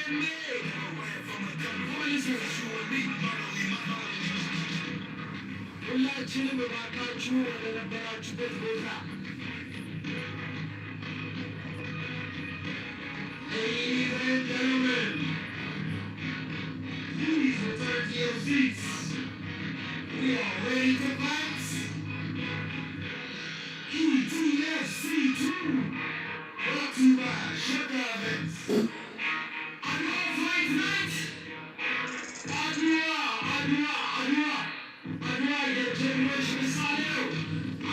MMA. Listen. ሁላችንም እባካችሁ ወደ ነበራችሁበት ቦታ። Ladies and gentlemen, please return to your seats. We are ready to fight. ETFC 2, brought to you by Sheger Events. Adwa Fight Night! አድዋ፣ አድዋ፣ አድዋ፣ አድዋ የጀግኖች ምሳሌ ነው።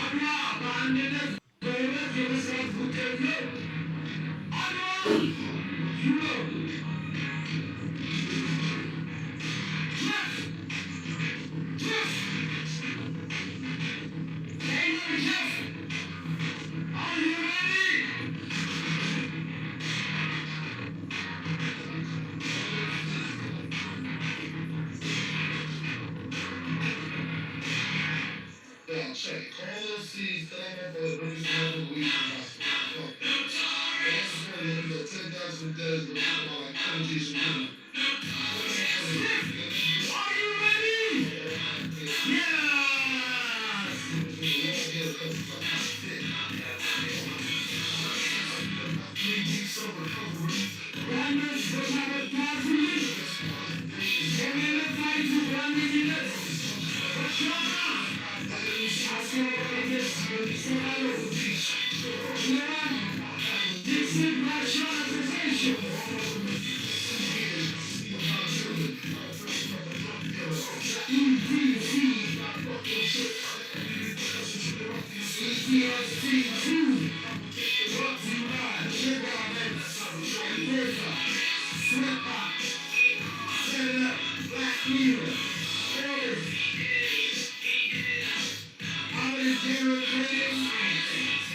አድዋ በአንድነት በህብረት የመስራት ውጤት ነው። አድዋ you Jeff, Jeff, Taylor Jeff, are you ready? Yeah, check. All those seeds that I'm up on the weed from hospital. Fuck that. That's funny. You got 10,000 dead, but about like 20 G's from women. Are you ready? Yes! Three weeks of recovery. ዳኞች ቦታ መታዙልን። የ MMA fight ኡ በዋነኝነት በሻማ አስበው የሚሰራ ነው። ጀነራል Dixon Martial Association ETC ETFC 2, brought to you by Sheger Events, M-Pesa, Sweatbox, Set Up, Black Cleaver, Orbit, Providence General Trading,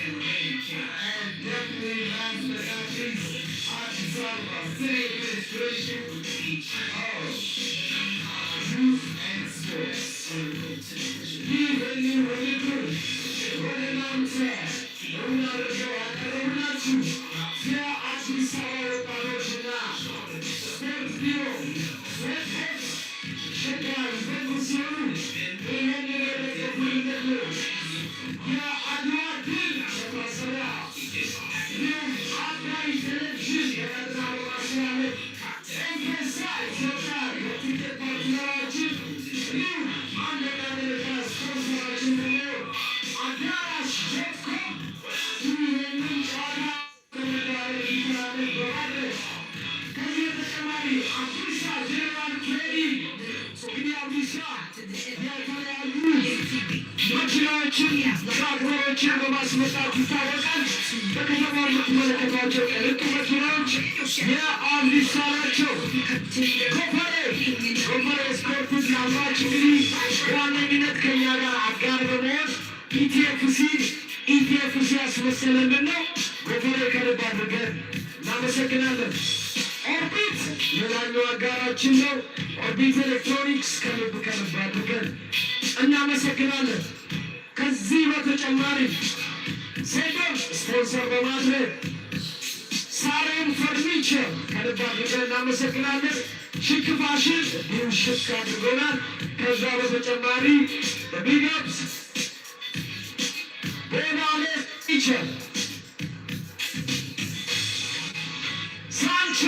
and definitely last but not least, Addis Ababa City Administration of Youth and Sports. ይህንን ውድድር ወደ እናንተ የምናደርገው ያቀረብላችሁ የአዲስ አበባ ወጣቶችና ስፖርት ቢሮ ስፖርት ሸገር ኢቨንት ሲሆኑ ይህንን የደገፉልን ደግሞ የአድዋ ድል መታሰቢያ እንዲሁም አባይ ቴሌቪዥን የቀጥታ በማስተላለፍ፣ ኤምፔሳ ኢትዮጵያ የቲኬት partner ኣችን፣ እንዲሁም አንደኛ ደረጃ ስፖንሰራችን ደግሞ አዳራሽ.com ይህንን ጨዋታ እንዲተላለፍ በማድረግ፣ ከዚህ በተጨማሪ አብዲሳ ጀነራል ትሬዲንግ፣ እንግዲህ አብዲሳ የተለያዩ መኪናዎችን፣ ትራክተሮችን በማስመጣት ይታወቃል። በከተማ የምትመለከቷቸው ቅንጡ መኪናዎች የአብዲሳ ናቸው። ጎፈሬ፣ ጎፈሬ ስፖርት ላምራች እንግዲህ በዋነኝነት ከኛ ጋር አጋር በመሆን ETFC ETFC ያስመሰለልን ነው። ጎፈሬ ከልብ አድርገን እናመሰግናለን። ኦርቢት ሌላኛው አጋራችን ነው። ኦርቢት ኤሌክትሮኒክስ ከልብ ከልብ አድርገን እናመሰግናለን። ከዚህ በተጨማሪ ሴዶን ስፖንሰር በማድረግ፣ ሳሬም ፈርኒቸር ከልብ አድርገን እናመሰግናለን። ሽክ ፋሽን እንዲሁም ሽክ አድርጎናል። ከዛ በተጨማሪ በቢገብስ ቦናሌ ፈርኒቸር፣ ሳንቾ፣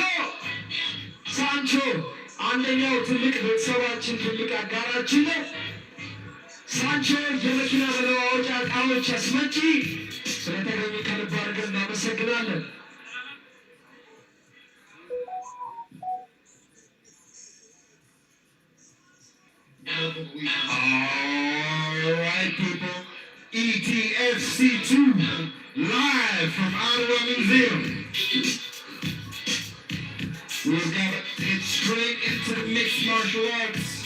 ሳንቾ አንደኛው ትልቅ ቤተሰባችን ትልቅ አጋራችን ነው። ሳንቾ የመኪና መለዋወጫ እቃዎች አስመጪ ስለተገኙ ከልብ አድርገን እናመሰግናለን። All right, people. ETFC 2, live from Adwa Museum. We've got to get straight into the mixed martial arts.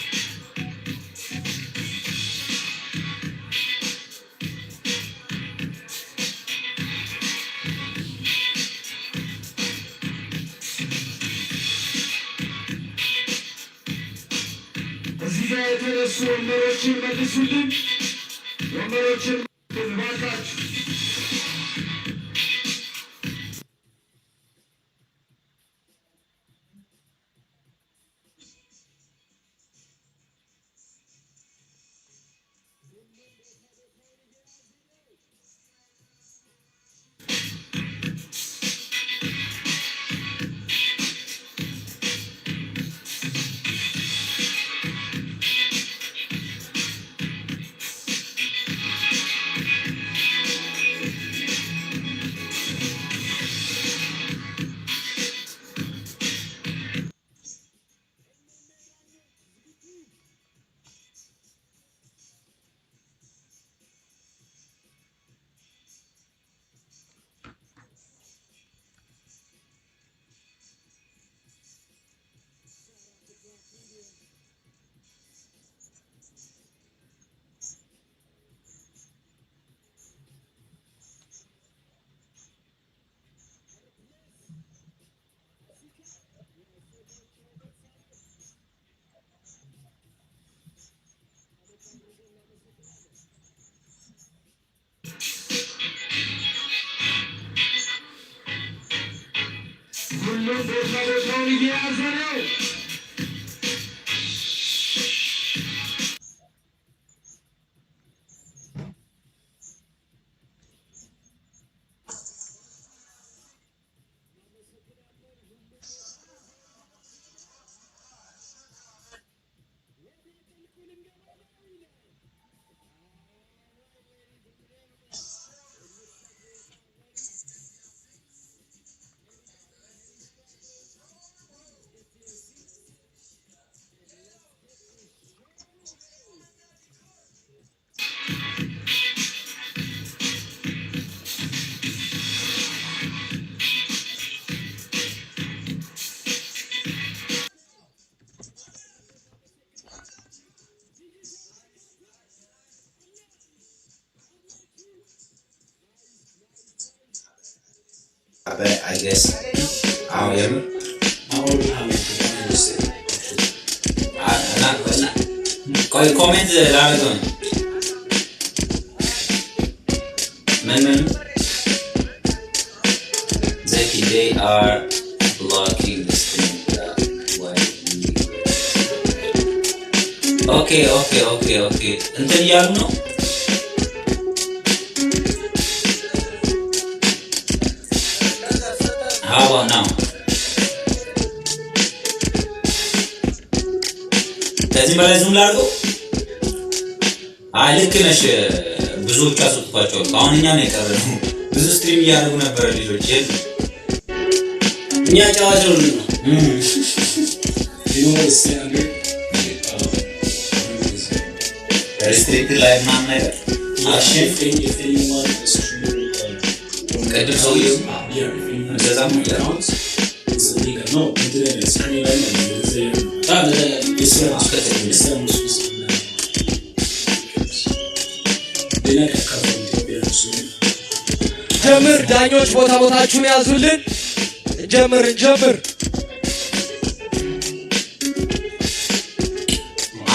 እዚህ ጋር የተነሱ ወንበሮችን መልሱልን። ወንበሮችን እባካችሁ። እየያዘ ነው። I guess አዎ የምር አሁን ቆይ comment ላደርገው ነው። ምን ምን ዘኪ, they are blocking the stream. Why we Okay, እንትን እያሉ ነው። How about now? ከዚህም በላይ zoom ላድርገው? አይ ልክ ነሽ። ብዙዎቹ አስወጥቷቸዋል። አሁን እኛ ነው የቀረነው። ብዙ stream እያደረጉ ነበረ ልጆች የሉ። እኛ ጨዋ ስለሆንን ነው። You know what it's say under? What is it? Restricted ላይ ምናምን ነገር Yeah, action if anyone is streaming like ቅድም ሰውየው yeah, if anyone እንደዛም እያሉ accounts, it's illegal. No, internet screen ላይ ነው እንደዛ ያለው። በጣም እንደዛ ያለ It's They're not gonna cut from Ethiopia soon. ጀምር። ዳኞች ቦታ ቦታችሁን ያዙልን። እንጀምር እንጀምር።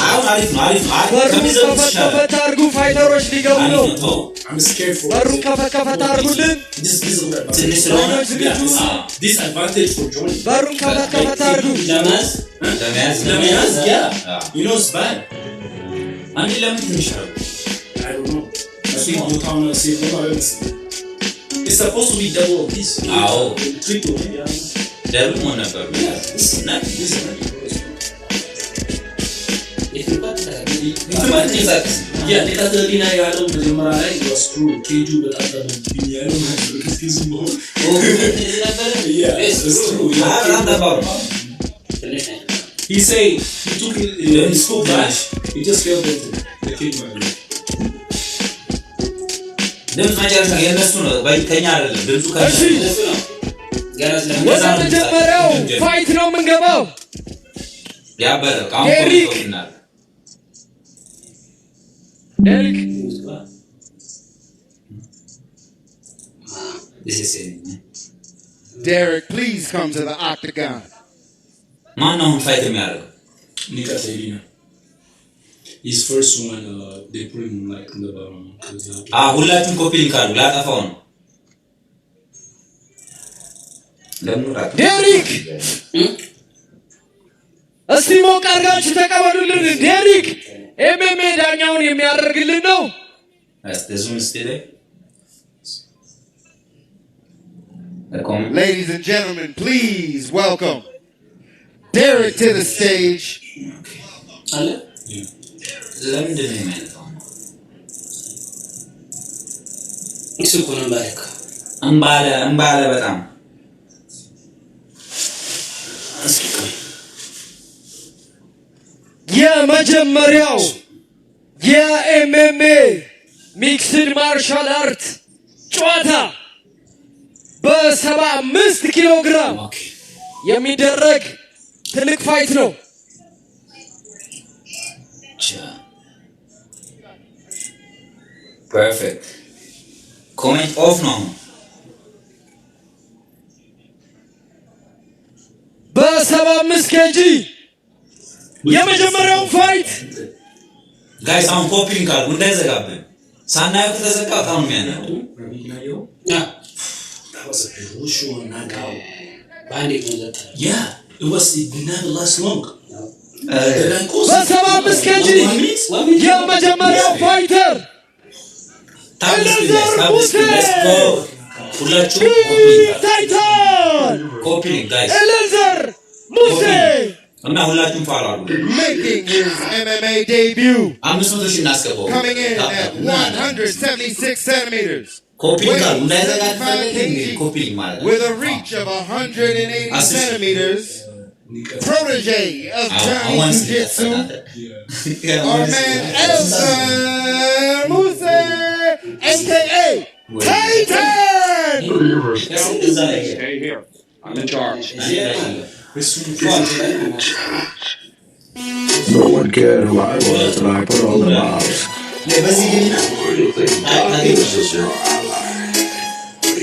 አሁን አሪፍ ነው፣ አሪፍ ነው። አሪፍ በሩን ከሚዘጉት ከፈት ይሻላል። ከፈት አድርጉ። Fighter ኦች ሊገቡ አሪፍ ነው። ነው። ተው። I'm scared for በሩን ከፈት ከፈት አድርጉልን። This is ትንሽ ስለሆነ ዳኞች ዝግጁ። disadvantage for joining. በሩን ከፈት ከፈት አድርጉ። ለመያዝ ለመያዝ ለመያዝ, yeah. አዎ። You know it's bad. አንዴ ለምን ትንሽ አደረጉ? I don't know. I think ቦታውን safe ቦታ አይመስልም። It's supposed to be double of this. አዎ። Triple, yeah. Double መሆን ነበር። Yeah, this እና this is not የት እንኳን ትንቀሳቀስ። Yeah, ንቃተ ህሊና ያለው መጀመሪያ ላይ was true. ኬጁ በጣም ጠበብኝ ያለው ማለት ነው። ከዚህ መሆን ነበረ። Yeah, it's true. Yeah. በጣም ጠባብ ነው። ትንሽ ነው። He say he took his scope back. He just felt better. The cage ማለት ነው። ድምፅ መጨረሻ የእነሱ ነው፣ ከኛ አይደለም። ድምፁ ከእነሱ እሺ። እሱ ነው ገና ስለምን ወደ መጀመሪያው fight ነው የምንገባው። ያበረ አሁን ዴሪክ። ኮምፒውተር እናድርግ። ዴሪክ። This is it. Derek, please come to the octagon. ማን ነው አሁን fight የሚያደርገው? ንቃተ ህሊና. His first one, they put him like in the bottom. 'Cause he had- ሁላችሁም copy link አድርጉ። ላጠፋው ነው። ለምን ራቅ? ዴሪክ፣ እስቲ ሞቅ አድርጋችሁ ተቀበሉልን። ዴሪክ MMA ዳኛውን የሚያደርግልን ነው። እስቲ zoom እስቲ ላይ comment. Ladies and gentlemen, please welcome Derek to the stage. አለ። ለምንድን ነው የሚያነሳው? እሱ እኮ ነው ባለክ። እምባለ እምባለ በጣም። እስኪ ቆይ። የመጀመሪያው የ MMA mixed martial art ጨዋታ በ75 ኪሎ ግራም የሚደረግ ትልቅ fight ነው። ቻ perfect። Comment off ነው አሁን። በ75 kg የመጀመሪያውን fight Guys, አሁን copy link አድርጉ እንዳይዘጋብን። ሳናየው ከተዘጋ በጣም ነው የሚያናደው። That was a brutal knockout. በአንዴ ነው ዘጠ Yeah. It never lasts long. The guy goes በ75 kg one minute. የመጀመሪያው fighter Tap screen, guys. Tap screen. Let's go. ሁላችሁም Titan copy link, guys. ኤሌዘር ሙሴ። እና ሁላችሁም follow አድርጉ። Making his MMA debut, 500,000 እናስገባው። coming in at 176 centimeters, Copy link አሉ እንዳይዘጋ ከፈለግህ እንግዲህ copy link ማለት ነው። with a reach of 180 አስር ሺህ። centimeters, protege of Johnny አሁን Jiu-Jitsu, our man Elzer Muse, aka Titan! እዛ ላይ Stay here. I'm in charge. No one cared who I was, and I put on the mask. በዚህ ገና You think darkness is your ally?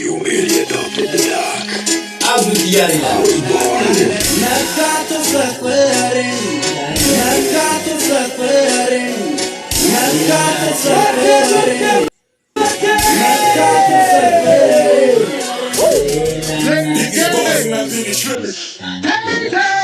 You merely adopted the dark. አብዱት እያለ ይላል። I was born in መርካቶ ሰፈሬን፣ መርካቶ ሰፈሬን፣ መርካቶ ሰፈሬን፣ መርካቶ ሰፈሬን። Ladies and gentlemen, Titan!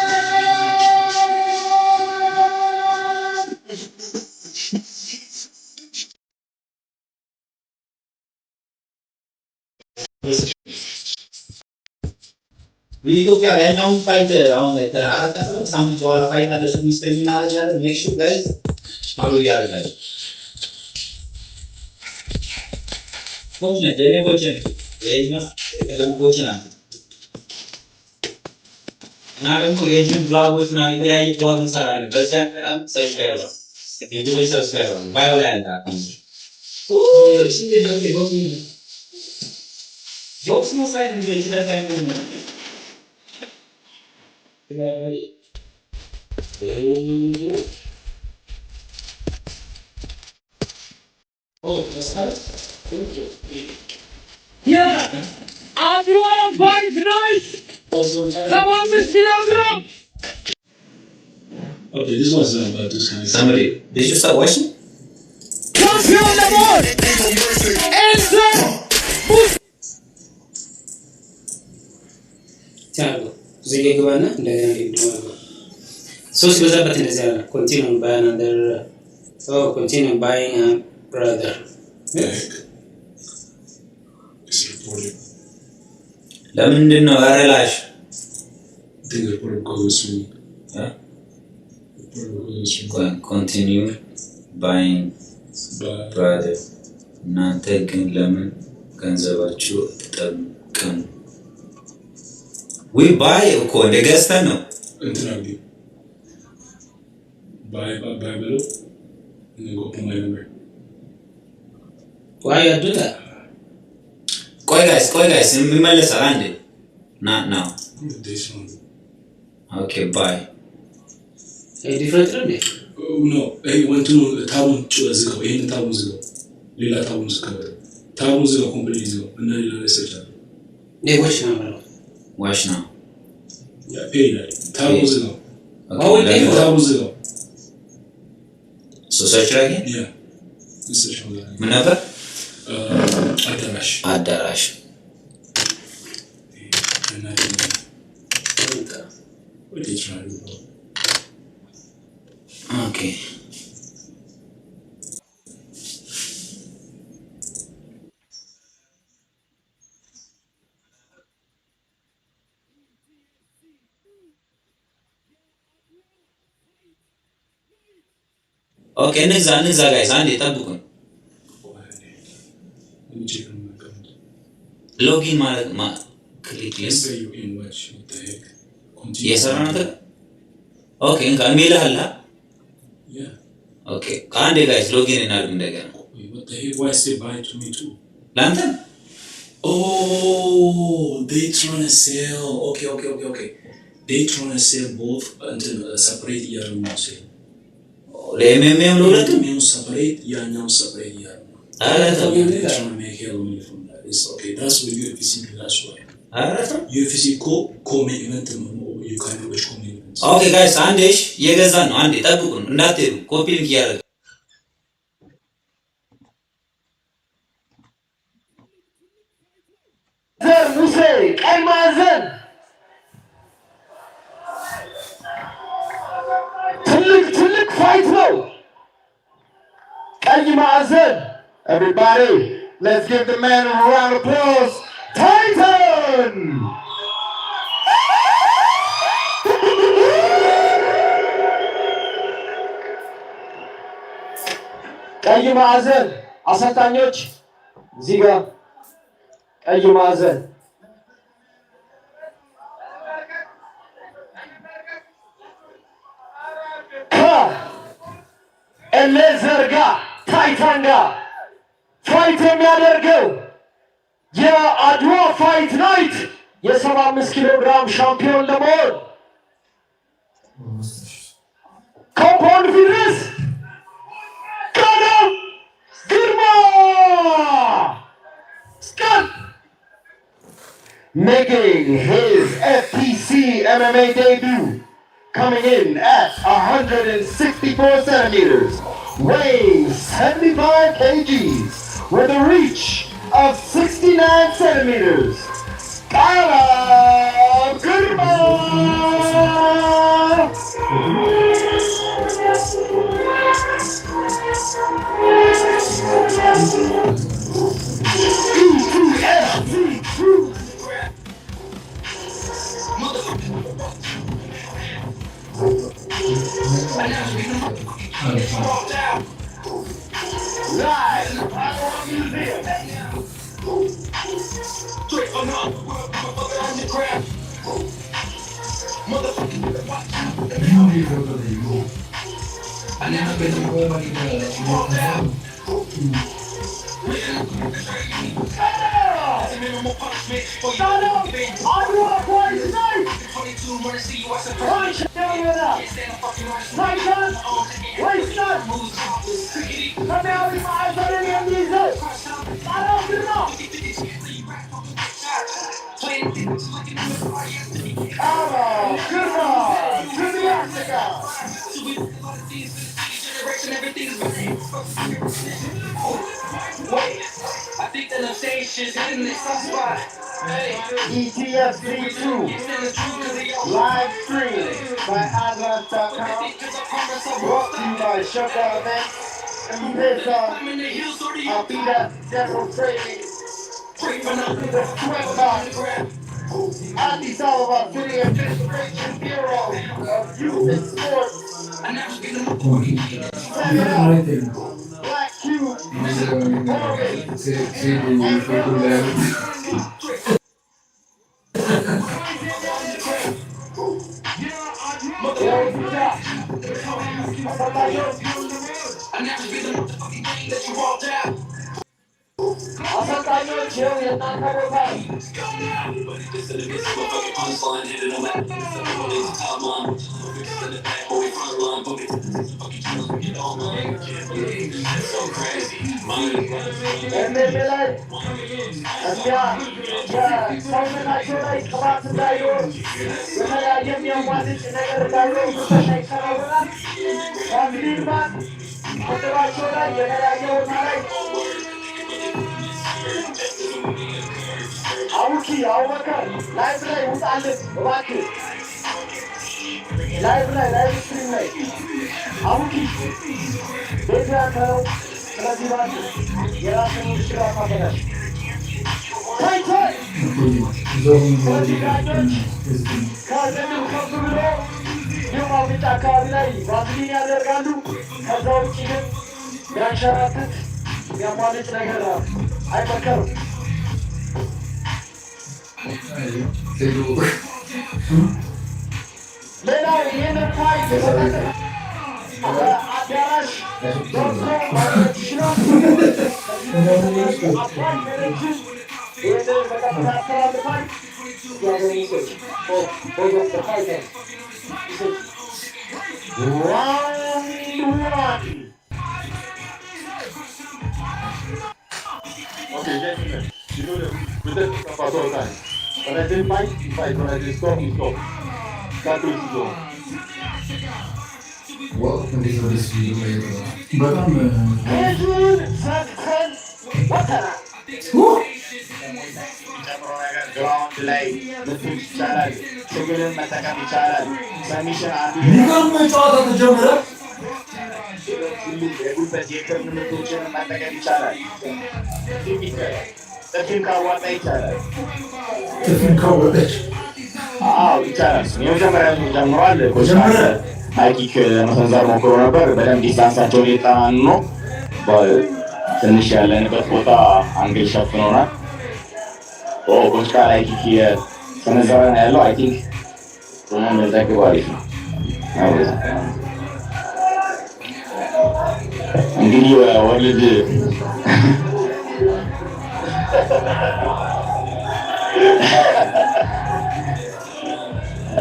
በኢትዮጵያ ያኛውን fight አሁን 4 ሳምንት በኋላ fight አለ። ስሚስተር እናደርጋለን። Make sure, guys, follow እያደረጋችሁ coach ነች። እኔ coach ነኝ። ይኸኛው የቀለም coach ናት። እና ደግሞ የ gym vlog ኦች ምናምን የተለያየ vlog እንሰራለን። በዚያ በጣም subscribe YouTube subscribe bio ላይ አለ account። ቦክስ ነው fight ይችላል። ነው። የአድዋ Fight Night 75 ኪሎ ግራም። Okay, this one's not about this kind of Somebody, did you start watching? ሻምፒዮን ለመሆን ኤልዘር ሙሴ። አድርገው እዚህ ላይ ግባና እንደገና እንዲህ ሰው ሲበዛበት እንደዚህ ያለ continue buy another, continue buying, brother. Heck. It's recording. ለምንድን ነው ኧረ ላሽ I think it's recording because it's streaming. Huh? Recording because it's streaming. Continue buying. But Brother, እናንተ ግን ለምን ገንዘባችሁ አትጠቀሙ? We buy እኮ እንደ ገዝተን ነው። እንትን አድርጊ። Buy buy below and then go put my number. Why you do that? ቆይ guys፣ ቆይ guys፣ ይመለሳል። አንዴ ና now. This one. Okay, buy. Different ነው እንዴ? Oh, no, ይሄ እንትኑ tab ኡን ዝጋው። ይሄንን tab ኡን ዝጋው። ሌላ tab ኡን ዝጋው። Tab ኡን ዝጋው፣ complete ዝጋው እና ሌላ ላይ search አድርግ። Watch ነው የምለው። Watch now. Yeah, pay ይላል። Tab ኡን ዝጋው። Oh, wait. Tab ኡን ዝጋው። So search ላይ Yeah, search on that. ምን ነበር? አዳራሽ። አዳራሽ። እና what they trying to do? Okay, እንግዛ እንግዛ guys፣ አንዴ ጠብቁን። Let me check on my account. Login ማለት click link. Say you in watch. What the heck? Continue. እየሰራ ነው። Okay, እንካ ኢሜልህ አለ። Yeah. Okay, አንዴ guys, login እናድርግ እንደገና። Wait, what the heck? Why say buy to me too? ለአንተ። Oh, they trying to sell. Okay. They trying to sell both until separate እያደረጉ ነው sell. ለ MMA ም ለሁለቱም። ይሄኛው separate፣ ያኛው separate እያደረጉ ነው። ኧረ ተው። They trying to make hell money from that. It's okay. That's what UFC do. That's why. ኧረ ተው። UFC co-main event ነው። You can watch co-main events. Okay guys, አንዴ እሺ፣ እየገዛን ነው። አንዴ ጠብቁን፣ እንዳትሄዱ። Copy link እያደረገ ዘር ሙሴ ቀይ ማዕዘን። Everybody, let's give the man a round of applause. Titan! ቀይ ማዕዘን አሰልጣኞች እዚህ ጋር፣ ቀይ ማዕዘን ከኤሌዘር ጋር፣ ታይታን ጋር fight የሚያደርገው የአድዋ Fight Night የ75 ኪሎ ግራም ሻምፒዮን ለመሆን Compound Fitness ቀለም ግርማ ስቀል። Making his FPC MMA debut, coming in at 164 centimeters, weighing 75 kgs, with a reach of 69 centimeters, Kaleb Girma! ETFC Crew. Live from Adwa Museum. አድዋ Fight Night ታይታን ወይስታን ሰማያዊ ማዕዘንን የሚይዘው ቃለም ግርማ። Kaleb Girma to the octagon. I think that I'm saying shit's hitting the spot. Hey, ETFC 2 live stream by Adwa.com. Brought to you by Shaka Events, M-Pesa, Alpida General Trading, the Sweatbox, Addis Ababa City Administration Bureau of Youth and Sports, Seven Up, Black Cube, Orbit, and ይኸው እዚህ ጋር አሰልጣኞች አሰልጣኞች ይኸው የእናንተ ቦታ ነው። MMA ላይ እዚያ የሰውነታቸው ላይ ቅባት እንዳይኖር፣ የተለያየ የሚያሟልጭ ነገር እንዳይኖር ፍተሻ ይከናወናል። ቫዝሊን ባግ ቅንድባቸው ላይ፣ የተለያየ ቦታ ላይ። አቡኪ አቡበከር live ላይ ውጣልን እባክህ። Live ላይ፣ live stream ላይ አቡኪ ቤቱ ያንተ ነው። ስለዚህ እባክህ የራስን ውድድር አታበላሽ። ታይተን ስለዚህ ዳኞች ከቅንድብ ከፍ ብሎ እንዲሁም አፍንጫ አካባቢ ላይ ቫዝሊን ያደርጋሉ። ከዛ ውጭ ግን የሚያንሸራትት፣ የሚያሟልጭ ነገር አይመከርም። ሌላው ይህንን fight በአዳራሽ ገብቶ ማግኘት ይችላል። አባይ ቴሌቪዥን ይህንን በቀጥታ ያስተላልፋል። Both of the fighters. Round one. Okay, gentlemen, you know that we protect yourself at all times. When I say fight, you fight. When I say stop, you stop. That way is on. እንዴት ነው ደስ የሚለው! በጣም። Cage ኡን ዘግተን ወጥተናል። የሚጨምረው ነገር ground ላይ ምቱት ይቻላል፣ ትግልን መጠቀም ይቻላል። Submission አንዱ የሚገርም ጨዋታ ተጀመረ። ሁሉም የጉልበት የክርን ምቶችን መጠቀም ይቻላል። ጥፊም ካዋጣ ይቻላል። ጥፊም ካወጣች። አዎ፣ ይቻላል። የመጀመሪያ ዙር ጀምሯል። Coach ጀመረ። High kick ለመሰንዘር ሞክሮ ነበር። በደንብ distance ኣቸውን እየጠናኑ ነው። ትንሽ ያለንበት ቦታ angle ሸፍኖናል። ኦ፣ coach ቃል high kick እየሰነዘረ ነው ያለው። I think ሆኖ መዘግብ አሪፍ ነው። አዎ፣ እንግዲህ world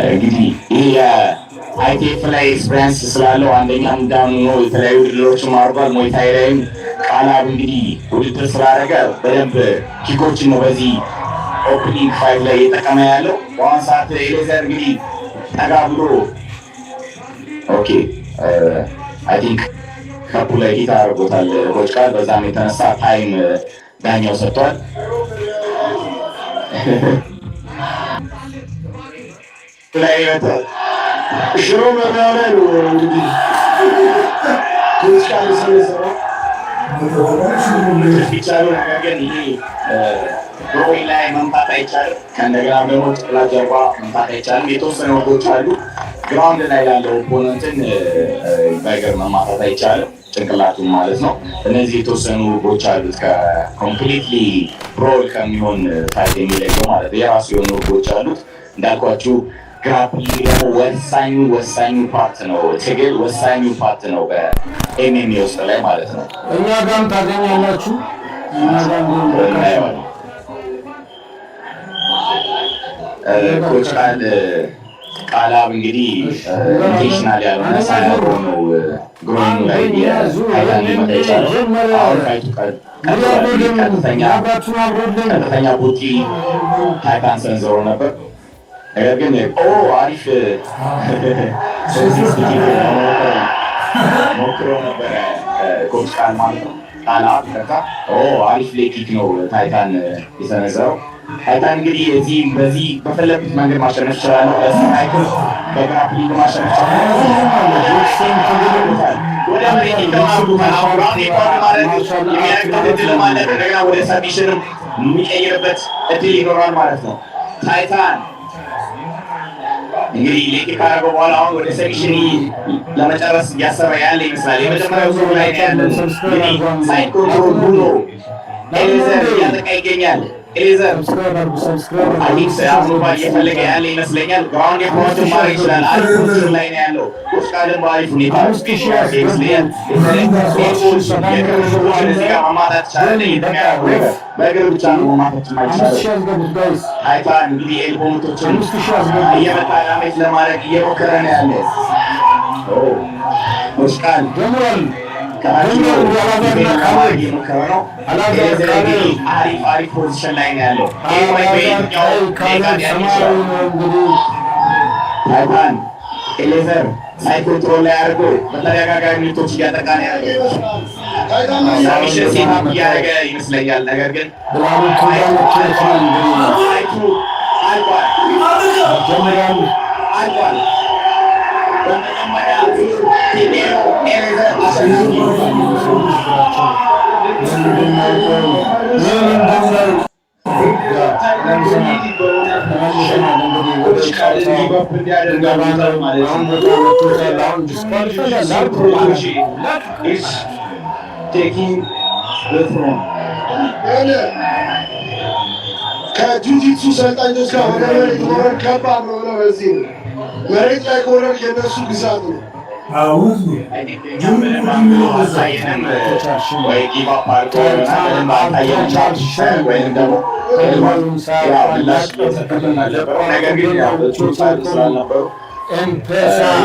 እንግዲህ ይህ የ ITF ላይ experience ስላለው አንደኛ እንዳኑ ነው፣ የተለያዩ ውድድሮችን አድርጓል። Muay Thai ላይም ቃላብ እንግዲህ ውድድር ስላደረገ በደንብ kick ኦችን ነው በዚህ opening fight ላይ እየጠቀመ ያለው። በአሁን ሰዓት ኤሌዘር እንግዲህ ጠጋ ብሎ፣ okay፣ I think cup ኡ ላይ hit አድርጎታል coach ቃል። በዛም የተነሳ time ዳኛው ሰጥቷል። ላይ መቷል። ሽሮ መብያው ላይ ነው እንግዲህ coach ቃል የሰነዘረው። ይቻሉ፣ ነገር ግን ይሄ groin ላይ መምታት አይቻልም። ከእንደገና ደግሞ ጭንቅላት ጀርባ መምታት አይቻልም። የተወሰኑ ወጎች አሉ። Ground ላይ ያለው opponent ን በእግር መማታት አይቻልም፣ ጭንቅላቱን ማለት ነው። እነዚህ የተወሰኑ ህጎች አሉት ከ completely brawl ከሚሆን fight የሚለየው ማለት ነው። የራሱ የሆኑ ህጎች አሉት። እንዳልኳችሁ grappling ደግሞ ወሳኙ ወሳኙ part ነው። ትግል ወሳኙ part ነው በ MMA ውስጥ ላይ ማለት ነው። እኛ ጋም ታገኛላችሁ። እኛ ጋም ቢሆን በርካሽ ነው። እናየዋለን። Coach ቃል ቃላብ እንግዲህ intentional ያልሆነ ሳያውቀው ነው groin ኡ ላይ የታይታን ሊመታ የቻለው። አሁን fight ኡ ቀጥሏል። ቀጥተኛ ቀጥተኛ ቡጢ ታይታን ሰንዝሮ ነበር። ነገር ግን ኦ፣ አሪፍ kick ሞክሮ ነበረ coach ቃል ማለት ነው። ቃልአብ፣ ይቅርታ። ኦ፣ አሪፍ leg kick ነው ታይታን የሰነዘረው። ታይታን እንግዲህ እዚህ በዚህ በፈለጉት መንገድ ማሸነፍ ይችላል። በ strike፣ በ grappling ማሸነፍ ይችላል። ወደ መሬት ይከማሩታል። አሁን round ማለት የሚያደርግበት እድልም አለ። እንደገና ወደ submission ም የሚቀይርበት እድል ይኖራል ማለት ነው። ታይታን እንግዲህ leg kick ካደረገው በኋላ አሁን ወደ submission ለመጨረስ እያሰበ ያለ ይመስላል። የመጀመሪያው ዙር ላይ ነው ያለን። እንግዲህ side control ሆኖ ኤሌዘር እያጠቃ ይገኛል። ኤሌዘር አዲስ አምሮባ እየፈለገ ያለ ይመስለኛል። Ground የፖይንት ማድረግ ይችላል። አሪፍ position ላይ ነው ያለው። ቃልን በአሪፍ ሁኔታ ይመስለኛል። የቅርብ ሰዎችን እዚህ ጋር ማማታት ይቻላል። በእግር ብቻ ነው መማታት የማይቻለው። ታይታን እንግዲህ elbow ምቶችን እየመታ damage ለማድረግ እየሞከረ ነው ያለ። ቃል ከታች እየሞከረ ነው። ኤሌዘር እንግዲህ አሪፍ አሪፍ position ላይ ነው ያለው። ይህ fight በየትኛው ደቂቃ ሊያልቅ ይችላል። ታይታን ኤሌዘር side control ላይ አድርጎ በተደጋጋሚ ምቶች እያጠቃ ነው ያለው። Submission setup እያደረገ ይመስለኛል። ነገር ግን fight ኡ አልቋል፣ አልቋል። በመጀመሪያ ዙር ቲኬኦ ኤሌዘር አሸናፊ። Coach ቃል give up እንዲያደርግ አድርጎታል ማለት ነው። Is taking the throne. ከ jiu-jitsu ሰልጣኞች ጋር ወደ መሬት መውረድ ከባድ ነው ብለው በዚህ ነው። መሬት ላይ ከወረድክ የእነሱ ግዛት ነው። አልታየንም ወይ give up አድርጎ ይሆናል። በደንብ አልታየንም ወይም ደግሞ ያው ምላሽ እየሰጠበት አልነበረው። ነገር ግን ያው ስላልነበሩ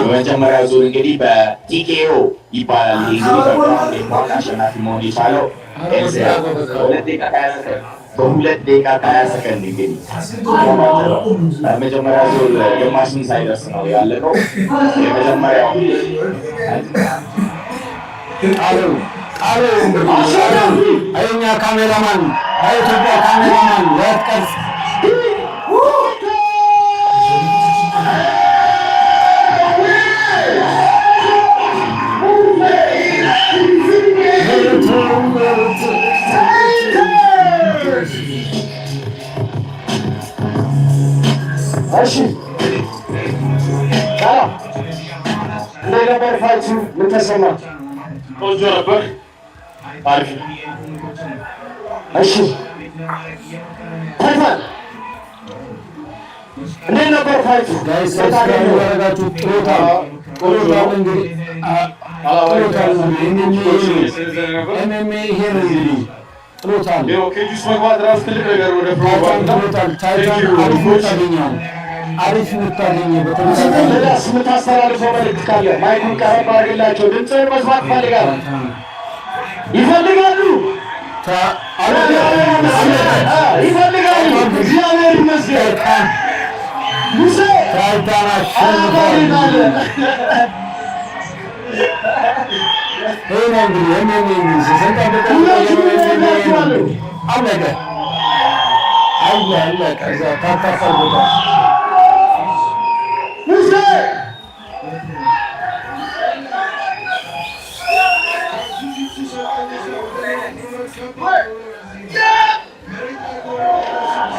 የመጀመሪያ ዙር እንግዲህ በ TKO ይባላል። ይህ እንግዲህ በ ground pound አሸናፊ መሆን የቻለው ኤልዚያ በ2 ደቂቃ ከ20 ሰከንድ፣ በ2 ደቂቃ ከ20 ሰከንድ። እንግዲህ በመጀመሪያ ዙር ግማሽን ሳይደርስ ነው ያለቀው። የመጀመሪያው ጣለው እንግዲህ፣ የኛ ካሜራማን፣ የኢትዮጵያ ካሜራማን ያትቀርጽ። እሺ ቃላ፣ እንዴት ነበር fight ኡ? ምን ተሰማ? ቆንጆ ነበር። አሪፍ ነው። እሺ ታይታን፣ እንዴት ነበር fight ኡ? Guys, subscribe ያደረጋችሁ ጥሎታል፣ ጥሎታል። እንግዲህ ጥሎታል። እንግዲህ MMA ይሄ ነው እንግዲህ፣ ጥሎታል። ያው cage ውስጥ መግባት ራሱ ትልቅ ነገር ወደ ታይታን ጥሎታል። ታይታን አሪፍ ምት አገኘው፣ አሪፍ ምት አገኘ። በተመሳሳይ ሌላስ የምታስተላልፈው መልዕክት ካለ mic ኡን ቀረብ አድርግላቸው። ድምፅህን መስማት ይፈልጋሉ ይፈልጋሉ ይፈልጋሉ። እግዚአብሔር ይመስገን። ሙሴ ታይታን አሸንፏል። ይሄ ነው እንግዲህ MMA። እንግዲህ ስንጠብቀው አለቀ አለ አለቀ። እዛ tap tap አድርጎታል። ሙሴ።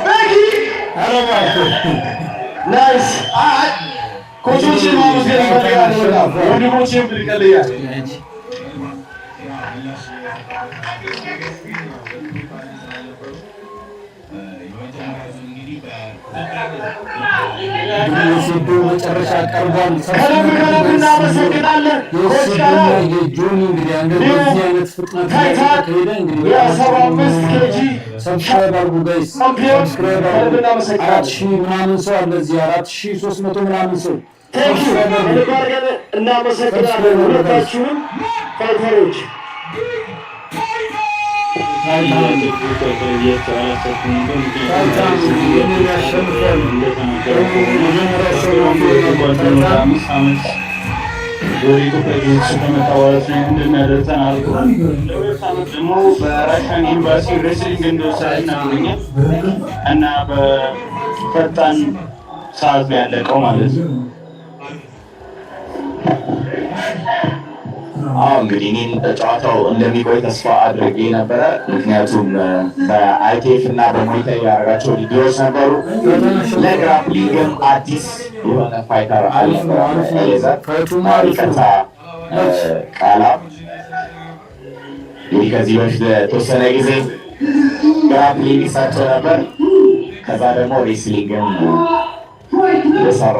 ቤኪ። ኧረ እባክህ። Nice. Coach ኦችን ማመስገን እፈልጋለሁ። በጣም ወንድሞቼም ይቀልያል። እንግዲህ የሴዶ መጨረሻ ቀርቧል። ከልብ ከልብ እናመሰግናለን። Coach የሴዶና ቃላ የጆኒ እንግዲህ አንገት በዚህ አይነት ፍጥነት ታይታን ከሄደ እንግዲህ የ75 kg Subscribe አድርጉ guys፣ ሻምፒዮን Subscribe ከልብ አድርጉ። እናመሰግናለን። 4000 ምናምን ሰው አለ እዚህ፣ 4300 ምናምን ሰው። Thank you. Subscribe አድርጉ። ከልብ አድርገን እናመሰግናለን ሁለታችሁንም fighter ኦች። ታይታን ታይታን እንግዲህ ያሸንፋል። መጀመሪያ አሸናፊ ሆኗል ታይታን። ወደ ኢትዮጵያ ጂጂትሱ ከመጣ በኋላ እንደሚያደርሰን አልኩ። ለ2 ዓመት ደግሞ በ Russian ኤምባሲ wrestling እንደወሰደ ነግሮኛል እና በፈጣን ሰዓት ነው ያለቀው ማለት ነው። አዎ፣ እንግዲህ እኔም ጨዋታው እንደሚቆይ ተስፋ አድርጌ ነበረ። ምክንያቱም በ ITF እና በ Muay Thai ያደረጋቸው ውድድሮች ነበሩ። ለ grappling ም አዲስ የሆነ fighter አልነበረም ኤሌዘር። ይቅርታ ቃላ፣ እንግዲህ ከዚህ በፊት ለተወሰነ ጊዜ grappling ሰርቶ ነበር። ከዛ ደግሞ wrestling ም የሰራ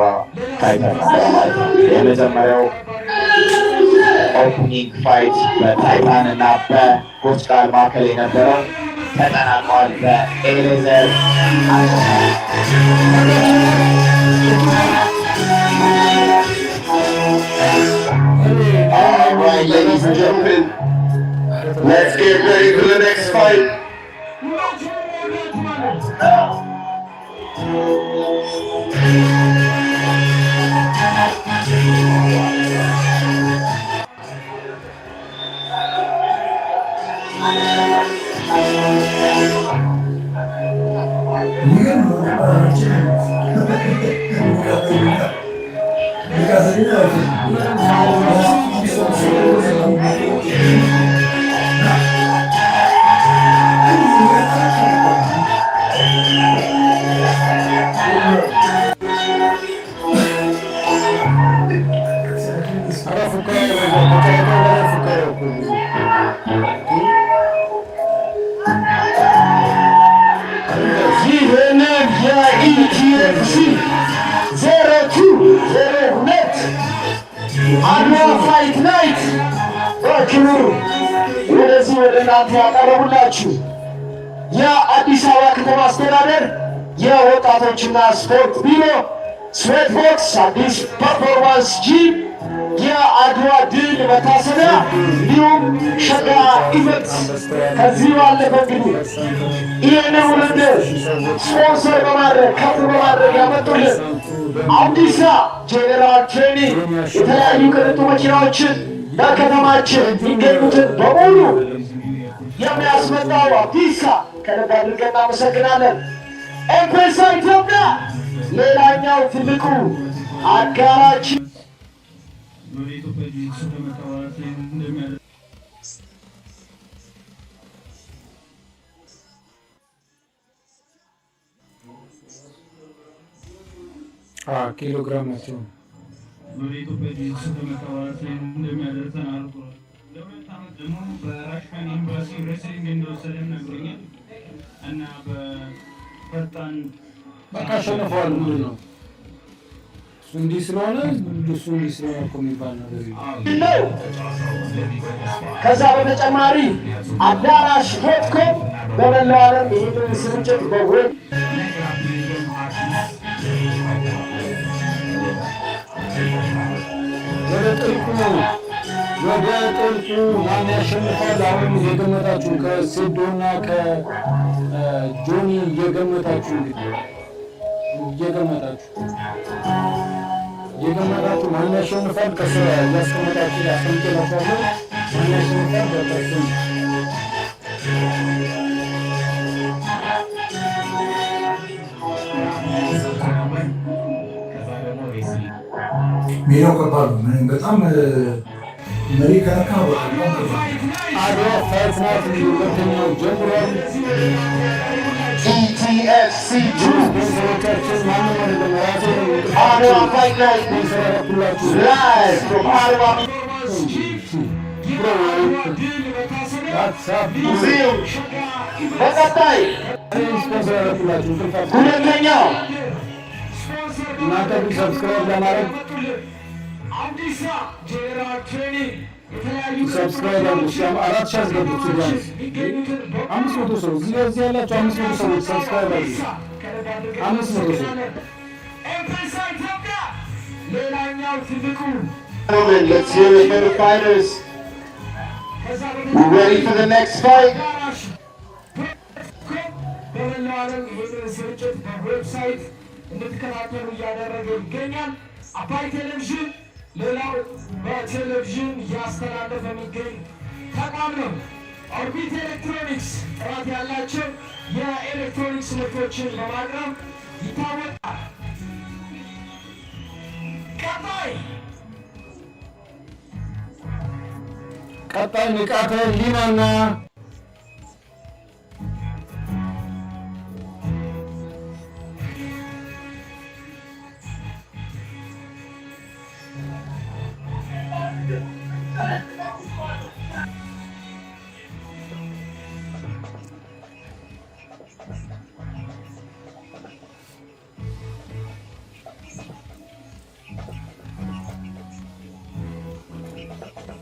fighter ነበረ ማለት ነው። የመጀመሪያው opening fight በታይታን እና በ coach ቃል መካከል የነበረው ተጠናቋል። በኤሌዘር All right, ladies and gentlemen, let's get ready for the next fight. ኧረ ፉከራ ይበዛል። ከጨዋታው በላይ ፉከራ እኮ ብዙ። ይህንን የ ETFC 0202 አድዋ fight night በክብር ወደዚህ ወደ እናንተ ያቀረቡላችሁ የአዲስ አበባ ከተማ አስተዳደር የወጣቶችና ስፖርት ቢሮ፣ ስዌት ቦክስ፣ አዲስ Performance Gym፣ የአድዋ ድል መታሰቢያ እንዲሁም ሸጋ Events፣ ከዚህ ባለፈ እንግዲህ ይህንን ውድድር ስፖንሰር በማድረግ ከፍ በማድረግ ያመጡልን አብዲሳ General Trading፣ የተለያዩ ቅንጡ መኪናዎችን በከተማችን የሚገኙትን በሙሉ የሚያስመጣው አብዲሳ ከልብ አድርገን እናመሰግናለን። ኤምፔሳ ኢትዮጵያ ሌላኛው ትልቁ አጋራችን። ወደ ኢትዮጵያ ጂጂትሱ ከመጣ በኋላ እንደሚያደርሰን ኪሎ ግራም ናቸው። ወደ ኢትዮጵያ ጂጂትሱ ከመጣ በኋላ እንደሚያደርሰን አድርጓል። ለ2 ዓመት ደግሞ በ Russian ኤምባሲ wrestling እንደወሰደም ነግሮኛል እና በፈጣን በቃ አሸንፈዋል። ምንድን ነው እሱ እንዲህ ስለሆነ፣ እሱ እንዲህ ስለሆነ እኮ የሚባል ነገር የለም። ነው። ከዛ በተጨማሪ አዳራሽ.com በመላው ዓለም ይህንን ስርጭት በ web ወደ ጥልቁ፣ ወደ ጥልቁ ማን ያሸንፋል? አሁንም እየገመታችሁ፣ ከሴዶና ከጆኒ እየገመታችሁ፣ እንግዲህ እየገመታችሁ ማን ያሸንፋል? ከስራ እያስቀመጣችሁ ያስቀምጥላችኋለሁ። ማን ያሸንፋል? በቃ። ሜዳው ከባድ ነው። ምንም በጣም መሬት ከነካ በቃ በጣም ከባድ ነው። አድዋ Fight Night እንግዲህ ሁለተኛው ጀምሯል። ETFC 2 ስፖንሰሮቻችን ማንም አይደለም፣ ራሴ ነው። Adwa Fight Night ስፖንሰር ያደረኩላችሁ live from Adwa WhatsApp Museum። በቀጣይ ስፖንሰር ያደረኩላችሁ እንቅልፍ ሁለተኛው እናንተ ግን subscribe ለማድረግ አብዲሳ General Training የተለያዩ subscribe አድርጉ። እሺ፣ 4,000 አስገቡት ቢያንስ። 500 ሰው እዚህ ያላችሁ 500 ሰዎች subscribe አድርጉ። 500 ሰው። ኤምፔሳ ኢትዮጵያ ሌላኛው ትልቁ Gentlemen, let's hear it for the fighters. We ready for the next fight? በመላው ዓለም ይህንን ስርጭት በ website እንድትከታተሉ እያደረገ ይገኛል። አባይ ቴሌቪዥን ሌላው በቴሌቪዥን እያስተላለፈ የሚገኝ ተቋም ነው። ኦርቢት ኤሌክትሮኒክስ ጥራት ያላቸው የኤሌክትሮኒክስ ምርቶችን በማቅረብ ይታወቃል። ቀጣይ ቀጣይ ንቃተ ህሊናና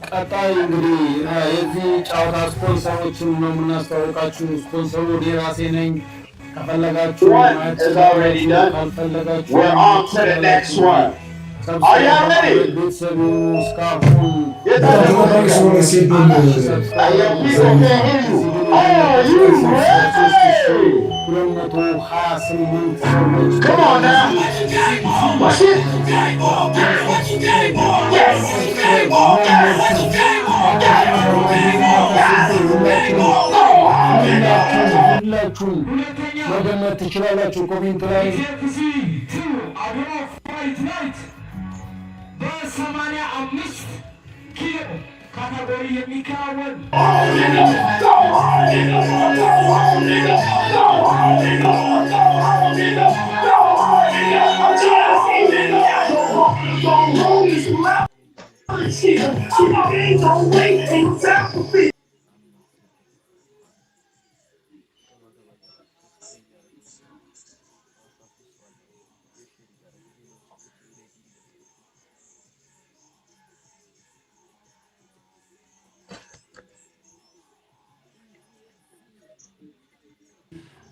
ቀጣይ እንግዲህ የዚህ ጨዋታ ስፖንሰሮችን ነው የምናስተዋውቃችሁ። ስፖንሰሩ እኔ ራሴ ነኝ። ከፈለጋችሁ One ማየት is already done. ካልፈለጋችሁ We're on to the next one. Are y'all ready? ቤተሰቡ እስካሁን በጣም ተጠባቂ ስለሆነ ሴዶን Hey, yo, people can't hear you. Are you ready? 228 ሰዎች Come on now. Shit. Yes. ሁላችሁም መገመት ትችላላችሁ። Comment ላይ ETFC 2 አድዋ Fight Night በ85 ኪሎ category የሚከናወን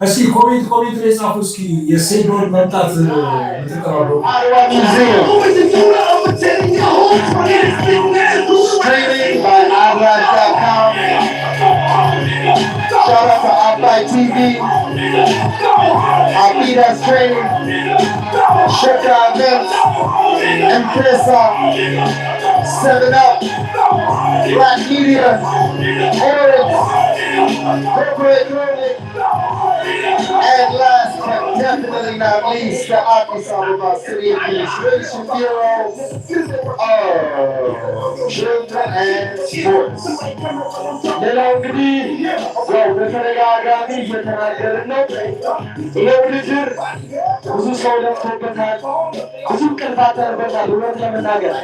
እስኪ comment ላይ ጻፉ። እስኪ የሴዶን መምጣት የምትቀባበሉ Adwa Museum. Streaming by Adlife.com. Shout out to Abai TV, Adidas Training, Shaka Events, Empresa, 7 Up, Black Media, Emirates, Corporate Clothing, and last but definitely not least, the Addis Ababa City Administration Bureau of Children and Sports. ሌላው እንግዲህ ያው በተደጋጋሚ እየተናገርን ነው። ይሄ ውድድር ብዙ ሰው ለፍቶበታል፣ ብዙ እንቅልፍ አጥተንበታል፣ እውነት ለመናገር።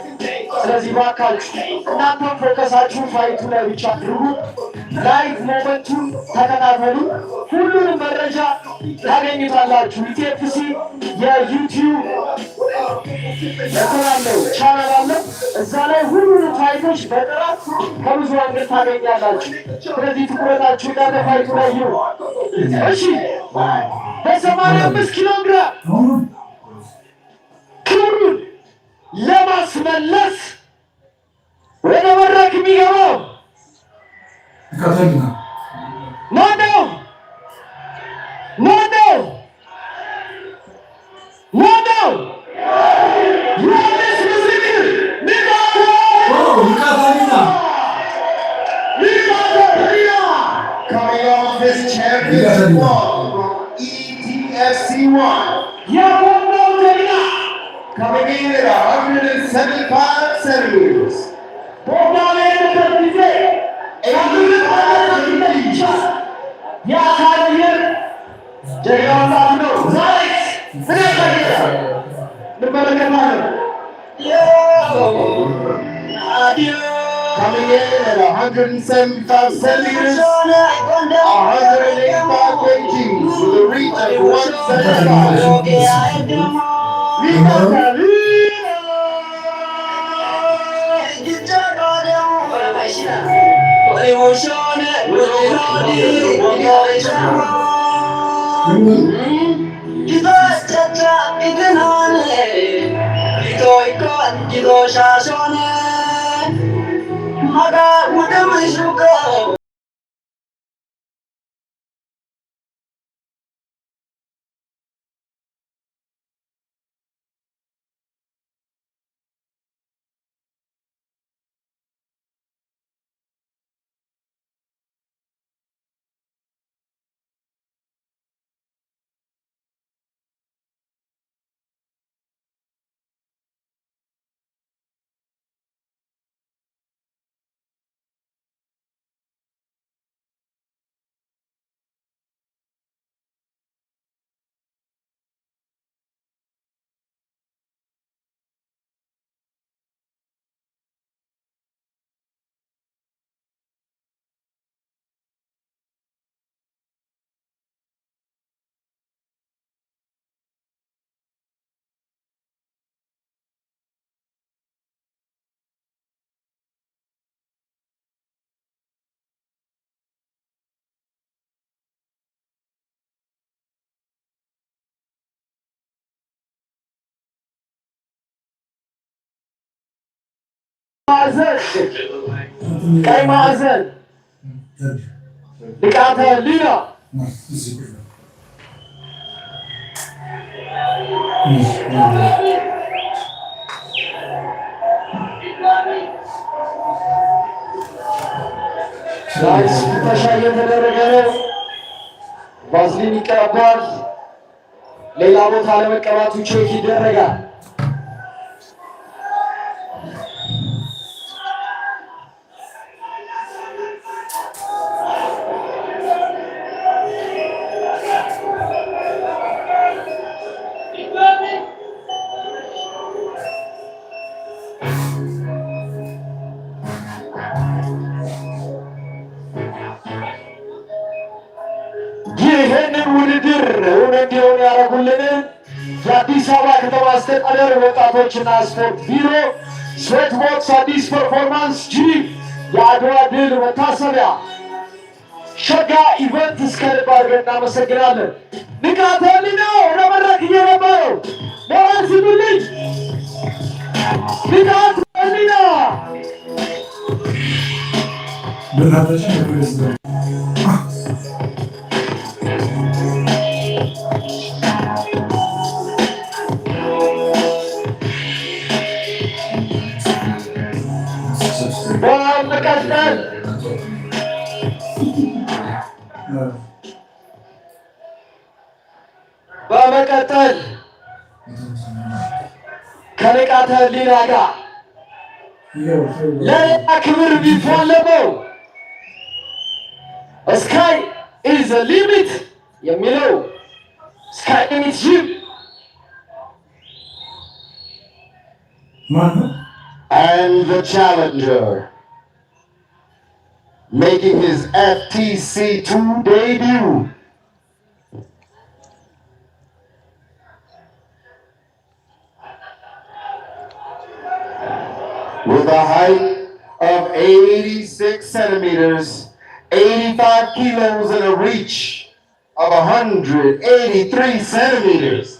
ስለዚህ ባካችሁ እናንተም focus ኣችሁ fight ኡ ላይ ብቻ አድርጉ። Live moment ኡን ተከታተሉ። ሁሉንም መረጃ ታገኙታላችሁ። ETFC የ YouTube እንትን አለው፣ ቻናል አለው። እዛ ላይ ሁሉንም fight ኦች በጥራት ከብዙ angle ታገኛላችሁ። ስለዚህ ትኩረታችሁ እናንተ fight ኡ ላይ ይሁን። እሺ፣ በ85 ኪሎ ግራም ክብሩን ለማስመለስ ወደ መድረክ የሚገባው ማነው? ማነው? ማነው? ዮሐንስ ምስክር፣ ንቃተ ንቃተ ንቃተ ህሊና። Coming off his championship fall from ETFC 1. የቦምባው ጀግና። Coming in at 175 centimeters. ቦምባ ላይ የነበር ጊዜ ያሳየን ጀግና ወጣት ነው። ዛሬስ ምን ያሳየናል? እንመለከታለን። Coming in at 175 centimeters, 185 kgs with a reach of 175. ንቃተ ህሊና። ማዕዘን፣ ቀይ ማዕዘን ንቃተ ህሊና። Nice፣ ፍተሻ እየተደረገ ነው። ቫዝሊን ይቀባል። ሌላ ቦታ ለመቀባቱ check ይደረጋል። ይህንን ውድድር እውን እንዲሆን ያደረጉልን የአዲስ አበባ ከተማ አስተዳደር ወጣቶችና ስፖርት ቢሮ፣ ስዌት ቦክስ፣ አዲስ Performance Gym፣ የአድዋ ድል መታሰቢያ፣ ሸጋ Event እስከ ልብ አድርገን እናመሰግናለን። ንቃተ ህሊናው ለመድረክ እየገባ ነው። ሞራል ስጡልኝ። ንቃተ ህሊና። በእናታችን ፕሬዚዳንት። በመቀጠል ከንቃተ ህሊና ጋር ለሌላ ክብር የሚፋለመው Sky is limit የሚለው Sky Limit Gym። ማን ነው? And the challenger, making his FTC2 debut, with a height of 86 centimeters, 85 kilos, and a reach of 183 centimeters,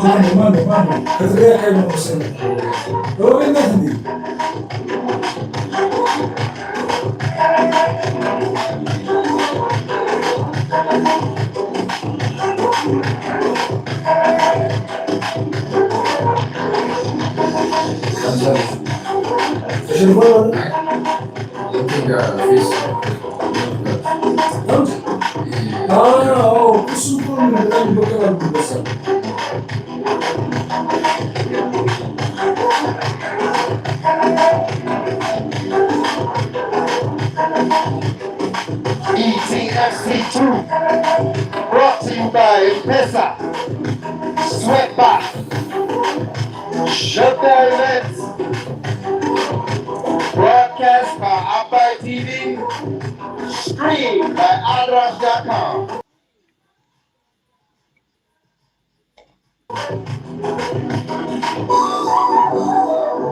ማነው? ማነው? ማነው? ከትግራይ አካባቢ ነው መሰለኝ። ሮቤል ናት እንዴ? ተሸንፏል ማለት ነው? አዎ፣ እሱ እኮ ነው፣ በጣም ይበቀላል ይበሳል። ETFC2, brought to you by M-Pesa, Sweatbox, Shutdown Events, broadcast by Abay TV, streamed by Adrash.com.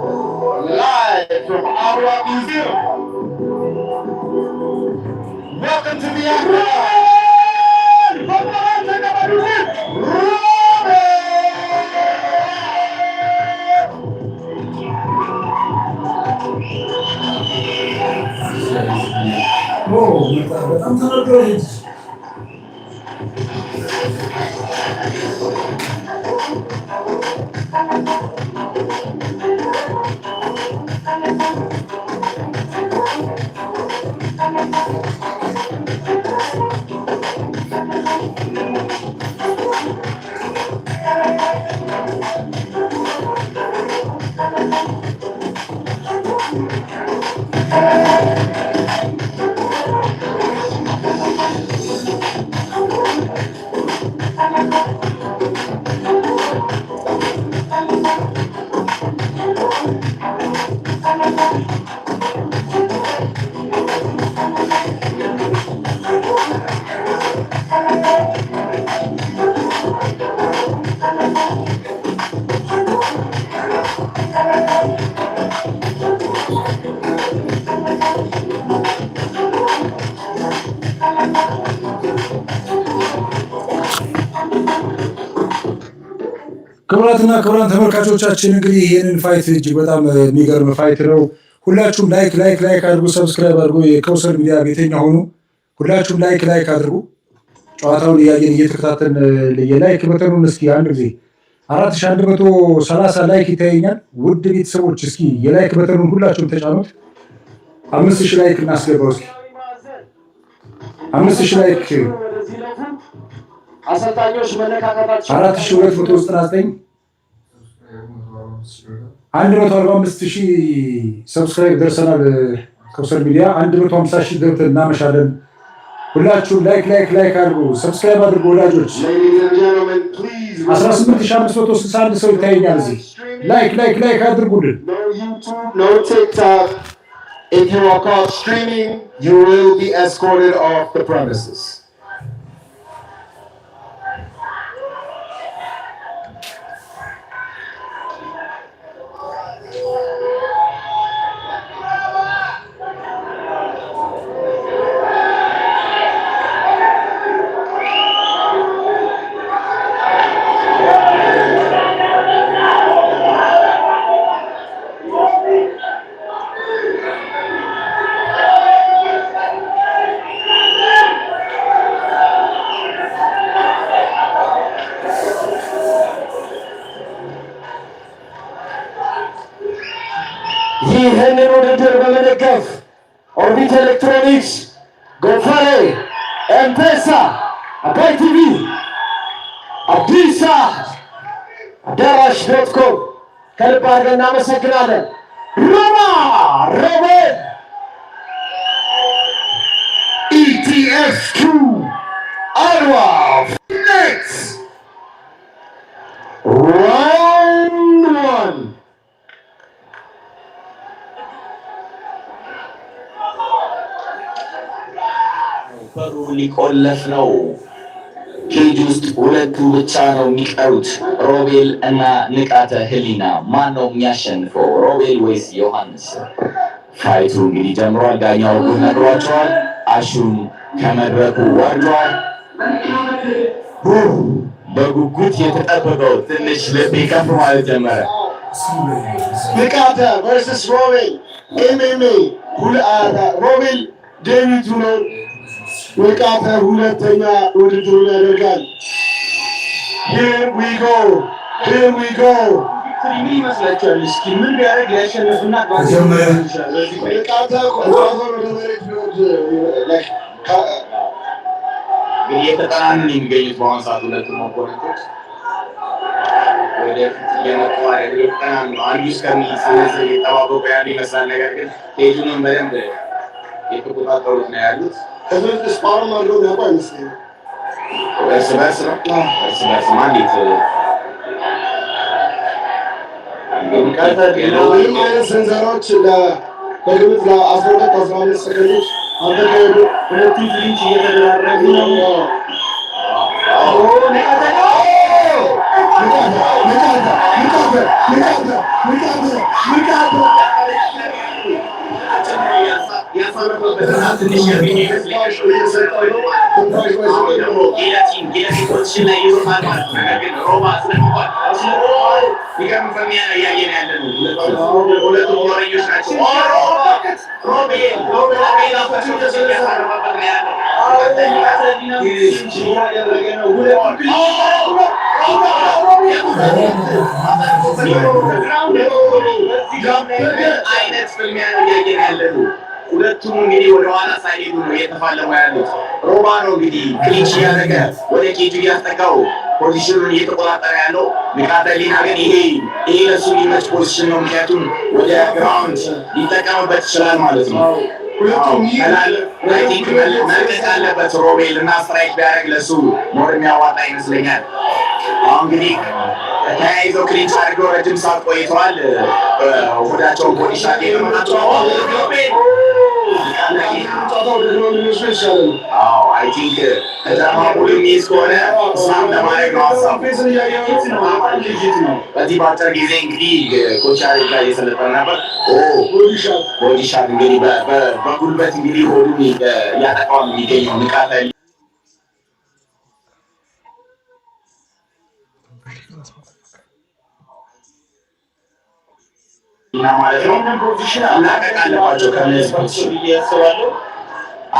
Live from Ottawa Museum. Welcome to the Octagon! Robin! ኦ፣ በጣም ተናግሯል ልጅ። ክቡራትና ክቡራን ተመልካቾቻችን፣ እንግዲህ ይህንን fight እጅግ በጣም የሚገርም fight ነው። ሁላችሁም like like like አድርጉ፣ subscribe አድርጉ። የከውሰር ሚዲያ ቤተኛ ሆኑ። ሁላችሁም like like አድርጉ። ጨዋታውን እያየን እየተከታተልን የ like button ኡን እስኪ አንድ ጊዜ፣ 4130 like ይታየኛል። ውድ ቤተሰቦች፣ እስኪ የ like button ኡን ሁላችሁም ተጫኑት። 5000 like እናስገባው እስኪ፣ 5000 like። አሰልጣኞች መነካከታቸው 4299፣ 145,000 subscribe ደርሰናል። ከውሰር ሚዲያ 150,000 ገብተን እናመሻለን። ሁላችሁም like like like አድርጉ፣ subscribe አድርጉ ወዳጆች። Ladies and gentlemen, please 18,561 ሰው ይታየኛል እዚህ። Like like like አድርጉልን። No YouTube, no TikTok. If you are caught streaming, you will be escorted off the premises. ይህንን ውድድር በመደገፍ ኦርቢት ኤሌክትሮኒክስ፣ ጎፈሬ፣ ኤምፔሳ፣ አባይ ቲቪ፣ አዲሳ አዳራሽ.com ከልብ አድርገን እናመሰግናለን። ሮማ ሮቤል ETS 2 አድዋ next round one. በሩ ሊቆለፍ ነው። Cage ውስጥ ሁለቱ ብቻ ነው የሚቀሩት፣ ሮቤል እና ንቃተ ህሊና። ማን ነው የሚያሸንፈው, ሮቤል ወይስ ዮሐንስ? Fight ኡ እንግዲህ ጀምሯል። ዳኛው ጉድ ነግሯቸዋል። አሹም ከመድረኩ ወርዷል። በጉጉት የተጠበቀው ትንሽ ልቤ ከፍ ማለት ጀመረ። ንቃተ versus ሮቤል MMA። ሮቤል debut ኡ ነው። ንቃተ ሁለተኛ ውድድሩን ያደርጋል። Here we go, here we go. ምን ይመስላችኋል? እስኪ ምን ቢያደርግ ሊያሸንፍና ንቃተ ጨዋታውን ወደ መሬት ቢወርድ like እንግዲህ እየተጠናኑ ነው የሚገኙት በአሁኑ ሰዓት። ሁለቱም opponent ኦች ወደፊት እየመጡ አይደል? እየተጠናኑ ነው። አንዱ እስከሚሰነዝር እየጠባበቁ ያሉ ይመስላል። ነገር ግን cage ኡንም በደንብ የተቆጣጠሩት ነው ያሉት። ከዚህ በፊት spar ም አድርገው የሚያውቁ አይመስለኝም። እርስ በርስ ነው፣ እርስ በርስ እንዴት ምንም አይነት ስንዘራዎች በግምት ለ12 15 ሰከንዶች አልተካሄዱ። ሁለቱም clinch እየተደራረጉ ነው። ንቃተ፣ ንቃተ፣ ንቃተ፣ ንቃተ፣ ንቃተ፣ ንቃተ! ያሳረፈበትና ትንሽ ትንፋሽ እየሰጠው ነው። ትንፋሽ ባይሰጠው ኖሮ Guillotine position ላይ ይዞታል ማለት ነው። ነገር ግን ሮባ አስለቅቋል። የሚገርም ፍልሚያ ነው እያየን ያለ ነው። ሁለቱም ጦረኞች ናቸው። ሮቤል ሮቤል opportunity እያሳረፈበት ነው ያለው። Clinch እያደረገ ነው። ሁለቱም clinch አይነት ፍልሚያ ነው እያየን ያለ ነው። ሁለቱም እንግዲህ ወደ ኋላ ሳይሄዱ ነው እየተፋለሙ ያሉት። ሮባ ነው እንግዲህ clinch እያደረገ ወደ ኬጁ እያስጠጋው position ኡን እየተቆጣጠረ ያለው። ንቃተ ህሊና ግን ይሄ ለሱ የሚመች position ነው። ምክንያቱም ወደ ground ሊጠቀምበት ይችላል ማለት ነው። I think መልቀቅ አለበት ሮቤል እና strike ቢያደርግ ለሱ more የሚያዋጣ ይመስለኛል። አሁን እንግዲህ ተያይዘው clinch አድርገው ረጅም ሰዓት ቆይተዋል። ሆዳቸውን body shot የመጣቸው ሮቤል ጨዋታ ወደ ground ሊወስደው ይሻላል። አዎ፣ I think ከጀርባ ሙሉ የሚይዝ ከሆነ slam ለማድረግ ነው ሀሳቡ። Face ን እያየሁት ነው። ልጅት ነው። በዚህ በአጭር ጊዜ እንግዲህ coach ያሬድ ላይ እየሰለጠነ ነበር። Body shot. Body shot እንግዲህ በጉልበት እንግዲህ ሆዱን እያጠቃው ነው የሚገኘው ንቃተ ህሊና ማለት ነው። ይህንን position መላቀቅ አለባቸው ከእነዚህ position። ብዬ አስባለሁ።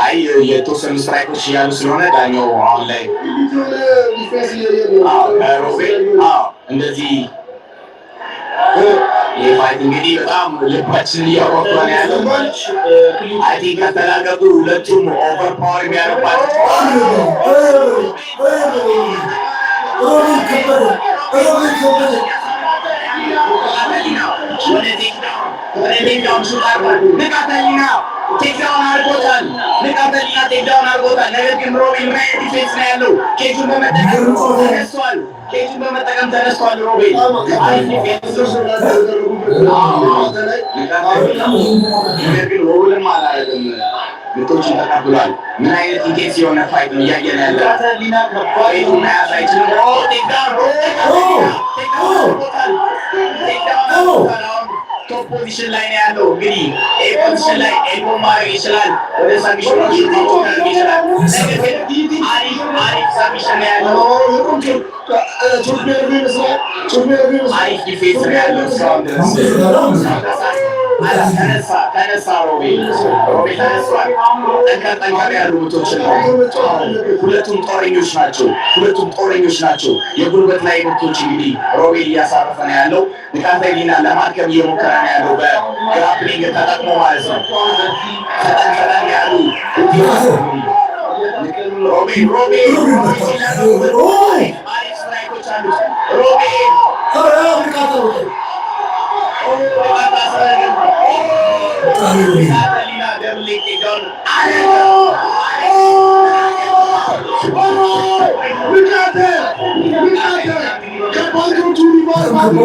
አይ፣ የተወሰኑ strike ኦች እያሉ ስለሆነ ዳኛው አሁን ላይ የሆነ defense እያየን ነው። አዎ፣ ሮቤል፣ አዎ፣ እንደዚህ ይህ fight እንግዲህ በጣም ልባችንን እያጓጓ ነው ያለው። I think ከተላቀቁ ሁለቱም overpower የሚያደርጓቸው ሮቤል ከበደ፣ ሮቤል ከበደ! ወደ takedown shoot አድርጓል። ንቃተ ህሊና takedown አድርጎታል። ንቃተ ህሊና takedown አድርጎታል። ነገር ግን ሮቤል ምን አይነት defense ነው ያለው? Cage ኡን በመጠቀም ተነስቷል። Cage ኡን በመጠቀም ተነስቷል። ሮቤል አሪፍ defense ነው። ነገር ግን roll ም አላደረግም። ምቶችን ተቀብሏል። ምን አይነት intense የሆነ fight ነው እያየን ያለ። ንቃተ ህሊና ከባድ Fight ኡን መያዝ አይችልም። Takedown አድርጎታል። Takedown አድርጎታል። አሁን top position ላይ ነው ያለው። እንግዲህ A position ላይ elbow ማድረግ ይችላል። ወደ submission ማድረግ ይችላል። ነገር ግን አሪፍ አሪፍ submission ነው ያለው። አሪፍ defense ነው ያለው እስካሁን ድረስ። ተነሳ ተነሳ፣ ሮቤል ሮቤል ተነስቷል። ጠንከር ጠንከር ያሉ ምቶችን ነው። ሁለቱም ጦረኞች ናቸው። ሁለቱም ጦረኞች ናቸው። የጉልበት ላይ ምቶች እንግዲህ ሮቤል እያሳረፈ ነው ያለው። ንቃተ ህሊና ለማድከም እየሞከረ ነው ያለው በ grappling ተጠቅሞ ማለት ነው። ፈጠን ፈጠን ያሉ ሮቤል ሮቤል አሪፍ strike ኦች አሉት ሮቤል። ንቃተ ሮጠ። ንቃተ ንቃተ ከባንኮቹ reverse አድርጎ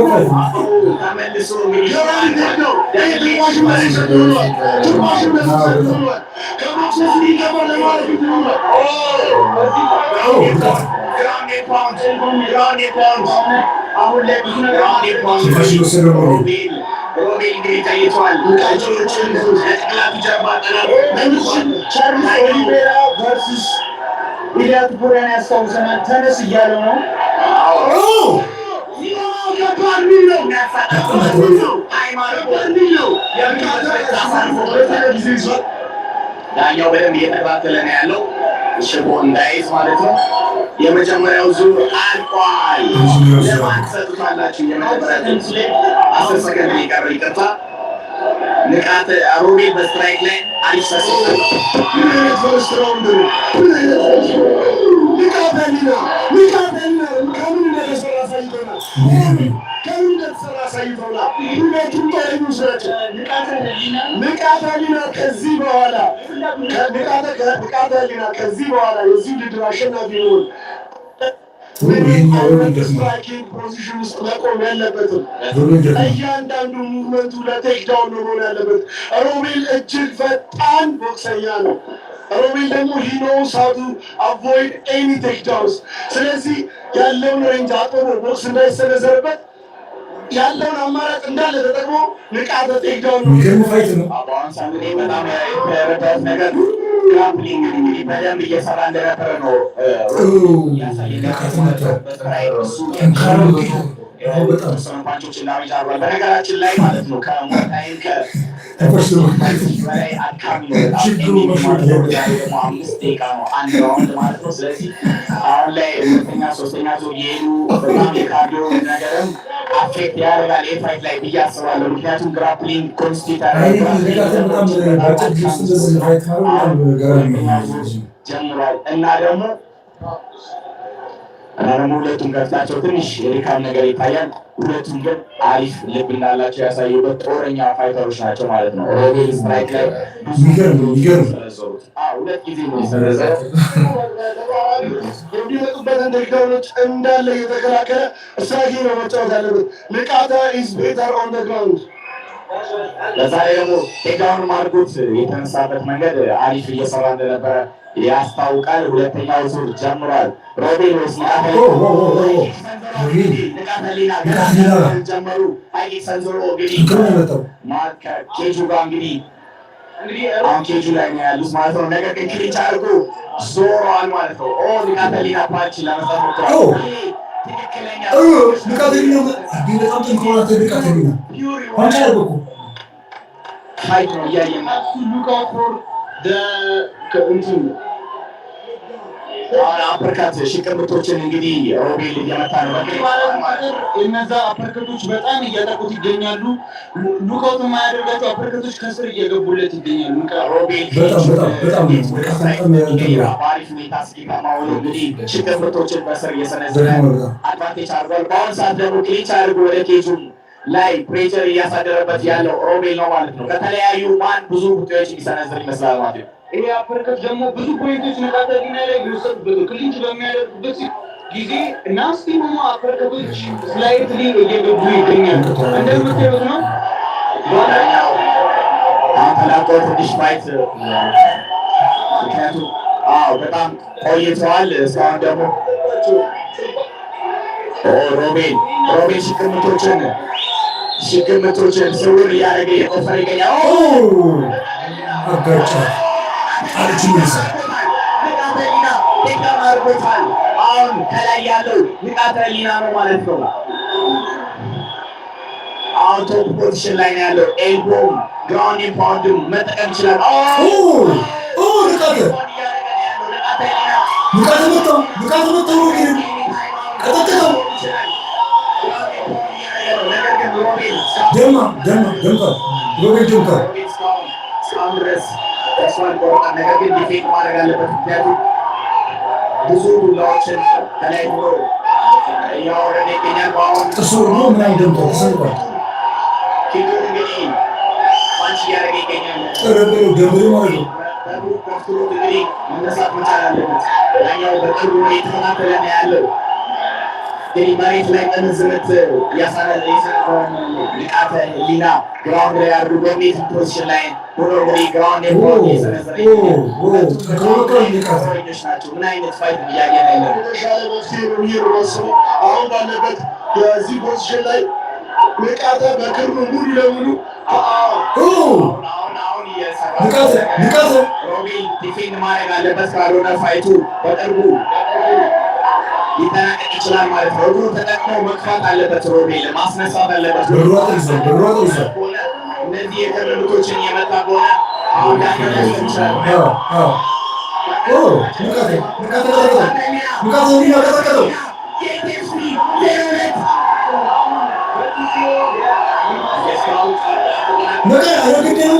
ገራሚ ነው። ይሄ ግማሽ መሬት ሆኗል። ግማሽ መሬት ሆኗል። ከቦክስ ውስጥ ሊገባ ለማለት ሆኗል። አሁን ላይ ብዙ ነገር ትንፋሽ እየወሰደ ነው ሮቤል። ሮቤል እንግዲህ ተይቷል። እጆቹን ለጭንቅላቱ ጀርባ ጠላት ቻርልስ ኦሊቬራ versus ኢሊያ ቱፑሪያን ያስታውሰናል። ተነስ እያለው ነው። ከባድ ነው። ከባድ ነው። ጊዜ ይዟል። ዳኛው በደንብ እየተከታተለ ነው ያለው፣ ሽቦ እንዳይዝ ማለት ነው። የመጀመሪያው ዙር አልቋል። ለማን ትሰጡታላችሁ? የመጀመሪያ 10 ሰከንድ የቀረ፣ ይቅርታ። ንቃት ሮቤል በ strike ላይ አሪፍ ሰ ምን አይነት first round ነው? ምን አይነት first round? ንቃተ ህሊና ንቃተ ህሊና ከምን እንደተሰራ አሳይቶናል። ከምን እንደተሰራ አሳይቶናል። ሁለቱም ጦረኞች ናቸው። ንቃተ ህሊና ከዚህ በኋላ ንቃተ ንቃተ ህሊና ከዚህ በኋላ የዚህ ውድድር አሸናፊ መሆን ይሄኛው ሮቤል ደክሟል። Striking position ውስጥ መቆም ያለበትም ሮቤል ደክሟል። እያንዳንዱ movement ኡ ለ takedown ነው መሆን ያለበት። ሮቤል እጅግ ፈጣን ቦክሰኛ ነው። ሮቤል ደግሞ he knows how to avoid any takedowns። ስለዚህ ያለውን range አጥቦ ቦክስ እንዳይሰነዘርበት ያለውን አማራጭ እንዳለ ተጠቅሞ ንቃተ takedown ነው። የሚገርም fight ነው። በአሁን ሰዓት እንግዲህ በጣም የተረዳሁት ነገር grappling እንግዲህ በደንብ እየሰራ እንደነበረ ነው። ንቃተ መቷል። ጠንካራ ውጤት ነው። አዎ በጣም የተወሰኑ punch ኦችን damage አድርጓል። በነገራችን ላይ ማለት ነው ከ Muay Thai ም ተንፈስ ነው። በላይ አድካሚ ነው በጣም። ችግሩ MMA መሾ ማለት ነው። ዛሬ ደግሞ 5 ደቂቃ ነው አንድ round ማለት ነው። ስለዚህ አሁን ላይ ሁለተኛ ሶስተኛ ዙር እየሄዱ በጣም የ cardio ነገርም affect ያደርጋል ይህ fight ላይ ብዬ አስባለሁ። ምክንያቱም grappling ኮንስቲት አይ ንቃተ በጣም በአጭር ጊዜ ውስጥ እንደዚህ fight ማድረግ በጣም ገራሚ ነው። ጀምሯል እና ደግሞ ሁለቱም ከፊታቸው ትንሽ የድካም ነገር ይታያል። ሁለቱም ግን አሪፍ ልብ እንዳላቸው ያሳዩበት ጦረኛ fighter ኦች ናቸው ማለት ነው። ሮቤል strike ላይ ብዙ የሚገርም ነው፣ የሚገርም። ሰነዘሩት። አዎ፣ ሁለት ጊዜ ነው የሰነዘረው። የሚመጡበትን takedown ኦች እንዳለ እየተከላከለ striking ነው መጫወት ያለበት። ንቃተ is better on the ground። በዛ ላይ ደግሞ takedown አድርጎት የተነሳበት መንገድ አሪፍ እየሰራ እንደነበረ ያስታውቃል። ሁለተኛው ዙር ጀምሯል። ሮቤል ወይስ ንቃተ? ኦ ኦ ኦ ኦ ሮቤል። ንቃተ ህሊና ንቃተ ህሊና። ጀመሩ። High kick ሰንዝሮ እንግዲህ ጠንክሮ ነው የመጣው። ከኬጁ ጋር እንግዲህ አሁን ኬጁ ላይ ነው ያሉት ማለት ነው። ነገር ግን clinch አድርጎ ዞሯል ማለት ነው። ኦ ንቃተ ህሊና punch ለመስጠት ሞክሯል። ኦ ትክክለኛ ኦ ንቃተ ህሊና እንዴ በጣም ጠንክሮ ናት። ንቃተ ህሊና punch አደረገ እኮ። Fight ነው እያየን ነው። Look out for እንትን። አሁን uppercut ሽቅምቶችን እንግዲህ ሮቤል እየመታ ነው። ባለ ቁጥር እነዛ uppercut ኦች በጣም እያጠቁት ይገኛሉ። Look out የማያደርጋቸው uppercut ኦች ከስር እየገቡለት ይገኛሉ። ሮቤል በጣም በጣም በጣም ነው ንቃተ በጣም እንትን ነው። በአሪፍ ሁኔታ ስኬታማ ሆኖ እንግዲህ ሽቅምቶችን በስር እየሰነዘረ ደክሟል በጣም። Advantage አድርጓል። በአሁኑ ሰዓት ደግሞ clinch አድርጎ ወደ cage ኡም ላይ pressure እያሳደረበት ያለው ሮቤል ነው ማለት ነው። ከተለያዩ ማን ብዙ ቡጤዎች የሚሰነዝር ይመስላል ማለት ነው። ይሄ uppercut ደግሞ ብዙ point ኦች ንቃተ ህሊና ላይ እየወሰዱበት ነው። Clinch በሚያደርጉበት ጊዜ nasty የሆኑ uppercut ኦች slightly እየገቡ ይገኛሉ። እንደምታዩት ነው። ዳኛው አሁን ተላቆ ትንሽ fight ምክንያቱም አዎ በጣም ቆይተዋል። እስካሁን ደግሞ ኦ ሮቤል ሮቤል ሽቅምቶችን ስውር እያደረገ እየቆፈረ ይገኛል። ኦ አጋጫት ጣለች መልሳ። ንቃተ ህሊና takedown አድርጎታል። አሁን ከላይ ያለው ንቃተ ህሊና ነው ማለት ነው። አሁን እስካሁን top position ላይ ነው ያለው። Elbow ም ground pound ም መጠቀም ይችላል። ንቃተ ንቃተ መታው፣ ንቃተ መታው፣ ሮቤልን ቀጠቀጠው። ደማ ደማ ደምቷል፣ ሮቤል ደምቷል። እስካሁን ድረስ ተስፋ አልቆረጠም። ነገር ግን defend ማድረግ አለበት። ምክንያቱም ብዙ ዱላዎችን ከላይ ሆኖ እያወረደ ይገኛል። በአሁን ጥርሱ ነው ምናምን ደምቷል፣ ተሰንቋል። ፊቱን እንግዲህ punch እያደረገ ይገኛል። ጠረበለው ደምሮ ማለት ነው። በእግሩ ገፍትሮት እንግዲህ መነሳት መቻል አለበት። ያኛው በቅርቡ እየተከታተለ ነው ያለው። እንግዲህ መሬት ላይ ጥምዝ ምት ንቃተ ህሊና ground ላይ አድርጎ dominating position ላይ ሆኖ እንግዲህ ground እየሰነዘረ ይገኛል። ናቸው። ምን አይነት fight እያየን ያለ ነው? የተሻለ መፍትሄ ነው ብዬ ነው የማስበው። አሁን ባለበት የዚህ position ላይ ንቃተ በክርኑ ሙሉ ለሙሉ አሁን እየሰራ ንቃተ ንቃተ ሮቤል defend ማድረግ አለበት። ካልሆነ fight ኡ በቅርቡ ሊጠናቀቅ ይችላል ማለት ነው። እግሩ ተጠቅሞ መግፋት አለበት። ሮቤል ማስነሳት አለበት። በእግሩ አጥር በእግሩ አጥር ይዟል። እነዚህ የክር ምቶችን እየመታ ከሆነ አሁን ዳኛው ሊያስቆም ይችላል። ንቃተ ንቃተ ቀጠቀጠው፣ ንቃተ ህሊና ቀጠቀጠው። ንቃ ኧረ ግድ ነው።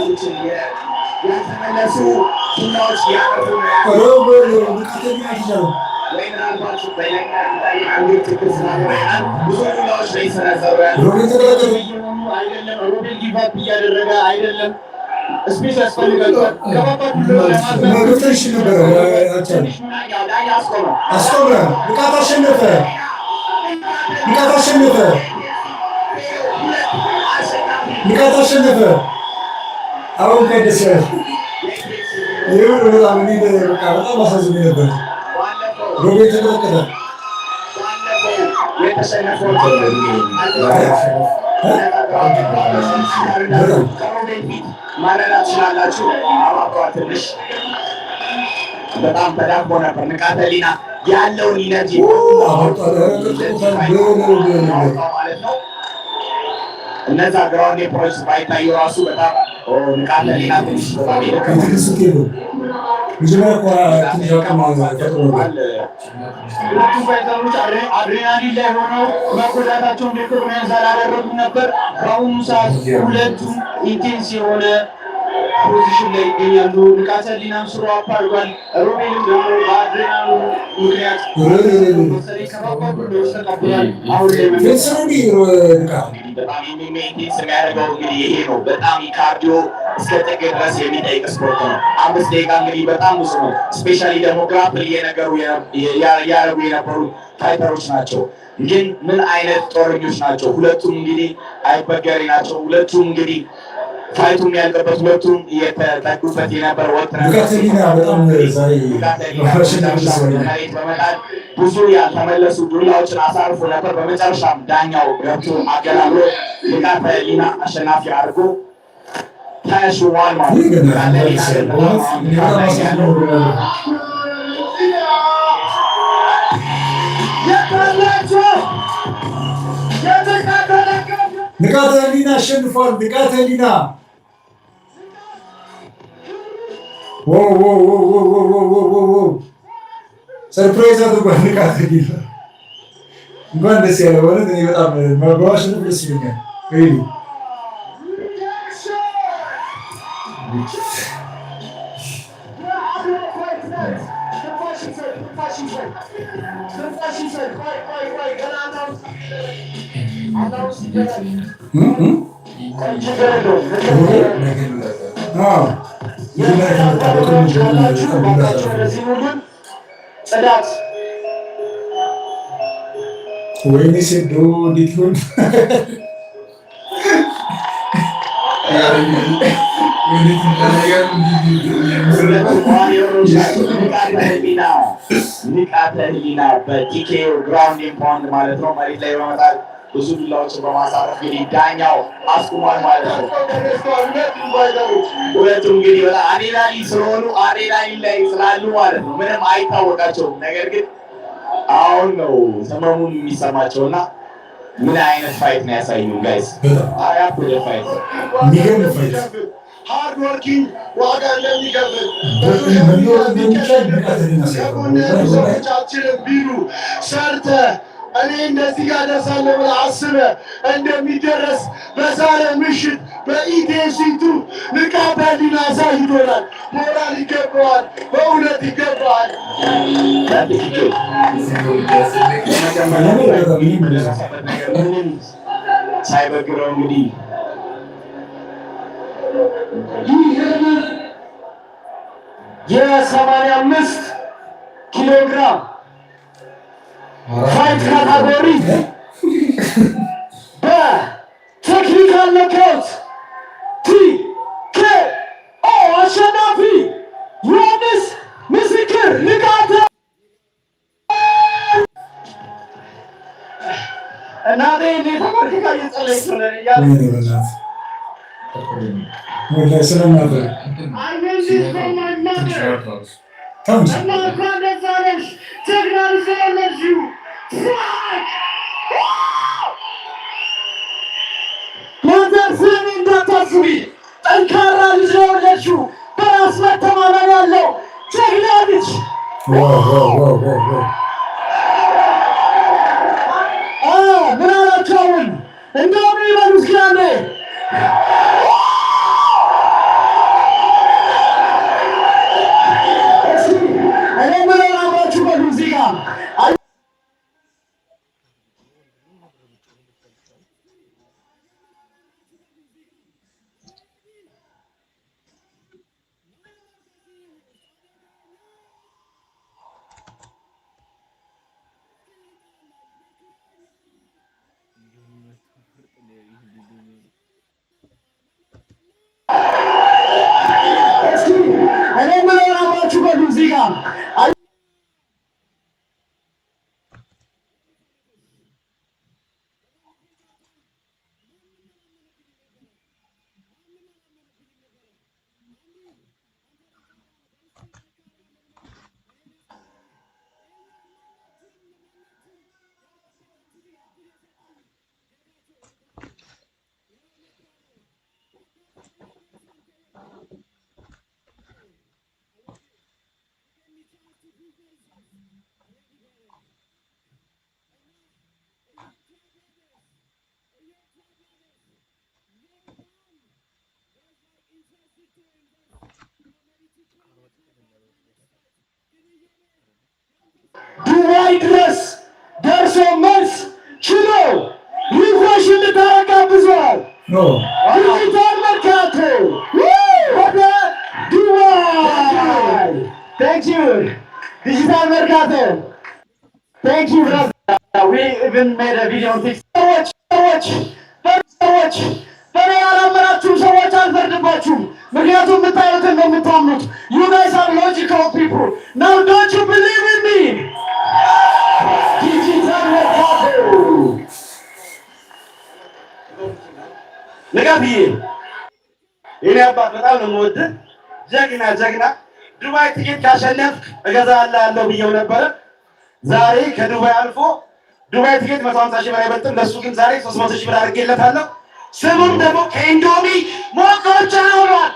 ያልተመለሱ ዱላዎች እያረፉ ነው ኧረ በለው ንቃተ ህሊና አልተቻለም። ወይ ምናልባት በላይኛ አንገት ችግር ስላለ ብዙ ዱላዎች ላይ ይሰነዘሩ ያሉ ሮቤል ተቀጠቀጠው። አይደለም ሮቤል give up እያደረገ አይደለም። Space ያስፈልጋል። ከባባድ ዱላዎች ለማንሳት መግጠም ይችል ነበረ፣ አልቻለም። ዳኛ አስቆመ። አስቆመ። ንቃት አሸነፈ። ንቃት አሸነፈ። ንቃት አሸነፈ። አሁን እንኳን ደስ ያለህ። ይህ በጣም እኔ በቃ በጣም አሳዝኖኝ ነበር። ሮቤል ተቀጠቀጠ። የተሸነፈው ከሮቤል ፊት መረዳት ትችላላችሁ። አባቷ ትንሽ በጣም ተዳክሞ ነበር። ንቃተ ህሊና ያለውን energy ማለት ነው። እነዛ ground ፖች ባይታዩ ራሱ በጣም ንቃተ ህሊና ትንሽ በጣም የደከመ የትግል ስኬት ነው። መጀመሪያ እኮ ትንሽ አቅም ፈጥሮ ነበር። ሁለቱም fighter ኦች አድሬናሊን ላይ ሆነው መጎዳታቸውን recognize አላደረጉም ነበር። በአሁኑ ሰዓት ሁለቱም intense የሆነ position ላይ ይገኛሉ። ንቃተ ህሊናም throw up አድርጓል። ሮቤልም ደግሞ በአድሬናሉ ምክንያት መሰለኝ ከባባድ ዱላዎች ተቀብሏል። አሁን ላይ fencer ነው እንዲህ ንቃት በጣም MMA intense የሚያደርገው እንግዲህ ይሄ ነው። በጣም cardio እስከ ጥግ ድረስ የሚጠይቅ ስፖርት ነው። 5 ደቂቃ እንግዲህ በጣም ብዙ ነው። Specially ደግሞ grapple እየነገሩ እያደረጉ የነበሩ fighter ኦች ናቸው። ግን ምን አይነት ጦረኞች ናቸው? ሁለቱም እንግዲህ አይበገሬ ናቸው። ሁለቱም እንግዲህ fight ኡ የሚያልቅበት ሁለቱም እየተጠጉበት የነበረ ወቅት ነበር። ንቃተ ህሊና በጣም ዛሬ ማሸነፍ ደስ ብሎኛል። መሬት በመጣል ብዙ ያልተመለሱ ዱላዎችን አሳርፎ ነበር። በመጨረሻም ዳኛው ገብቶ አገላግሎ ንቃተ ህሊና አሸናፊ አድርጎ ተሽሟል ማለት ይህ ነው። ግን ንቃተ ህሊና ግን በጣም በእውነት አሁን እኔ በጣም ላይ አሳዝኖ ያለው ነበር። የታላችሁ የተቃጠለቀ ንቃተ ህሊና አሸንፏል። ንቃተ ህሊና wow wow wow wow wow wow wow wow! Surprise አድርጓል። ንቃተ ህሊና እንኳን ደስ ያለ። በእውነት እኔ በጣም በማሸነፍ ደስ ይለኛል። Really. አዎ መጀመሪያ ከመጣ በቅርቡ ካላችሁ በጣም እባካችሁ ጉዳት ወደዚህ ኑልን። ጽዳት ወይኔ ሴዶ እንዴት ይሆን? ንቃተ ህሊና ንቃተ ህሊና በ TKO ground pound ማለት ነው። መሬት ላይ በመጣል ብዙ ዱላዎችን በማሳረፍ እንግዲህ ዳኛው አስቁሟል ማለት ነው። ሁለቱም እንግዲህ በጣም አድሬናሊን ስለሆኑ አድሬናሊን ላይ ስላሉ ማለት ነው ምንም አይታወቃቸውም። ነገር ግን አሁን ነው ህመሙን የሚሰማቸው እና ምን አይነት fight ነው ያሳዩ guys? አያበደ fight። የሚገርም fight። Hard working ዋጋ እንደሚከፍል መለወጥ እንደሚቻል ንቃተ ህሊና ከጎን ያሉ ሰዎች አልችልም ቢሉ ሰርተህ እኔ እንደዚህ ጋር ደርሳለሁ ብለህ አስበህ እንደሚደረስ በዛሬ ምሽት በ ETFC 2 ንቃተ ህሊና አሳይቶናል። ሞራል ይገባዋል፣ በእውነት ይገባዋል። በትክክል ምንም ሳይበግረው እንግዲህ ይህንን የ85 ኪሎ ግራም fight category በ technical knockout TKO አሸናፊ ዮሐንስ ምስክር ንቃተ። እናቴ እኔ ተንበርክካ እየጸለየች ነው ለእኔ እያለ ወላሂ ስለማታ I win this for my mother. እና እንኳን ደስ አለሽ፣ ጀግና ልጅ ወለድሽው። Fuck! Mother ስለኔ እንዳታስቢ፣ ጠንካራ ልጅ ነው የወለድሽው፣ በራስ መተማመን ያለው ጀግና ልጅ። Wow! ምን አላችሁ አሁን? እንደውም ይበሉ እስኪ አንዴ። እስኪ እኔ የምለውን አብራችሁ በሉ እዚህ ጋር። እስኪ እኔ የምለውን አብራችሁ በሉ እዚህ ጋር። ዱባይ ድረስ ደርሶ መልስ ችሎ refresh እንድታረግ ጋብዘዋል። ዲጂታል መርካቶ ወደ ዱባይ። Thank you, ዲጂታል መርካቶ። Thank you, brother. We even made a video on TikTok. ሰዎች በእኔ ያላመናችሁም ሰዎች አልፈርድባችሁም። ምክንያቱም የምታዩትን ነው የምታምኑት። You guys are logical people. Now don't you believe in me? ዲጂታል መርካቶ። ንቃትዬ የኔ አባት በጣም ነው የምወድህ። ጀግና ጀግና። ዱባይ ትኬት ካሸነፍክ እገዛልሃለሁ ብዬው ነበረ። ዛሬ ከዱባይ አልፎ ዱባይ ትኬት 150,000 ብር አይበልጥም። ለእሱ ግን ዛሬ 300,000 ብር አድርጌለታለሁ። ስሙም ደግሞ ከኢንዶሚ ሞቆጫ ሆኗል።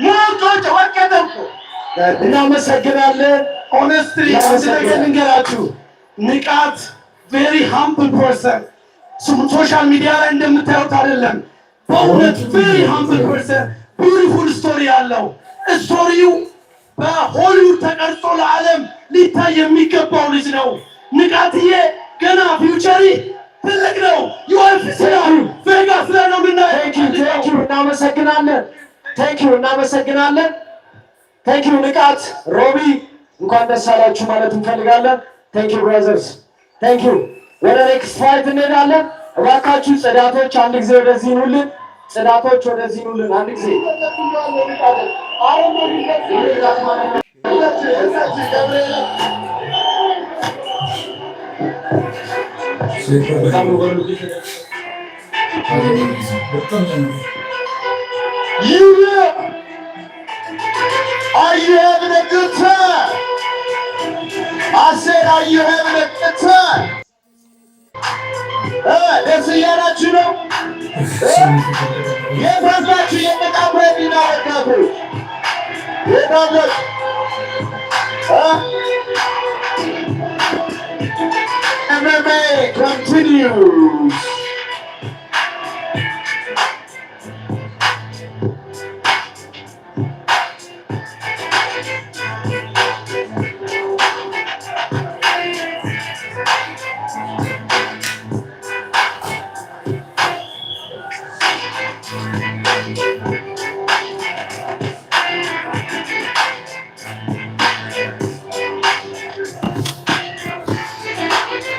ሞቆጫ ወቀተ እኮ። እናመሰግናለን። Honestly አንድ ነገር ልንገራችሁ፣ ንቃት very humble person፣ social media ላይ እንደምታዩት አይደለም። በእውነት very humble person፣ beautiful story ያለው፣ story ው በሆሊውድ ተቀርጾ ለዓለም ሊታይ የሚገባው ልጅ ነው። ንቃትዬ ገና future ትልቅ ነው። UFC ላይ ቬጋስ ላይ ነው የምናየው። Thank you፣ እናመሰግናለን። Thank you፣ እናመሰግናለን። Thank you ንቃት፣ ሮቢ እንኳን ደስ አላችሁ ማለት እንፈልጋለን። Thank you brothers, thank you። ወደ next fight እንሄዳለን። እባካችሁ ጽዳቶች አንድ ጊዜ ወደዚህ ኑልን። ጽዳቶች ወደዚህ ኑልን አንድ ጊዜ። በጣም You Are you having a good time? I said, are you having a good time? ደስ እያላችሁ ነው? የታላችሁ የንቃተ ህሊና ደጋፊዎች? የታላችሁ? MMA continues.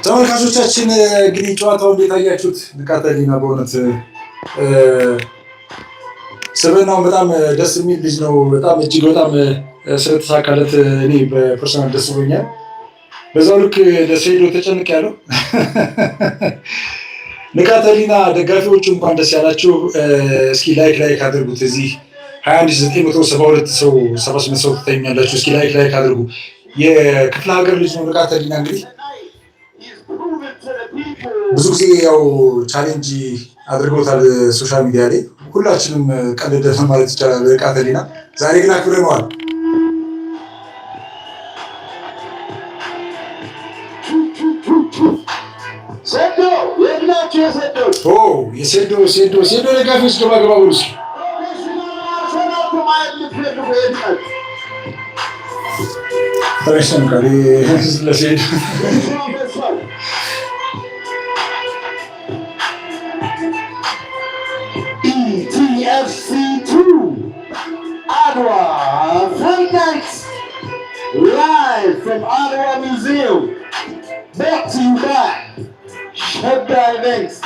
ተመልካቾቻችን፣ እንግዲህ ጨዋታው እንዴት አያችሁት? ንቃተ ህሊና በእውነት ስብዕናው በጣም ደስ የሚል ልጅ ነው። በጣም እጅግ በጣም ስለተሳካለት እኔ በ personal ደስ ብሎኛል። በዛው ልክ ለሴዶ ተጨንቅ ያለው ንቃተ ህሊና ደጋፊዎቹ እንኳን ደስ ያላችሁ። እስኪ like like አድርጉት። እዚህ 21,972 ሰው፣ 78 ሰው ትተኛላችሁ። እስኪ like like አድርጉ። የክፍለ ሀገር ልጅ ነው ንቃተ ህሊና። እንግዲህ ብዙ ጊዜ ያው challenge አድርገውታል social media ላይ፣ ሁላችንም ቀልደን ማለት ይቻላል። ንቃተ ህሊና ዛሬ ግን አክብረነዋል። ሴዶ የት ናችሁ? የሴዶ የሴዶ ሴዶ ሴዶ ደጋፊዎች ገባ ገባ ብሉ እስኪ። Professional ማየት የምትፈልጉ የት ናችሁ? በጣም ያስጨንቃል ለሴዶ። አንበሳው ETFC 2 Adwa Fight Night, live from Adwa Museum, brought to you by Shebda Events.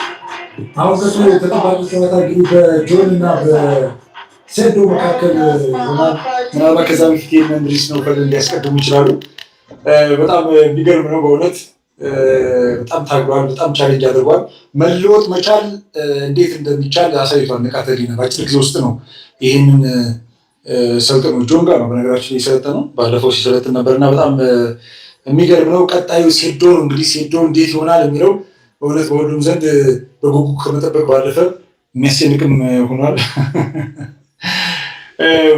አሁን ቀጥሎ ተጠባቂ ጨዋታ እንግዲህ በጆን እና በሴዶ መካከል ይሆናል። ምናልባት ከዛ በፊት የእነ እንድሪስ ነውፈልን ሊያስቀድሙ ይችላሉ። በጣም የሚገርም ነው በእውነት፣ በጣም ታግሏል። በጣም challenge አድርጓል። መለወጥ መቻል እንዴት እንደሚቻል አሳይቷል። ንቃተ ህሊና በአጭር ጊዜ ውስጥ ነው ይህንን ሰልጥኖ፣ ጆን ጋር ነው በነገራችን ላይ የሰለጠነው፣ ባለፈው ሲሰለጥን ነበር እና በጣም የሚገርም ነው። ቀጣዩ ሴዶ ነው። እንግዲህ ሴዶ እንዴት ይሆናል የሚለው በእውነት በሁሉም ዘንድ በጉጉት ከመጠበቅ ባለፈ የሚያስጨንቅም ሆኗል።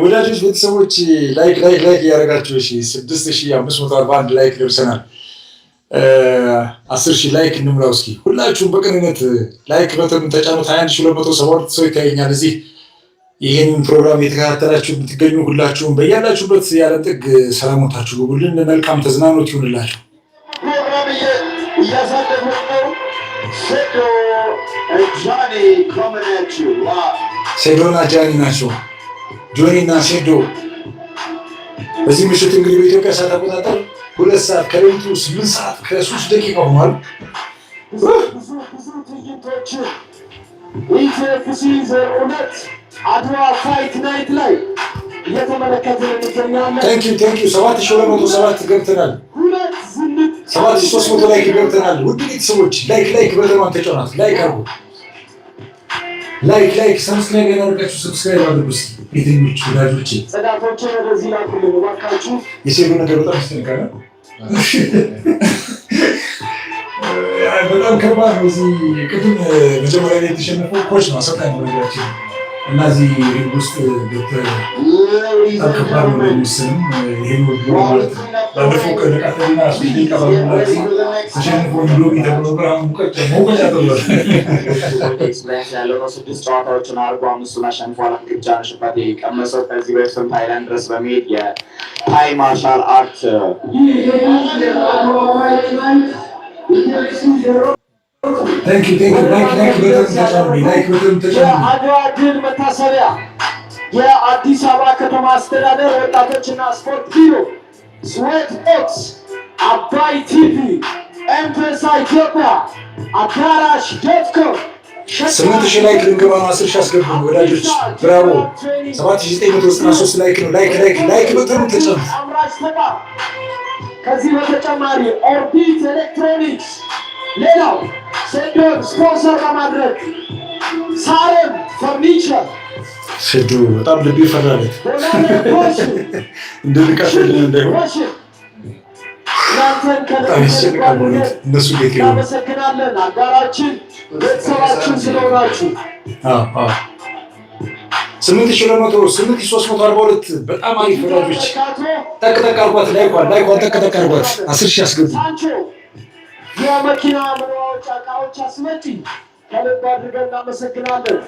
ወዳጆች፣ ቤተሰቦች፣ like like like እያደረጋችሁ፣ እሺ፣ 6541 like ደርሰናል። 10,000 like እንሙላው እስኪ። ሁላችሁም በቅንነት like button ኡን ተጫኑት። 21,272 ሰው ይታየኛል እዚህ። ይህንን ፕሮግራም የተከታተላችሁ የምትገኙ ሁላችሁም በያላችሁበት የዓለም ጥግ ሰላሞታችሁ ግቡልን። መልካም ተዝናኖት ይሁንላችሁ። ፕሮግራም እያሳለፉ ነው። ሴዶ ጆኒ coming at you live. ሴዶና ጃኒ ናቸው። ጆኒ እና ሴዶ በዚህ ምሽት እንግዲህ በኢትዮጵያ ሰዓት አቆጣጠር 2 ሰዓት፣ ከሌሊቱ 8 ሰዓት ከ3 ደቂቃ ሆኗል። ብዙ ብዙ ብዙ ትዕይንቶችን ETFC 02 አድዋ Fight Night ላይ እየተመለከትን እንገኛለን። Thank you, thank you። 7207 ገብተናል። ሁለት ዝንጥ 7300 like ገብተናል። ውድ ቤተሰቦች፣ like like button ኗን ተጫኗት። Like አድርጉ። Like like subscribe ያላደረጋችሁ subscribe አድርጉ። እስኪ ቤተኞች ወዳጆቼ። ጽዳቶችን ወደዚህ ላኩልን እባካችሁ። የሴዶ ነገር በጣም ያስጨንቃል። በጣም ከባድ ነው። እዚህ ቅድም መጀመሪያ ላይ የተሸነፈው coach ነው፣ አሰልጣኝ ነው ነገራችን፣ እና እዚህ ring ውስጥ ገብተህ በጣም ከባድ ነው ለሚወስንም ይሄ ነው ብሎ ማለት ነው። ባለፈው ከንቃተ ህሊና 3 ደቂቃ ባልሞላ ጊዜ ተሸንፎ እንዶሚ ተብሎ ነበር። አሁን ሙቀጫ መውቀጫ ተብሏል። Experience ያለው ነው። ስድስት ጨዋታዎችን አድርጎ አምስቱን አሸንፏል። አንድ ብቻ ነው ሽንፈት የቀመሰው። ከዚህ በፊትም ታይላንድ ድረስ በመሄድ የታይ martial art የአድዋ Fight Night ETFC 02 Thank you, thank you። Like like button ተጫኑ። Like button ተጫኑ። የአድዋ ድል መታሰቢያ፣ የአዲስ አበባ ከተማ አስተዳደር ወጣቶችና ስፖርት ቢሮ፣ ስዌት ቦክስ፣ አባይ ቲቪ፣ ኤምፔሳ ኢትዮጵያ፣ አዳራሽ.com። 8,000 like ልንገባ ነው። 10,000 አስገቡ ወዳጆች። Bravo። 7993 like ነው። Like like like button ኡ ተጫኑት። አምራች ተቋም። ከዚህ በተጨማሪ ኦርቢት ኤሌክትሮኒክስ፣ ሌላው ሴዶን ስፖንሰር በማድረግ ሳሬም ፈርኒቸር፣ ሴዶ በጣም ልቤ ፈራለት። ቦላሌ ሎሽን፣ እንደ ንቃተ ህሊና እንዳይሆን ሎሽን እናንተን በጣም ያስጨንቃል በእውነት፣ እነሱ እንዴት ይሆኑ? እናመሰግናለን። አጋራችን ቤተሰባችን ስለሆናችሁ። 8200፣ 8342፣ በጣም አሪፍ ወዳጆች። ጠቅ ጠቅ አርጓት፣ like ኳን like ኳን ጠቅ ጠቅ አርጓት። 10,000 አስገቡ። ሳንቾ የመኪና መለዋወጫ እቃዎች አስመጪ ከልብ አድርገን እናመሰግናለን።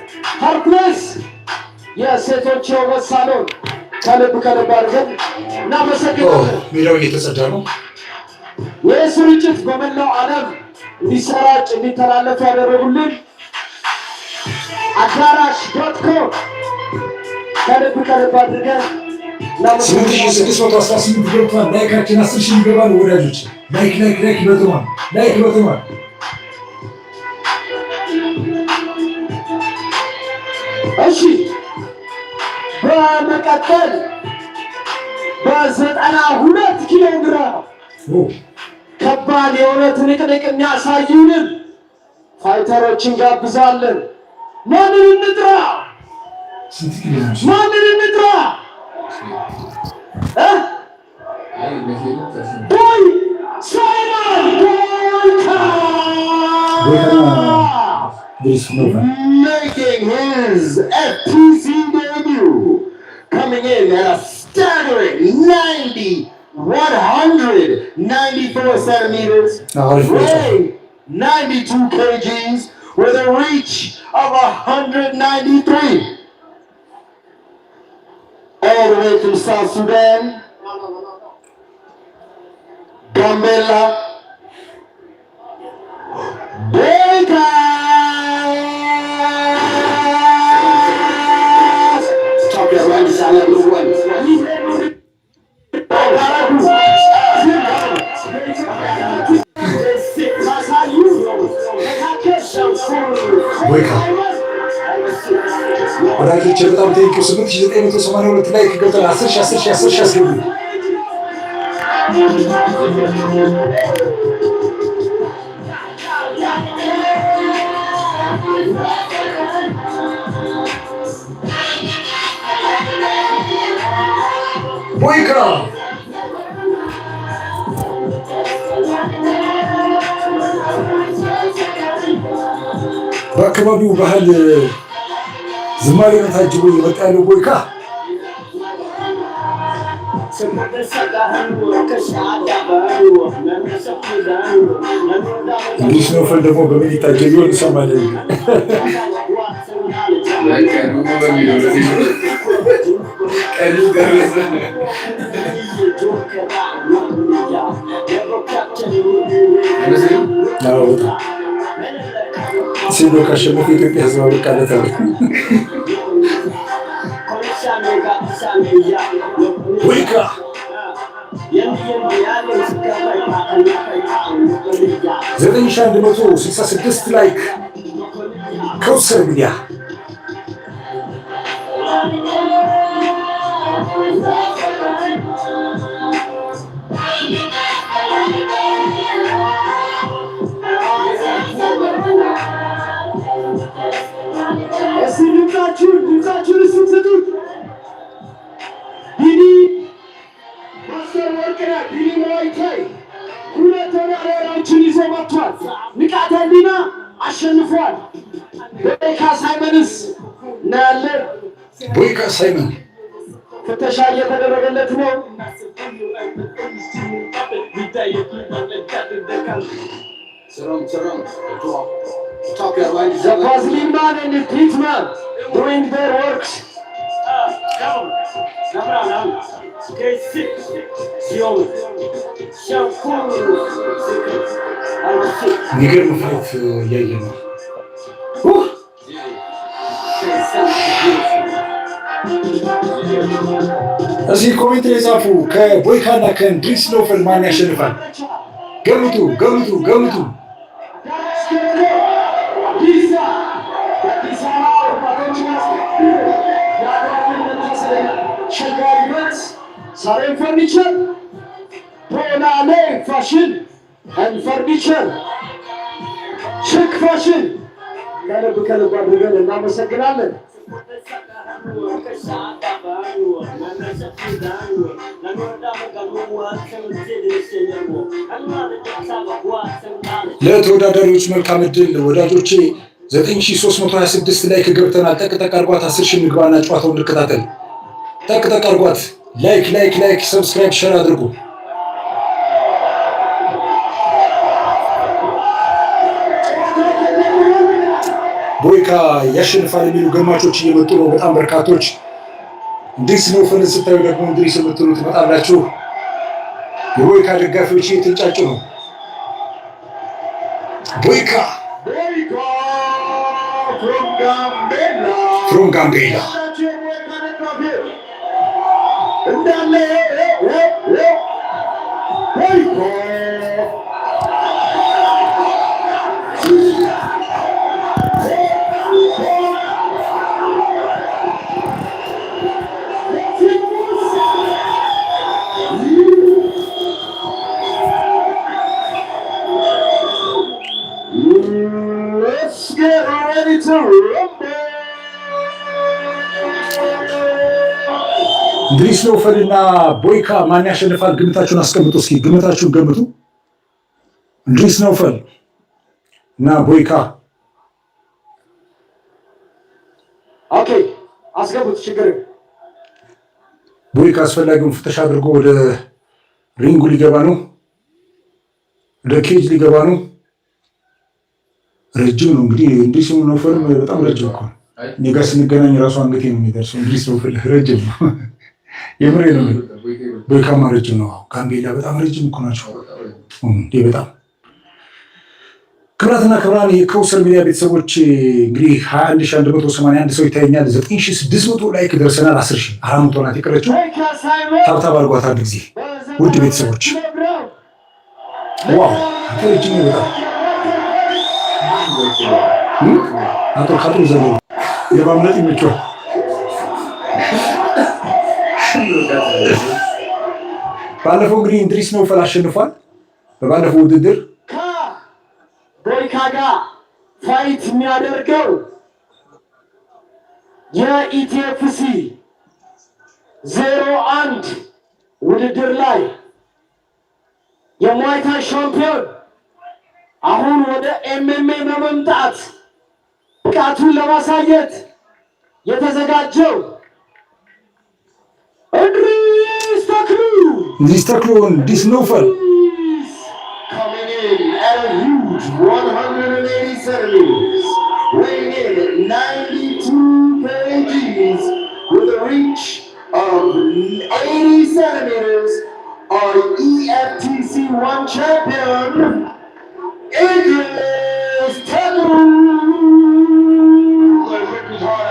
ሀርኩሌስ የሴቶች የውበት ሳሎን ከልብ ከልብ አድርገን እናመሰግናለን። ሜዳው እየተጸዳ ነው። ይህ ስርጭት በመላው ዓለም እንዲሰራጭ እንዲተላለፍ ያደረጉልን አዳራሽ.com ከልብ ከልብ አድርገን 8618 ገብቷል። Like ኣችን 10,000 ይገባል ወዳጆች። Like like like ይበትኗል። Like ይበትኗል። እሺ፣ በመቀጠል በ92 ኪሎ ግራም ከባድ የሆነ ትንቅንቅ የሚያሳዩንን fighter ኦችን ጋብዛለን። ማንን እንጥራ? ማንን እንጥራ? እ ቦይ ሳይመን ቦይካ። Making his FTC debut, coming in at a staggering 90, 194 centimeters, weighing 92 kgs, with a reach of 193. All the way from South Sudan, Gambela, Boyka! Talk that right, number one. ካሳዩ መካከል ቦይካ ወዳጆች በጣም thank you። 8982 like ገብተን 10 ሺህ፣ 10 ሺህ፣ 10 ሺህ አስገቡ። ቦይካ። በአካባቢው ባህል ዝማሬ ነው ታጅቦ እየመጣ ያለው ቦይካ። እንግሊዝ ኖፈል ደግሞ በምን ይታጀብ ይሆን? እንሰማለን። ቀኑ በሚለው ቀኑ ደረሰ። አዎ፣ በጣም ሴዶ ካሸነፈ የኢትዮጵያ ሕዝብ አበቃለት አለ። ቦይካ። 9166 like ከውሰር ሚዲያ። እስቲ ድምጻችሁን እሱን ስጡት። ቢኒ ማስተር ወርቅነህ ቢኒ Muay Thai ሁለት ተወዳዳሪዎችን ይዞ መጥቷል። ንቃተ ህሊና አሸንፏል። ቦይካ ሳይመንስ እናያለን። ቦይካ ሳይመን። ፍተሻ እየተደረገለት ነው። The Vaseline man and the Pitman doing their works. የሚገርም fight እያየ ነው። እዚህ comment ላይ ጻፉ። ከቦይካ እና ከእንድሪስ ኖፈል ማን ያሸንፋል? ገምቱ፣ ገምቱ፣ ገምቱ። አዲስ አበባ ወጣቶች ሸጋሪበት ሳሬም ፈርኒቸር፣ ቦላሌ Fashion and Furniture፣ ችክ ፋሽን ከልብ ከልብ አድርገን እናመሰግናለን። ለተወዳዳሪዎች መልካም እድል ወዳጆቼ። 9326 like ገብተናል። ጠቅጠቅ አድርጓት። 10 ሺህ እንግባና ጨዋታውን እንከታተል። ጠቅጠቅ አድርጓት። Like, like, like፣ subscribe፣ share አድርጉ። ቦይካ ያሸንፋል የሚሉ ገማቾች እየመጡ ነው። በጣም በርካቶች። እንድሪስ ነውፈልን ስታዩ ደግሞ እንድሪስ የምትሉ ትመጣላችሁ። የቦይካ ደጋፊዎች እየተንጫጩ ነው። ቦይካ from ጋምቤላ። እንዳለ ቦይካ። Let's get ready to rumble! እንድሪስ ነውፈልና ቦይካ ማን ያሸንፋል? ግምታችሁን አስቀምጡ እስኪ፣ ግምታችሁን ገምቱ። እንድሪስ ነውፈል እና ቦይካ። Okay፣ አስገቡት፣ ችግር ቦይካ አስፈላጊውን ፍተሻ አድርጎ ወደ ring ኡ ሊገባ ነው። ወደ cage ሊገባ ነው። ረጅም ነው እንግዲህ፣ እንድሪስ ነውፈልም በጣም ረጅም እኮ ነው። እኔ ጋር ስንገናኝ ራሱ አንገቴ ነው የሚደርሰው። እንድሪስ ነውፈል ረጅም ነው። የምሬ ነው። ቦይካማ ረጅም ነው። ጋምቤላ በጣም ረጅም እኮ ናቸው እንዴ! በጣም። ክቡራትና ክቡራን የከውሰር ሚዲያ ቤተሰቦች፣ እንግዲህ 21,181 ሰው ይታየኛል። 9600 like ደርሰናል። 10,400 ናት የቀረችው። Tap tap አድርጓት አንድ ጊዜ ውድ ቤተሰቦች። Wow፣ ረጅም ነው በጣም። አቶ ካጥሩ ዘሎ የማምለጥ ይመቸዋል። ባለፈው እንግዲህ እንድሪስ ነውፈል አሸንፏል። በባለፈው ውድድር። ከቦይካ ጋር fight የሚያደርገው የ ETFC 01 ውድድር ላይ የ Muay Thai ሻምፒዮን፣ አሁን ወደ MMA በመምጣት ብቃቱን ለማሳየት የተዘጋጀው እንድሪስ ተክሉ። እንድሪስ ተክሉ፣ እንድሪስ ነውፈል። Coming in at a huge 180 centimeters, weighing in at 92 kgs with a reach of 80 centimeters, our EFTC 1 champion, Idris Teklu.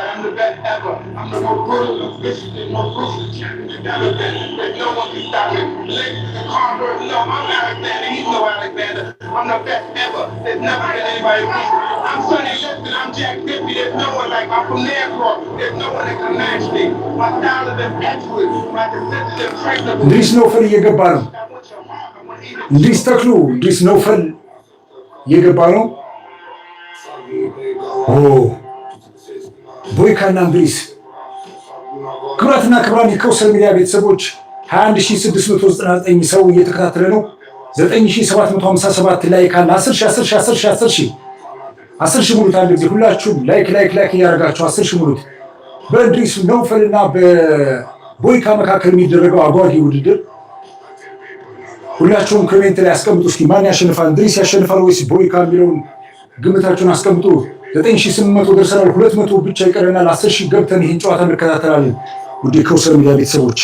I'm the best ever. I'm the most brutal, vicious, and most ruthless champion there's ever been. There's no one can stop me. Ladies and converts, no, I'm Alexander. He's no Alexander. I'm the best ever. There's never been anybody like me. I'm Sonny Liston. I'm Jack Diffie. There's no one like me. I'm from Naircross. There's no one that can match me. My style is impetuous. My defense is impregnable. እንድሪስ ነውፈል እየገባ ነው። እንድሪስ ተክሉ፣ እንድሪስ ነውፈል እየገባ ነው። ኦ፣ ቦይካና እንድሪስ። ክቡራትና ክቡራን የከውሰር ሚዲያ ቤተሰቦች፣ 21699 ሰው እየተከታተለ ነው። 9757 like አለ። 10 ሺህ፣ 10 ሺህ፣ 10 ሺህ፣ 10 ሺህ፣ 10 ሺህ ሙሉት። አንድ ጊዜ ሁላችሁም like, like, like እያደረጋችሁ 10 ሺህ ሙሉት። በእንድሪስ ነውፈልና በቦይካ መካከል የሚደረገው አጓጊ ውድድር፣ ሁላችሁም comment ላይ አስቀምጡ እስኪ፣ ማን ያሸንፋል? እንድሪስ ያሸንፋል ወይስ ቦይካ የሚለውን ግምታችሁን አስቀምጡ። 9800 ደርሰናል። 200 ብቻ ይቀረናል። 10 ሺህ ገብተን ይህን ጨዋታ እንከታተላለን። ውድ የከውሰር ሚዲያ ቤተሰቦች፣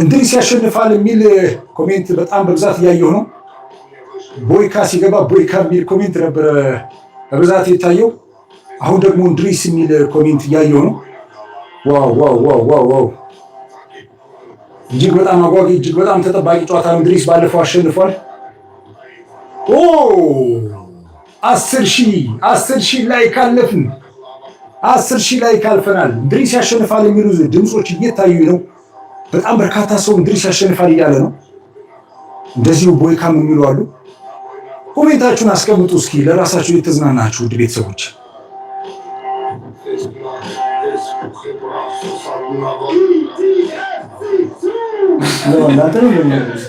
እንድሪስ ያሸንፋል የሚል comment በጣም በብዛት እያየሁ ነው። ቦይካ ሲገባ ቦይካ የሚል comment ነበረ በብዛት የታየው። አሁን ደግሞ እንድሪስ የሚል comment እያየሁ ነው። Wow, wow, wow, wow, wow! እጅግ በጣም አጓጊ፣ እጅግ በጣም ተጠባቂ ጨዋታ ነው። እንድሪስ ባለፈው አሸንፏል። ኦ፣ 10,000፣ 10,000 like አለፍን። 10,000 like አልፈናል። እንድሪስ ያሸንፋል የሚሉ ድምፆች እየታዩ ነው። በጣም በርካታ ሰው እንድሪስ ያሸንፋል እያለ ነው። እንደዚሁ ቦይካም የሚሉ አሉ። Comment ኣችሁን አስቀምጡ እስኪ፣ ለራሳችሁ የተዝናናችሁ ውድ ቤተሰቦች። ለእናንተ ነው እንደሚነግሩት።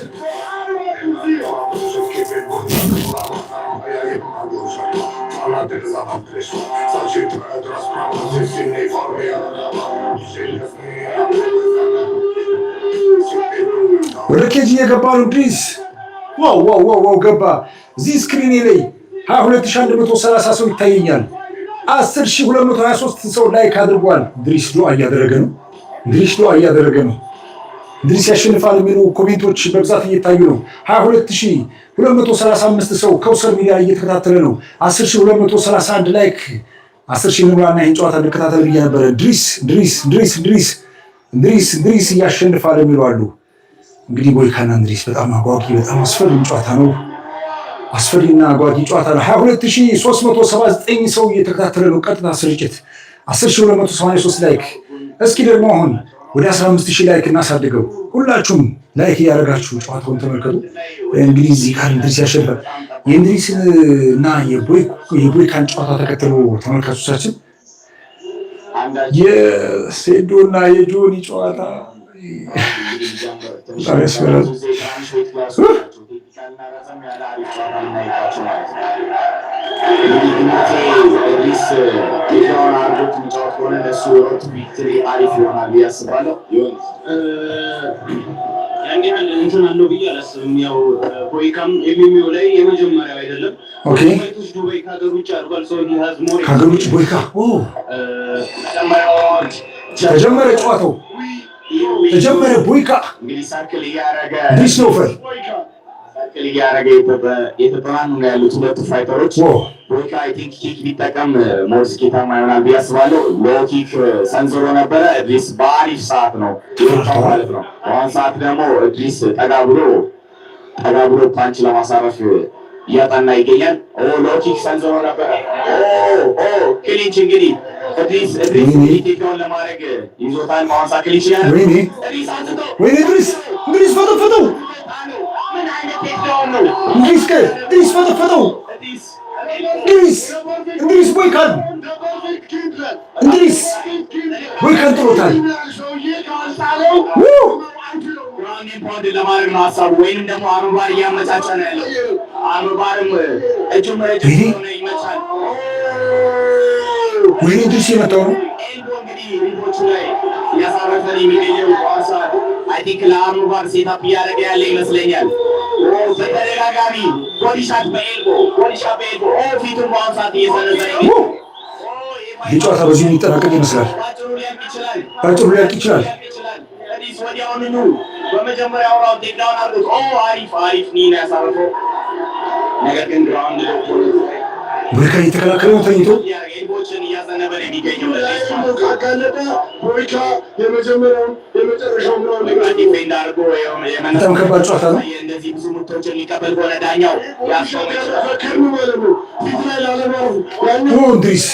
ወደ cage እየገባ ነው ድሪስ። Wow, wow, wow, wow! ገባ። እዚህ screen ኤ ላይ 22,130 ሰው ይታየኛል። 10,223 ሰው like አድርጓል። ድሪስ ዱዓ እያደረገ ነው። ድሪስ ዱዓ እያደረገ ነው። ድሪስ ያሸንፋል የሚሉ comment ኦች በብዛት እየታዩ ነው። 22,235 ሰው ከውሰር ሚዲያ እየተከታተለ ነው። 10,231 like። 10,000 እንሙላና ይህን ጨዋታ እንከታተል ብዬ ነበረ። ድሪስ፣ ድሪስ፣ ድሪስ፣ ድሪስ፣ ድሪስ፣ ድሪስ እያሸንፋል የሚሉ አሉ። እንግዲህ ቦይካና እንድሪስ በጣም አጓጊ፣ በጣም አስፈሪ ጨዋታ ነው። አስፈሪና አጓጊ ጨዋታ ነው። 22,379 ሰው እየተከታተለ ነው። ቀጥታ ስርጭት 10,283 like። እስኪ ደግሞ አሁን ወደ 15,000 like እናሳድገው። ሁላችሁም like እያደረጋችሁ ጨዋታውን ተመልከቱ። እንግዲህ እዚህ ጋር እንድሪስ ያሸንፋል። የእንድሪስን እና የቦይካን ጨዋታ ተከትሎ ተመልካቾቻችን የሴዶ እና የጆኒ ጨዋታ በጣም ያስፈራል። እንግዲህ takedown አድርጎት የሚጫወት ከሆነ ለእሱ victory አሪፍ ይሆናል ብዬ አስባለሁ። ያን ያህል እንትን አለው ብዬ አላስብም። ያው ቦይካም MMA ው ላይ የመጀመሪያው አይደለም። Fight ኦች ዱባይ ከሀገር ውጭ አድርጓል። So he has more ከሀገር ውጭ ቦይካ ተጀመረ፣ ጨዋታው ተጀመረ። ቦይካ እንግዲህ circle እያደረገ ድሪስ ነውፈል circle እያደረገ የተጠናኑ ነው ያሉት ሁለቱ fighter ኦች። ቦይካ I think kick ቢጠቀም more ስኬታማ ይሆናል ብዬ አስባለሁ። Low kick ሰንዝሮ ነበረ። እድሪስ በአሪፍ ሰዓት ነው የወጣው ማለት ነው። በአሁን ሰዓት ደግሞ እድሪስ ጠጋ ብሎ ጠጋ ብሎ punch ለማሳረፍ እያጠና ይገኛል። Low kick ሰንዝሮ ነበረ። Clinch እንግዲህ እድሪስ takedown ለማድረግ ይዞታል። በአሁን ሰዓት clinch ያደረገ ወይኔ እድሪስ አንስቶ ወይኔ! ድሪስ፣ ድሪስ ፈጠፈጠው! ምን አይነት takedown ነው? እንድሪስ ድሪስ ፈጠፈጠው! እንድሪስ፣ እንድሪስ ቦይካን፣ እንድሪስ ቦይካን ጥሎታል። Ground and pound ለማድረግ ነው ሀሳቡ፣ ወይንም ደግሞ armbar እያመቻቸ ነው ያለው። Armbar ም እጁም ረጅም ስለሆነ ይመቻል። ወይኔ፣ እንድሪስ የመጣው ነው። Elbow እንግዲህ rib ኦቹ ላይ እያሳረፈ ነው የሚገኘው። በአሁኑ ሰዓት I think ለ armbar setup እያደረገ ያለ ይመስለኛል። በተደጋጋሚ body shot በ elbow፣ body shot በ elbow፣ ፊቱን በአሁኑ ሰዓት እየሰነዘረ ይገኛል። ይህ ጨዋታ በዚሁ የሚጠናቀቅ ይመስላል። ባጭሩ ሊያልቅ ይችላል። ባጭሩ ሊያልቅ ይችላል። እድሪስ ወዲያውኑ በመጀመሪያው round takedown አድርጎት አሪፍ አሪፍ knee ነው ያሳረፈው። ነገር ግን ground ቦይካ እየተከላከለ ነው ተኝቶ። Elbow ኦችን እያዘነበ ነው የሚገኘው። ካጋለጠ ቦይካ የመጀመሪያው የመጨረሻው round Defend አድርጎ በጣም ከባድ ጨዋታ ነው። እንደዚህ ብዙ ምቶችን ሊቀበል ከሆነ ዳኛው ያስቆመ ይችላል። ክርኑ ማለት ነው። ፊት ላይ ላለማረፍ ያኛው ኦ እንድሪስ!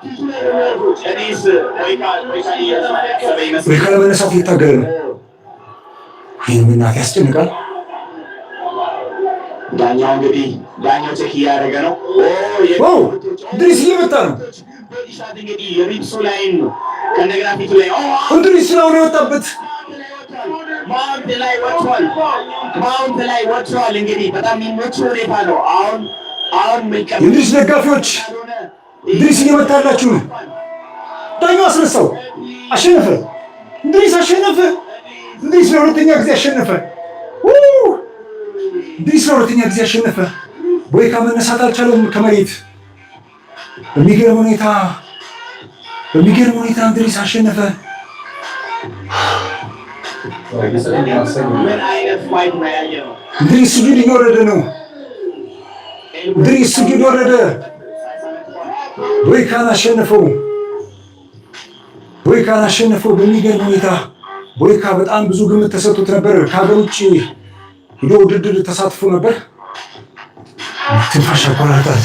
ፊቱ ላይ ነው የሚያርፈው። እድሪስ ቦይካ ቦይካ እያሰበ ይመስላል። ቦይካ ለመነሳት እየታገለ ነው። ይህን እናት ያስጨንቃል። ዳኛው እንግዲህ ዳኛው check እያደረገ ነው። Wow፣ እንድሪስ እየመታ ነው። Body shot እንግዲህ ribs ኡ ላይም ከእንደገና ፊቱ ላይ እንድሪስ ነው የወጣበት። Mount ላይ ወጥቷል። Mount ላይ ወጥቷል። እንግዲህ በጣም የሚመች ሁኔታ ነው። አሁን አሁን የእንድሪስ ደጋፊዎች እንድሪስ እየመታላችሁ ነው። ዳኛው አስነሳው። አሸነፈ። እንድሪስ አሸነፈ። እንድሪስ ለሁለተኛ ጊዜ አሸነፈ። እንድሪስ ለሁለተኛ ጊዜ አሸነፈ። ቦይካ መነሳት አልቻለም ከመሬት። በሚገርም ሁኔታ እንድሪስ አሸነፈ። ምን አይነት fight ነው ያየነው? እንድሪስ ስጁድ እየወረደ ነው። እንድሪስ ስጁድ ወረደ። ቦይካን አሸነፈው። ቦይካን አሸነፈው በሚገርም ሁኔታ። ቦይካ በጣም ብዙ ግምት ተሰጥቶት ነበር። ከሀገር ውጭ ሂዶ ውድድር ተሳትፎ ነበር። ትንፋሽ ያቆራርጣል።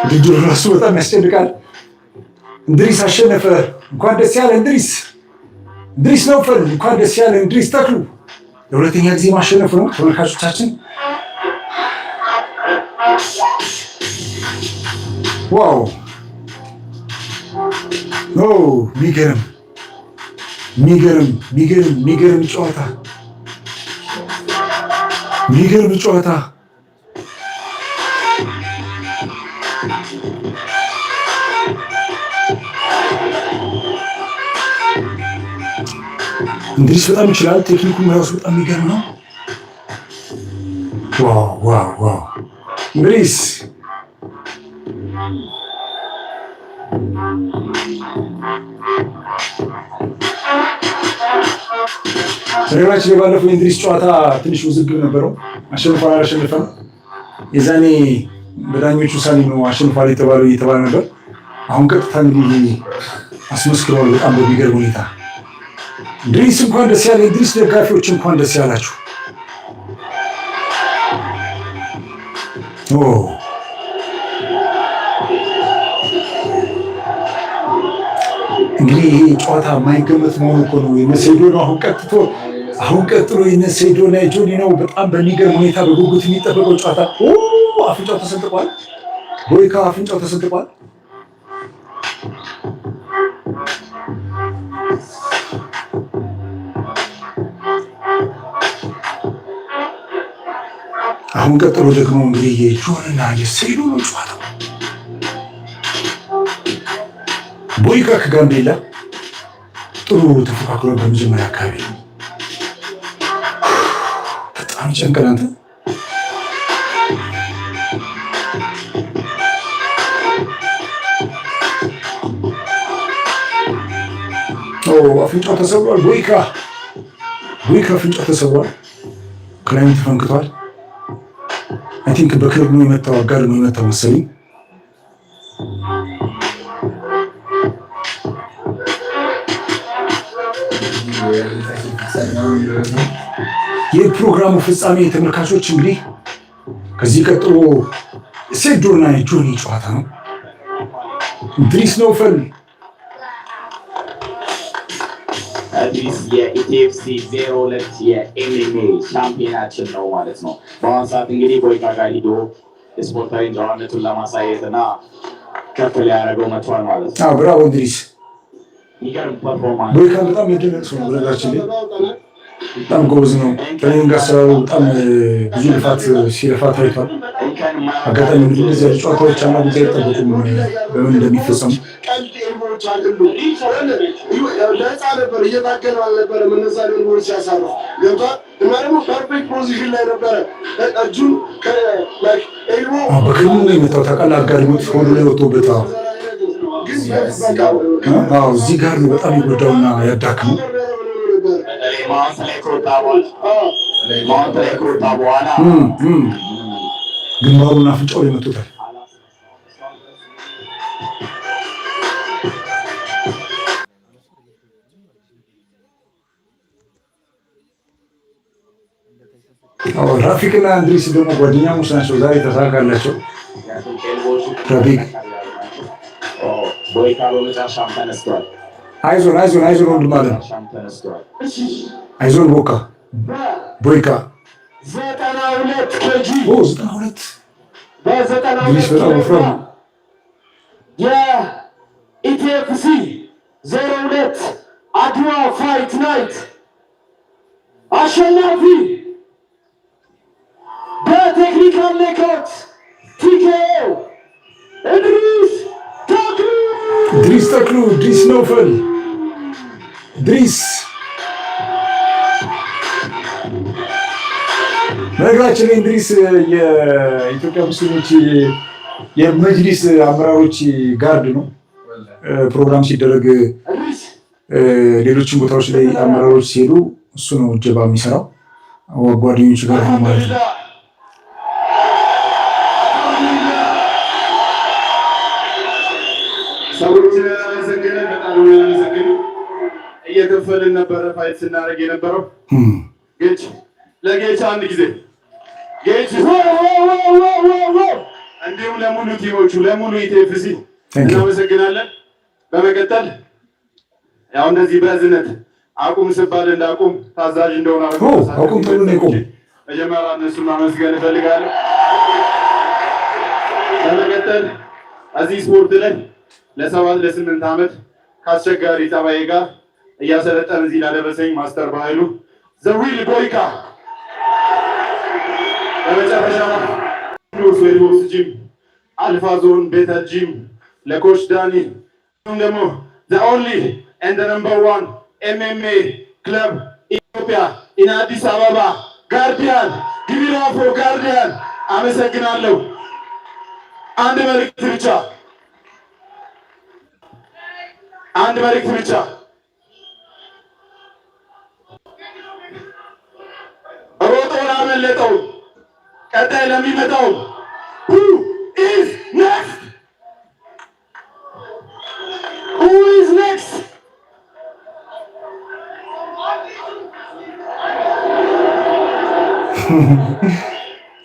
ውድድሩ ራሱ በጣም ያስጨንቃል። እንድሪስ አሸነፈ። እንኳን ደስ ያለ እንድሪስ። እንድሪስ ነውፈል እንኳን ደስ ያለ። እንድሪስ ተክሉ ለሁለተኛ ጊዜ ማሸነፉ ነው ተመልካቾቻችን። Wow! ኦ፣ ሚገርም ሚገርም ሚገርም ሚገርም ጨዋታ፣ ሚገርም ጨዋታ። እንድሪስ በጣም ይችላል። ቴክኒኩም ራሱ በጣም የሚገርም ነው። Wow, wow, wow እንድሪስ! በነገራችን ላይ ባለፈው የእንድሪስ ጨዋታ ትንሽ ውዝግብ ነበረው። አሸንፏል አላሸንፈም። የዛኔ በዳኞች ውሳኔ ነው አሸንፏል የተባለው እየተባለ ነበር። አሁን ቀጥታ እንግዲህ አስመስክረዋል በጣም በሚገርም ሁኔታ። እንድሪስ እንኳን ደስ ያለ፣ እንድሪስ ደጋፊዎች እንኳን ደስ ያላችሁ። ኦ፣ እንግዲህ ይሄ ጨዋታ የማይገመት መሆኑ እኮ ነው። የነሴዶ ነው አሁን ቀጥቶ አሁን ቀጥሎ የነሴዶ እና የጆኒ ነው። በጣም በሚገርም ሁኔታ በጉጉት የሚጠበቀው ጨዋታ። አፍንጫው ተሰንጥቋል። ቦይካ አፍንጫው ተሰንጥቋል። አሁን ቀጥሎ ደግሞ እንግዲህ የጆንና የሴዶ ነው ጨዋታው። ቦይካ ከጋምቤላ ጥሩ ተፎካክሮ በመጀመሪያ አካባቢ በጣም ይጨንቃል። አንተ አፍንጫው ተሰብሯል። ቦይካ፣ ቦይካ አፍንጫው ተሰብሯል። ከላይም ተፈንክቷል። I think በክርኑ የመታው፣ አጋር ነው የመታው መሰለኝ። የፕሮግራሙ ፍጻሜ ተመልካቾች፣ እንግዲህ ከዚህ ቀጥሎ ሴዶና የጆኒ ጨዋታ ነው። እንድሪስ ነውፈል። እንድሪስ የ ETFC 02 የ MMA ሻምፒዮናችን ነው ማለት ነው። በአሁን ሰዓት እንግዲህ ቦይካ ጋር ሂዶ ስፖርታዊ ጨዋነቱን ለማሳየት እና ከፍ ሊያደርገው መጥቷል ማለት ነው። Bravo እንድሪስ። የሚገርም performance። ቦይካ በጣም የደነቅ ሰው ነው። በነገራችን ላይ በጣም ጎበዝ ነው። Training አሰራሩ በጣም ብዙ ልፋት ሲለፋ ታይቷል። አጋጣሚ እንግዲህ እነዚህ ያሉ ጨዋታዎች አንዳንድ ጊዜ አይጠበቁም በምን እንደሚፈጸሙ። ቀልድ ኤልቦዎች አይደሉም። ነፃ ነበር፣ እየታገለ አልነበረም። እነዛ ኤልቦዎች ሲያሳርፍ ገብቷል። እና ደግሞ perfect position ላይ ነበረ። እጁን elbow በክርኑ ነው የመታው ታውቃለህ። አጋድሞት ሆዱ ላይ ወጥቶበት እዚህ ጋር ነው በጣም የጎዳውና ያዳክመው። Mount ላይ ከወጣ በኋላ ግንባሩና አፍንጫው ላይ መቶታል። ራፊቅና እንድሪስ ደግሞ ጓደኛሞች ናቸው። ዛሬ ተሳካላቸው። ራፊቅ ቦይካ በመጨረሻም ተነስቷል። አይዞን፣ አይዞን፣ አይዞን ወንድም አለ፣ አይዞን ቦካ ቦይካ። 92 kg። 92። በዘጠና እንድሪስ በጣም ወፍራም ነው። የ ETFC 02 አድዋ fight night አሸናፊ በ technical knockout TKO እድሪስ ተክሉ። እንድሪስ ተክሉ፣ እንድሪስ ነውፈል፣ እንድሪስ። በነገራችን ላይ እንድሪስ የኢትዮጵያ ሙስሊሞች የመጅሊስ አመራሮች guard ነው። ፕሮግራም ሲደረግ ሌሎችን ቦታዎች ላይ አመራሮች ሲሄዱ እሱ ነው እጀባ የሚሰራው ጓደኞቹ ጋር ሆኖ ማለት ነው። ሰዎችን አመሰግነ በጣም ነው ያመሰግን። እየከፈልን ነበረ fight ስናደርግ የነበረው። ጌች፣ ለጌች አንድ ጊዜ ጌች፣ እንዲሁም ለሙሉ team ኦቹ፣ ለሙሉ ETFC እናመሰግናለን። በመቀጠል ያው እንደዚህ በእዝነት አቁም ስባል እንዳቁም ታዛዥ እንደሆነ አቁም ተብሎ ነው የቆመው። መጀመሪያ እነሱን ማመስገን እፈልጋለሁ። በመቀጠል እዚህ ስፖርት ላይ ለ7 ለ8 ዓመት ከአስቸጋሪ ጠባዬ ጋር እያሰለጠን እዚህ ላደረሰኝ master ባህሉ the real ቦይካ፣ በመጨረሻ Sweat Box Gym፣ አልፋ ዞን ቤተ ጂም፣ ለ coach ዳኒ፣ እንዲሁም ደግሞ the only and number one MMA club ኢትዮጵያ in አዲስ አበባ Guardian፣ give it up for Guardian። አመሰግናለሁ። አንድ መልእክት ብቻ፣ አንድ መልእክት ብቻ። ሮጦ ላመለጠው፣ ቀጣይ ለሚመጣው፣ who is next? Who is next?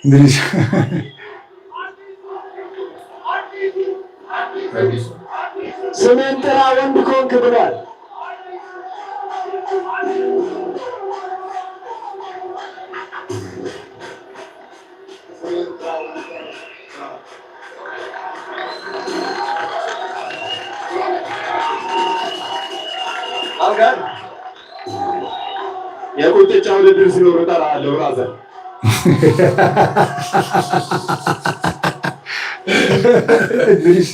እንግዲህ ስሜን ጥራ ወንድ ከሆንክ ብሏል። አልጋር የቁንጥጫ ውድድር ሲኖር እጠራሃለሁ brother። እንግዲህ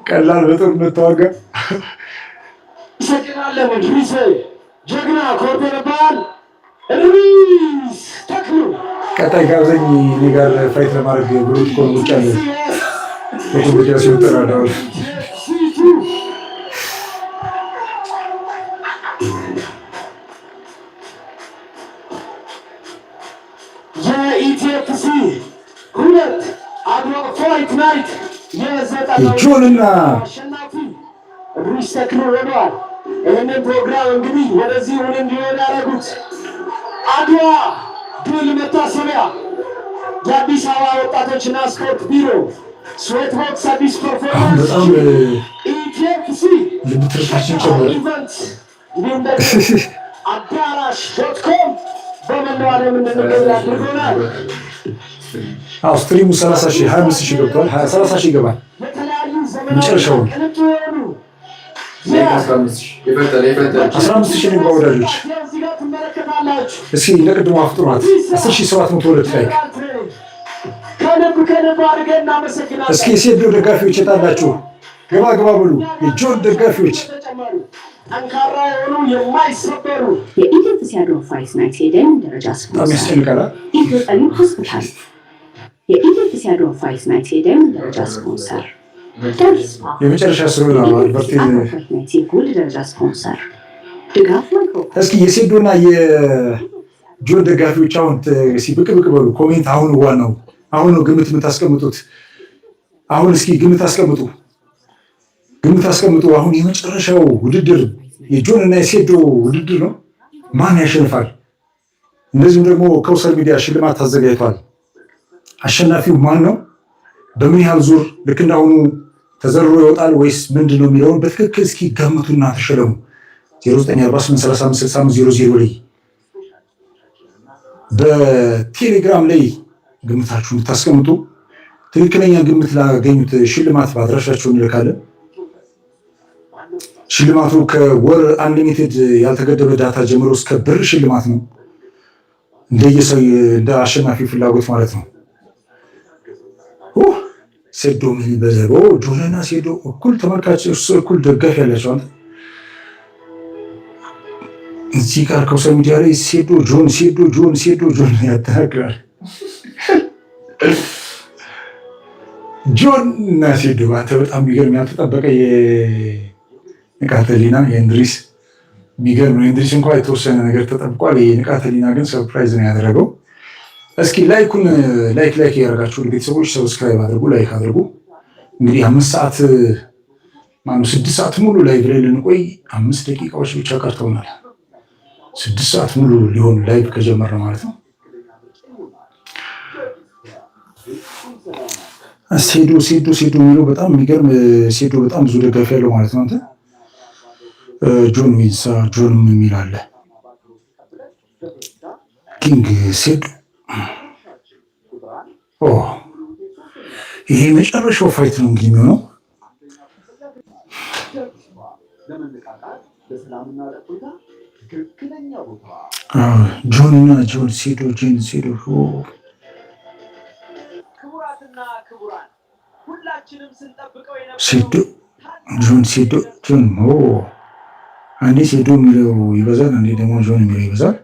ቀላል በጦርነት ተዋጋ። አመሰግናለን እድሪስ ጀግና፣ ኮርተንባል እድሪስ ተክሉ። ቀጣይ ጋብዘኝ እኔ ጋር fight ለማድረግ ብሎ እኮ ነው ውጭ ያለ በቁንጥጫ ሲወጠራ እጠራለሁ። የ ETFC 2 አድዋ Fight Night የዘጠናው የጆንና አሸናፊ እድሪስ ተክሉ ሆነዋል። ይህንን ፕሮግራም እንግዲህ ወደዚህ እውን እንዲሆን ያደረጉት አድዋ ድል መታሰቢያ፣ የአዲስ አበባ ወጣቶችና ስፖርት ቢሮ፣ Sweat Box አዲስ አሁን Performance፣ በጣም ETFC ልብ ትርታችን ጨመረ። Event እንዲሁም ደግሞ አዳራሽ.com በመላው ዓለም እንድንገኝ አድርጎናል። አዎ፣ stream ኡ 30 ሺህ፣ 25 ሺህ ገብቷል። 30 ሺህ ይገባል። የተለያዩ ዘመናዊ መጨረሻውን ቅንጡ የሆኑ የፈጠነ የፈጠነ። 15 ሺህ ንግባ ወዳጆች። እዚህ ጋር ትመለከታላችሁ። እስኪ ለቅድሞ አፍጥሯት፣ 10,702 like። ከልብ ከልብ አድርገን እናመሰግናለን። እስኪ የሴዶ ደጋፊዎች የታላችሁ? ገባ ገባ ብሉ። የጆን ደጋፊዎች። በተጨማሪ ጠንካራ የሆኑ የማይሰበሩ የ ETFC አድዋ Fight Night የ diamond ደረጃ በጣም ስፖንሰር ያስጨንቃል። ኢትዮ ጠቢብ ሆስፒታል። የ ETFC አድዋ Fight Night የ diamond ደረጃ ስፖንሰር ዳጊ ስፓ። የመጨረሻ ስለሆነ ነው የ ETFC አልበርቴን አድዋ Fight Night የ gold ደረጃ ስፖንሰር ድጋፍ ማይክሮ እስኪ የሴዶና የጆን ደጋፊዎች አሁን እስኪ ብቅ ብቅ በሉ። Comment አሁን ዋናው አሁን ነው ግምት የምታስቀምጡት። አሁን እስኪ ግምት አስቀምጡ፣ ግምት አስቀምጡ። አሁን የመጨረሻው ውድድር የጆን እና የሴዶ ውድድር ነው። ማን ያሸንፋል? እንደዚሁም ደግሞ ከውሰር ሚዲያ ሽልማት አዘጋጅቷል። አሸናፊው ማን ነው? በምን ያህል ዙር ልክ እንዳሁኑ ተዘርሮ ይወጣል ወይስ ምንድን ነው የሚለውን በትክክል እስኪ ገምቱና ተሸለሙ። 0948356500 ላይ በቴሌግራም ላይ ግምታችሁን እንድታስቀምጡ፣ ትክክለኛ ግምት ላገኙት ሽልማት በአድራሻቸው እንልካለን። ሽልማቱ ከወር unlimited ያልተገደበ data ጀምሮ እስከ ብር ሽልማት ነው። እንደየሰው እንደ አሸናፊ ፍላጎት ማለት ነው። ሴዶ ምን በዘሮ ጆንና ሴዶ እኩል ተመልካች እኩል ደጋፊ ያላቸው። አንተ እዚህ ጋር ከውሰ ሚዲያ ላይ ሴዶ ጆን፣ ሴዶ ጆን፣ ሴዶ ጆን ያጠናክራል። ጆን እና ሴዶ አንተ በጣም የሚገርም ያልተጠበቀ የንቃተ ህሊና የእንድሪስ የሚገርም ነው። የእንድሪስ እንኳ የተወሰነ ነገር ተጠብቋል። የንቃተ ህሊና ግን surprise ነው ያደረገው። እስኪ like ኡን like like እያደረጋችሁ ቤተሰቦች subscribe አድርጉ፣ like አድርጉ። እንግዲህ 5 ሰዓት ማነው 6 ሰዓት ሙሉ live ላይ ልንቆይ 5 ደቂቃዎች ብቻ ቀርተውናል። 6 ሰዓት ሙሉ ሊሆን live ከጀመርን ማለት ነው። ሴዶ ሴዶ ሴዶ የሚለው በጣም የሚገርም፣ ሴዶ በጣም ብዙ ደጋፊ ያለው ማለት ነው። አንተ ጆን ዊንሳ ጆንም የሚል አለ። King ሴዶ። ይሄ የመጨረሻው fight ነው እንግዲህ የሚሆነው። ለመነቃቃት ለሰላምና ለእፎይታ ትክክለኛ ቦታ። ጆን እና ጆን ሴዶ፣ ጆን ሴዶ። ክቡራትና ክቡራን፣ ሁላችንም ስንጠብቀው ሴዶ፣ ጆን ሴዶ፣ ጆን። አንዴ ሴዶ የሚለው ይበዛል፣ አንዴ ደግሞ ጆን የሚለው ይበዛል።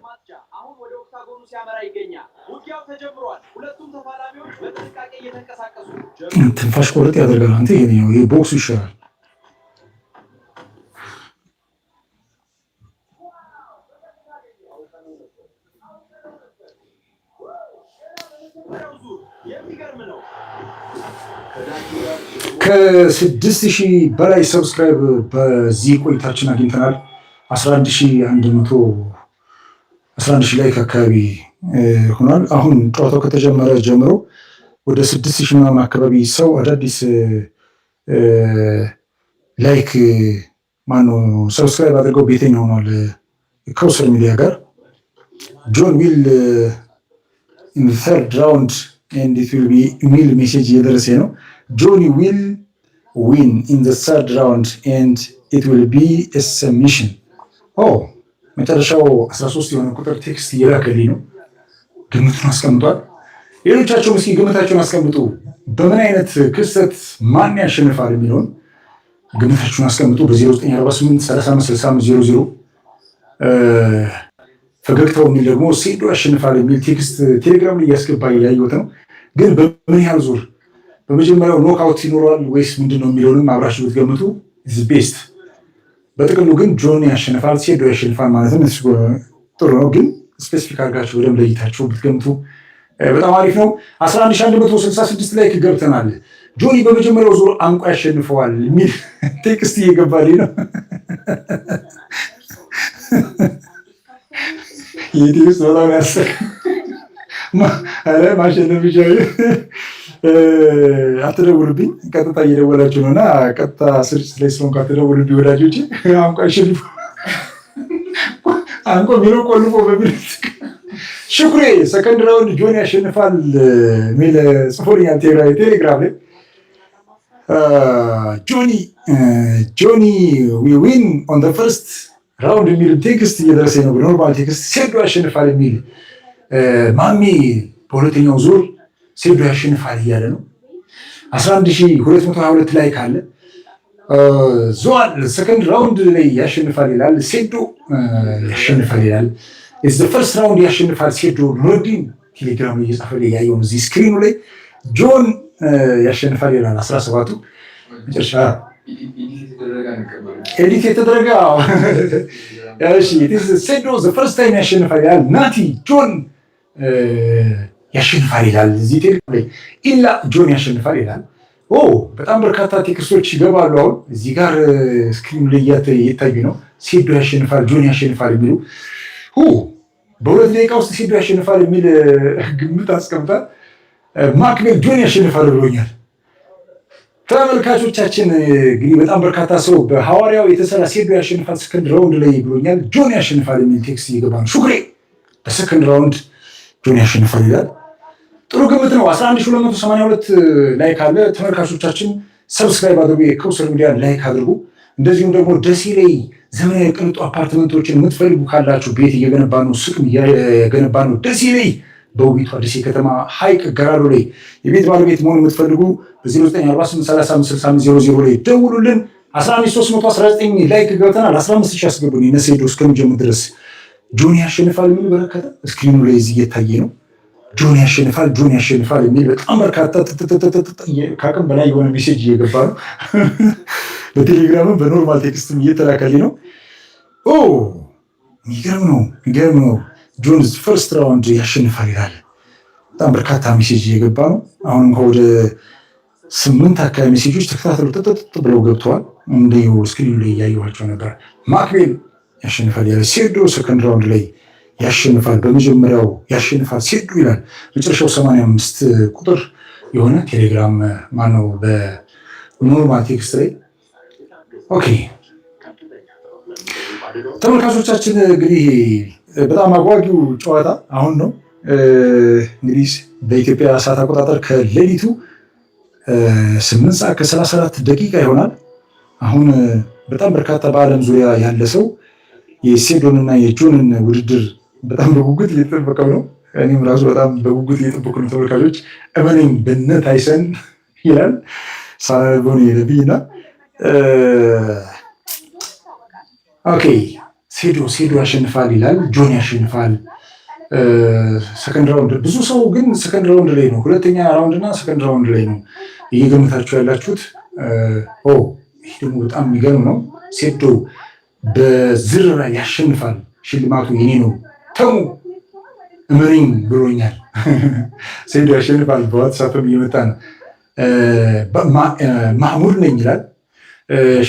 አሁን ወደ ኦክታጎኑ ሲያመራ ይገኛል። ውጊያው ተጀምሯል። ሁለቱም ተፋላሚዎች በጥንቃቄ እየተንቀሳቀሱ ትንፋሽ ቆረጥ ያደርጋል። አንተ ይሄኛው ይሄ ቦክሱ ይሻላል። የሚገርም ነው። ከ6,000 በላይ subscribe በዚህ ቆይታችን አግኝተናል። 11,100፣ 11,000 like አካባቢ ሆኗል። አሁን ጨዋታው ከተጀመረ ጀምሮ ወደ 6,000 ምናምን አካባቢ ሰው አዳዲስ like፣ ማነው subscribe አድርገው ቤተኛ ሆኗል ከውሰር ሚዲያ ጋር። "John will in third round and it will be" የሚል message እየደረሰ ነው። "Johnny will win in the third round and it will be submission." Oh፣ መጨረሻው 13 የሆነ ቁጥር text እየላከልኝ ነው። ግምቱን አስቀምጧል። ሌሎቻቸውም እስኪ ግምታቸውን አስቀምጡ። በምን አይነት ክስተት ማን ያሸንፋል የሚለውን ግምታችሁን አስቀምጡ። በ0948 35 65 00 ፈገግታው የሚል ደግሞ ሴዶ ያሸንፋል የሚል text ቴሌግራም ላይ እያስገባ እያየሁት ነው። ግን በምን ያህል ዙር፣ በመጀመሪያው knockout ይኖረዋል ወይስ ምንድን ነው የሚለውንም አብራችሁ ብትገምቱ best። በጥቅሉ ግን ጆን ያሸንፋል፣ ሴዶ ያሸንፋል ማለትም ጥሩ ነው። ግን specific አድርጋችሁ በደንብ ለይታችሁ ብትገምቱ በጣም አሪፍ ነው። 11,166 like ገብተናል። ጆኒ በመጀመሪያው ዙር አንቆ ያሸንፈዋል የሚል text እየገባልኝ ነው። ይህ text በጣም ያሰ ማሸነፍ ይቻላል። አትደውልብኝ፣ ቀጥታ እየደወላችሁ ነው እና ቀጥታ ስርጭት ላይ ስለሆንኩ አትደውልብኝ ወዳጆች። አንቆ ያሸንፈ፣ አንቆ ቢሮ ቆልፎ በሚል ሽኩሬ second round ጆን ያሸንፋል የሚል ጽፎልኛል ቴሌግራም ላይ። ጆኒ win on the first round የሚል text እየደረሰኝ ነው። Normal text ሴዶ ያሸንፋል የሚል፣ ማሜ በሁለተኛው ዙር ሴዶ ያሸንፋል እያለ ነው። 11,222 like አለ። ዞዋል second round ላይ ያሸንፋል ይላል። ሴዶ ያሸንፋል ይላል። First round ያሸንፋል ሴዶ። ኑረዲን ቴሌግራም ላይ እየጻፈ ያየው እዚህ screen ኑ ላይ ጆን ያሸንፋል ይላል። 17ቱ መጨረሻ edit የተደረገ። እሺ፣ ሴዶ first time ያሸንፋል ይላል። ናቲ ጆን ያሸንፋል ይላል። እዚህ ቴሌግራም ላይ ኢላ ጆን ያሸንፋል ይላል። ኦ፣ በጣም በርካታ text ኦች ይገባሉ። አሁን እዚህ ጋር screen ኑ ላይ እየታዩ ነው። ሴዶ ያሸንፋል፣ ጆን ያሸንፋል የሚሉ፣ በ2 ደቂቃ ውስጥ ሴዶ ያሸንፋል የሚል ግምት አስቀምጣል። ማክቤል ጆን ያሸንፋል ብሎኛል። ተመልካቾቻችን እንግዲህ በጣም በርካታ ሰው በሐዋርያው የተሰራ ሴዶ ያሸንፋል second round ላይ ብሎኛል። ጆን ያሸንፋል የሚል text እየገባ ነው። ሹክሬ በ second round ጆን ያሸንፋል ይላል። ጥሩ ግምት ነው። 11,282 like አለ። ተመልካቾቻችን subscribe አድርጉ፣ የከውሰር ሚዲያ like አድርጉ። እንደዚሁም ደግሞ ደሴ ላይ ዘመናዊ ቅንጡ አፓርትመንቶችን የምትፈልጉ ካላችሁ ቤት እየገነባ ነው፣ ሱቅም እየገነባ ነው። ደሴ ላይ፣ በውቢቷ ደሴ ከተማ ሀይቅ ገራዶ ላይ የቤት ባለቤት መሆን የምትፈልጉ በ0948356500 ላይ ደውሉልን። 11319 like ገብተናል። 15,000 አስገቡን የነሴዶ እስከሚጀምር ድረስ። ጆን ያሸንፋል የሚል በረከተ screen ኑ ላይ እዚህ እየታየ ነው። ጆን ያሸንፋል፣ ጆን ያሸንፋል የሚል በጣም በርካታ ከአቅም በላይ የሆነ message እየገባ ነው። በቴሌግራምም በ normal text ም እየተላከልኝ ነው። ኦ፣ የሚገርም ነው፣ የሚገርም ነው። ጆን first round ያሸንፋል ይላል። በጣም በርካታ message እየገባ ነው። አሁን እንኳ ወደ ስምንት አካባቢ ሜሴጆች ተከታትለው ጥጥጥ ብለው ገብተዋል። እንደ screen ኑ ላይ እያየኋቸው ነበር። ማክቤል ያሸንፋል ያለ፣ ሴዶ second round ላይ ያሸንፋል፣ በመጀመሪያው ያሸንፋል ሴዶ ይላል። መጨረሻው 85 ቁጥር የሆነ ቴሌግራም፣ ማነው በ normal text ላይ። Okay፣ ተመልካቾቻችን እንግዲህ በጣም አጓጊው ጨዋታ አሁን ነው። እንግዲህ በኢትዮጵያ ሰዓት አቆጣጠር ከሌሊቱ 8 ሰዓት ከ34 ደቂቃ ይሆናል። አሁን በጣም በርካታ በዓለም ዙሪያ ያለ ሰው የሴዶንና የጆንን ውድድር በጣም በጉጉት እየጠበቀው ነው። እኔም ራሱ በጣም በጉጉት እየጠበቁ ነው። ተመልካቾች እመነኝ በነ ታይሰን ይላል፣ ሳላነበው ነው የሄደብኝ። እና okay፣ ሴዶ ያሸንፋል ይላል፣ ጆን ያሸንፋል። Second round፣ ብዙ ሰው ግን second round ላይ ነው፣ ሁለተኛ round እና second round ላይ ነው እየገመታችሁ ያላችሁት። ኦ፣ ይህ ደግሞ በጣም የሚገርም ነው። ሴዶ በዝርራ ያሸንፋል፣ ሽልማቱ የኔ ነው፣ ተሙ እመነኝ ብሎኛል። ሴዶ ያሸንፋል። በ WhatsApp ም እየመጣ ነው። ማህሙድ ነኝ ይላል።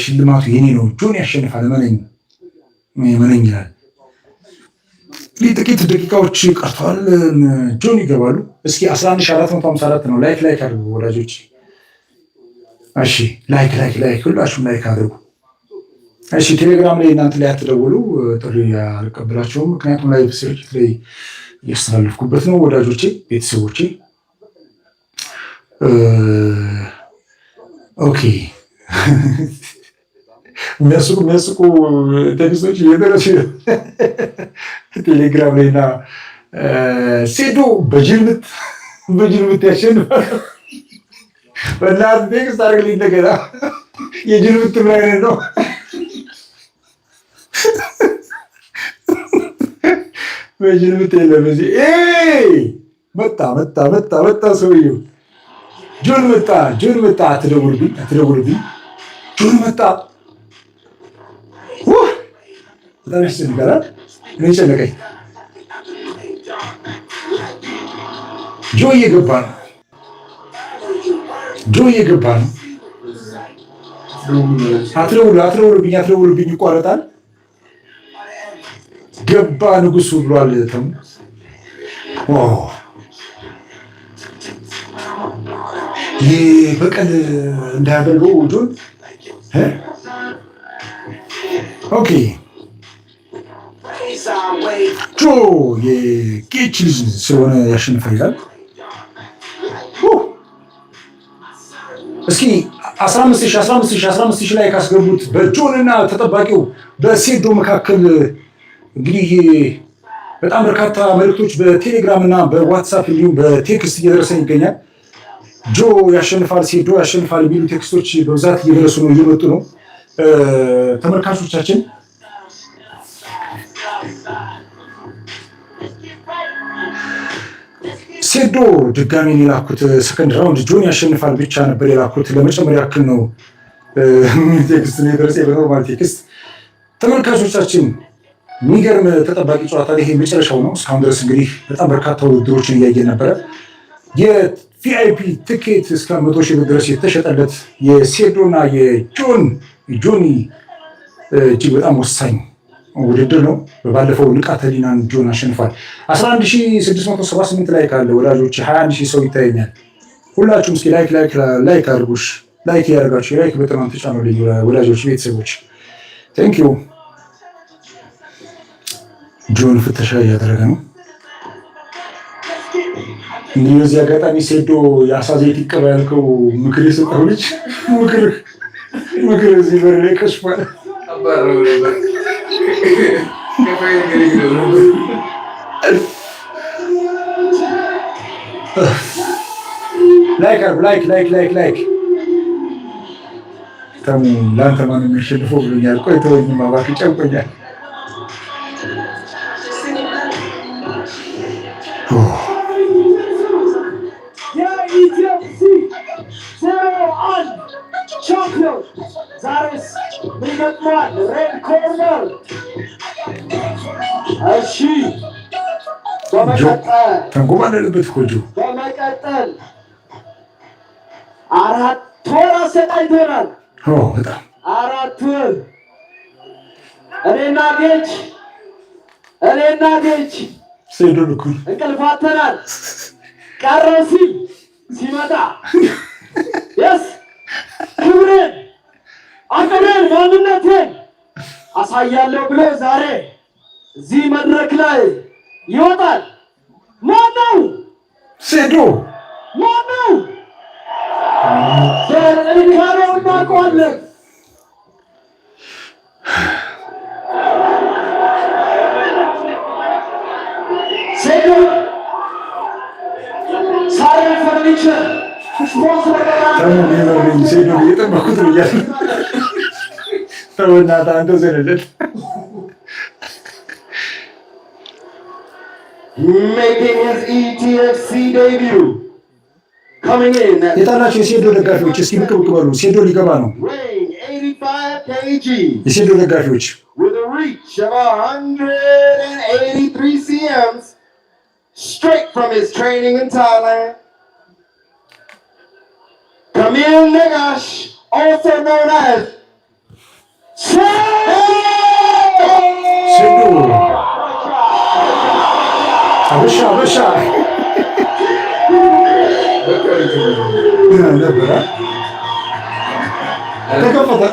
ሽልማቱ የኔ ነው፣ ጆን ያሸንፋል፣ እመነኝ እመነኝ ይላል። ጥቂት ደቂቃዎች ቀርተዋል። ጆን ይገባሉ። እስኪ 11,454 ነው። Like like አድርጉ ወዳጆች። እሺ፣ like like like፣ ሁላችሁም like አድርጉ። እሺ፣ ቴሌግራም ላይ እናንተ ላይ አትደውሉ፣ ጥሪ አልቀበላቸውም። ምክንያቱም live ስርጭት ላይ እያስተላለፍኩበት ነው ወዳጆቼ፣ ቤተሰቦቼ። Okay፣ የሚያስቁ የሚያስቁ text ኦች እየደረሱ ቴሌግራም ላይ እና ሴዶ በጅልምት ያሸንፋል። በእናትህ text አድርግልኝ እንደገና፣ የጅልምት ምን አይነት ነው? በጅልምት የለም እዚህ። መጣ መጣ መጣ መጣ፣ ሰውዬው ጆን መጣ፣ ጆን መጣ። አትደውልብኝ፣ አትደውልብኝ። ጆን መጣ። በጣም ያስጨንቃል። እኔ ጨነቀኝ። ጆ እየገባ ነው። ጆ እየገባ ነው። አትደውሉ፣ አትደውሉብኝ፣ አትደውሉብኝ፣ ይቋረጣል። ገባ ንጉሱ ብሏል። ተሙ ይህ በቀል እንዳያደርገው ጆን። Okay፣ ጆ የጌች ልጅ ስለሆነ ያሸንፋል ይላል። እስኪ 15,000፣ 15,000፣ 15,000 ላይ ካስገቡት በጆን እና ተጠባቂው በሴዶ መካከል እንግዲህ በጣም በርካታ መልእክቶች በቴሌግራም እና በ WhatsApp እንዲሁም በ text እየደረሰን ይገኛል። ጆ ያሸንፋል፣ ሴዶ ያሸንፋል የሚሉ text ኦች በብዛት እየደረሱ ነው፣ እየመጡ ነው። ተመልካቾቻችን፣ ሴዶ ድጋሚ የላኩት second round ጆን ያሸንፋል ብቻ ነበር የላኩት። ለመጨመር ያክል ነው text ነው የደረሰ በ normal text። ተመልካቾቻችን፣ የሚገርም ተጠባቂ ጨዋታ፣ ይሄ መጨረሻው ነው። እስካሁን ድረስ እንግዲህ በጣም በርካታ ውድድሮችን እያየን ነበረ። የ VIP ትኬት እስከ 100,000 ብር ድረስ የተሸጠለት የሴዶና የጆን ጆኒ እጅግ በጣም ወሳኝ ውድድር ነው። ባለፈው ንቃተ ህሊናን ጆን አሸንፏል። 11,678 like አለ ወዳጆች፣ 21,000 ሰው ይታየኛል። ሁላችሁም እስኪ like like like አድርጉሽ፣ like ያደርጋችሁ የ like button ኗን ተጫኑልኝ ወዳጆች፣ ቤተሰቦች። Thank you። ጆን ፍተሻ እያደረገ ነው። እንግዲህ በዚህ አጋጣሚ ሴዶ የአሳ ዘይት ይቀባ ያልከው ምክር የሰጠው ልጅ ምክር እዚህ በር ላይ ከሽፏል። Like አድርጉ። Like like like like። ተሙ ለአንተ ማነው የሚያሸንፈው ብሎኛል። ቆይ ተወኝማ እባክህ፣ ጨንቆኛል። የ ETFC 01 ቻምፒዮን ዛሬስ ምን ይገጥመዋል? Red corner። እሺ፣ በመቀጠል ተንጎባለለበት እኮ ጆ። በመቀጠል 4 ወር አሰቃይቶናል። በጣም። 4 ወር እኔና ጌች ሴዶን እኮ እንቅልፍ አጥተናል። ቀረ ሲል ሲመጣ yes፣ ክብሬን፣ አቅሜን፣ ማንነቴን አሳያለሁ ብሎ ዛሬ እዚህ መድረክ ላይ ይወጣል። ማነው? ሴዶ። ማነው? በጥንካሬው እናውቀዋለን። ስፖንሰር ተሙ gamer ነኝ፣ ሴዶ እየጠበኩት ነው እያለ። ተው እናትህ፣ አንተ ዘለለት። Making his ETFC debut. Coming in at የጣላቸው የሴዶ ደጋፊዎች እስኪ ብቅ ብቅ በሉ። ሴዶ ሊገባ ነው። weighing 85 kg የሴዶ ደጋፊዎች። with a reach of 183 cms, straight from his training in Thailand. Camille Negash, also known as ሴዶ አበሻ አበሻ ነበረ፣ ተከፈተ።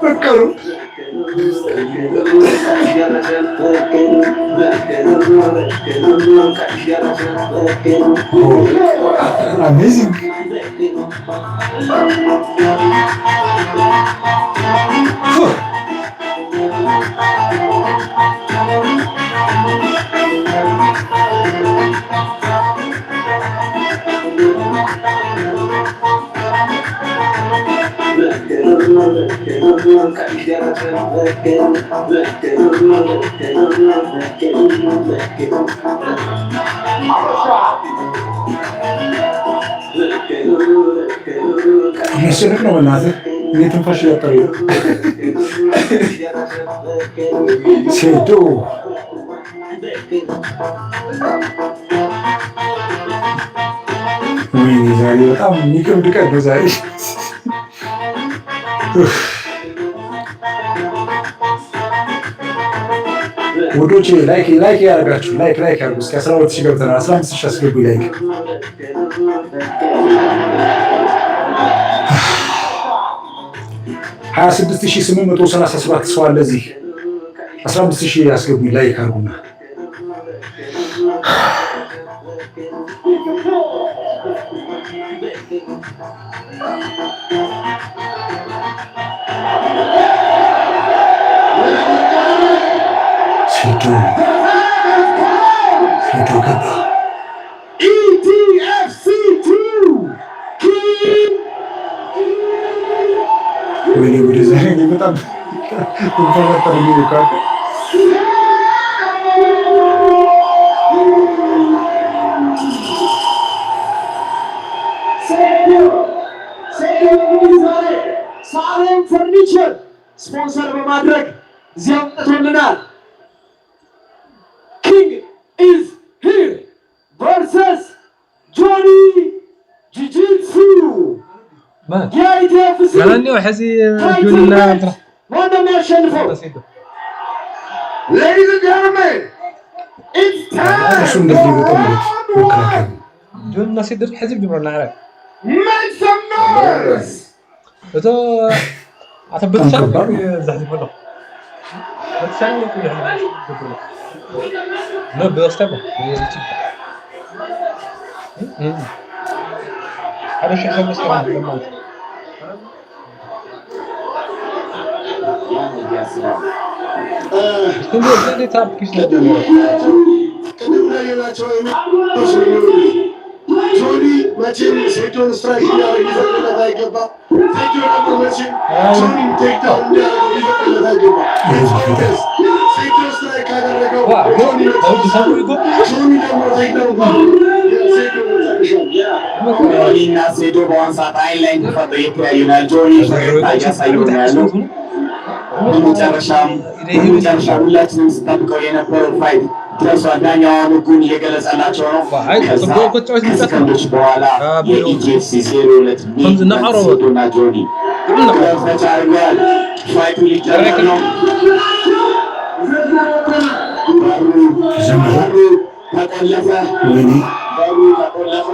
በቀሉ። Amazing. የሚያስጨንቅ ነው። በእናትህ እኔ ትንፋሽ እያጠረኝ ነው። ሴዶ። ወይኔ ዛሬ በጣም የሚከብድ ቀን ነው ዛሬ። ውዶቼ like like ያደርጋችሁ፣ like like አድርጉ። እስኪ 12,000 ገብተናል። 15,000 አስገቡ like። 26,837 ሰው አለ እዚህ። 15,000 ያስገቡኝ like አድርጉና። ሴዶ፣ ሴዶ ገባ። ETFC 2 King. ወይኔ ወደ ዛሬ እኔ በጣም ተፈጠር የሚልካል። ሴዶ እንግዲህ ዛሬ ሳሌም ፈርኒቸር ስፖንሰር በማድረግ እዚህ አምጥቶልናል። King is here versus ጆኒ Jiu-Jitsu የ ETFC title belt ማን ነው የሚያሸንፈው? Ladies and gentlemen, it's time እሱ እንደዚህ for በጣም round መከላከል one. Make some noise. በጣም ከባድ ነው። ቅድም እንዳየናቸው ጆኒ መቼም ሴዶን strike እንዲያደርግ ሊፈቅድለት አይገባም። ሴዶ ደግሞ መቼም ጆኒን takedown እንዲያደርገው ሊፈቅድለት አይገባም። ሴዶ strike ካደረገው ጆኒ፣ ጆኒ ደግሞ takedown ሴዶ መጨረሻ። ጆኒ እና ሴዶ በአሁን ሰዓት አይን ላይ ተፈጥሮ የተያዩ ነው። ጆኒ ፈገግታ እያሳየው ነው ያለው። በመጨረሻ ሁላችንም ስንጠብቀው የነበረው fight ደርሷል። ዳኛዋ ህጉን እየገለጸላቸው ነው። ከዛ ከሰከንዶች በኋላ የ ETFC 02 ሴዶና ጆኒ glove touch አድርገዋል። Fight ኡ ሊጀመር ነው። በሩ ተቆለፈ። በሩ ተቆለፈ።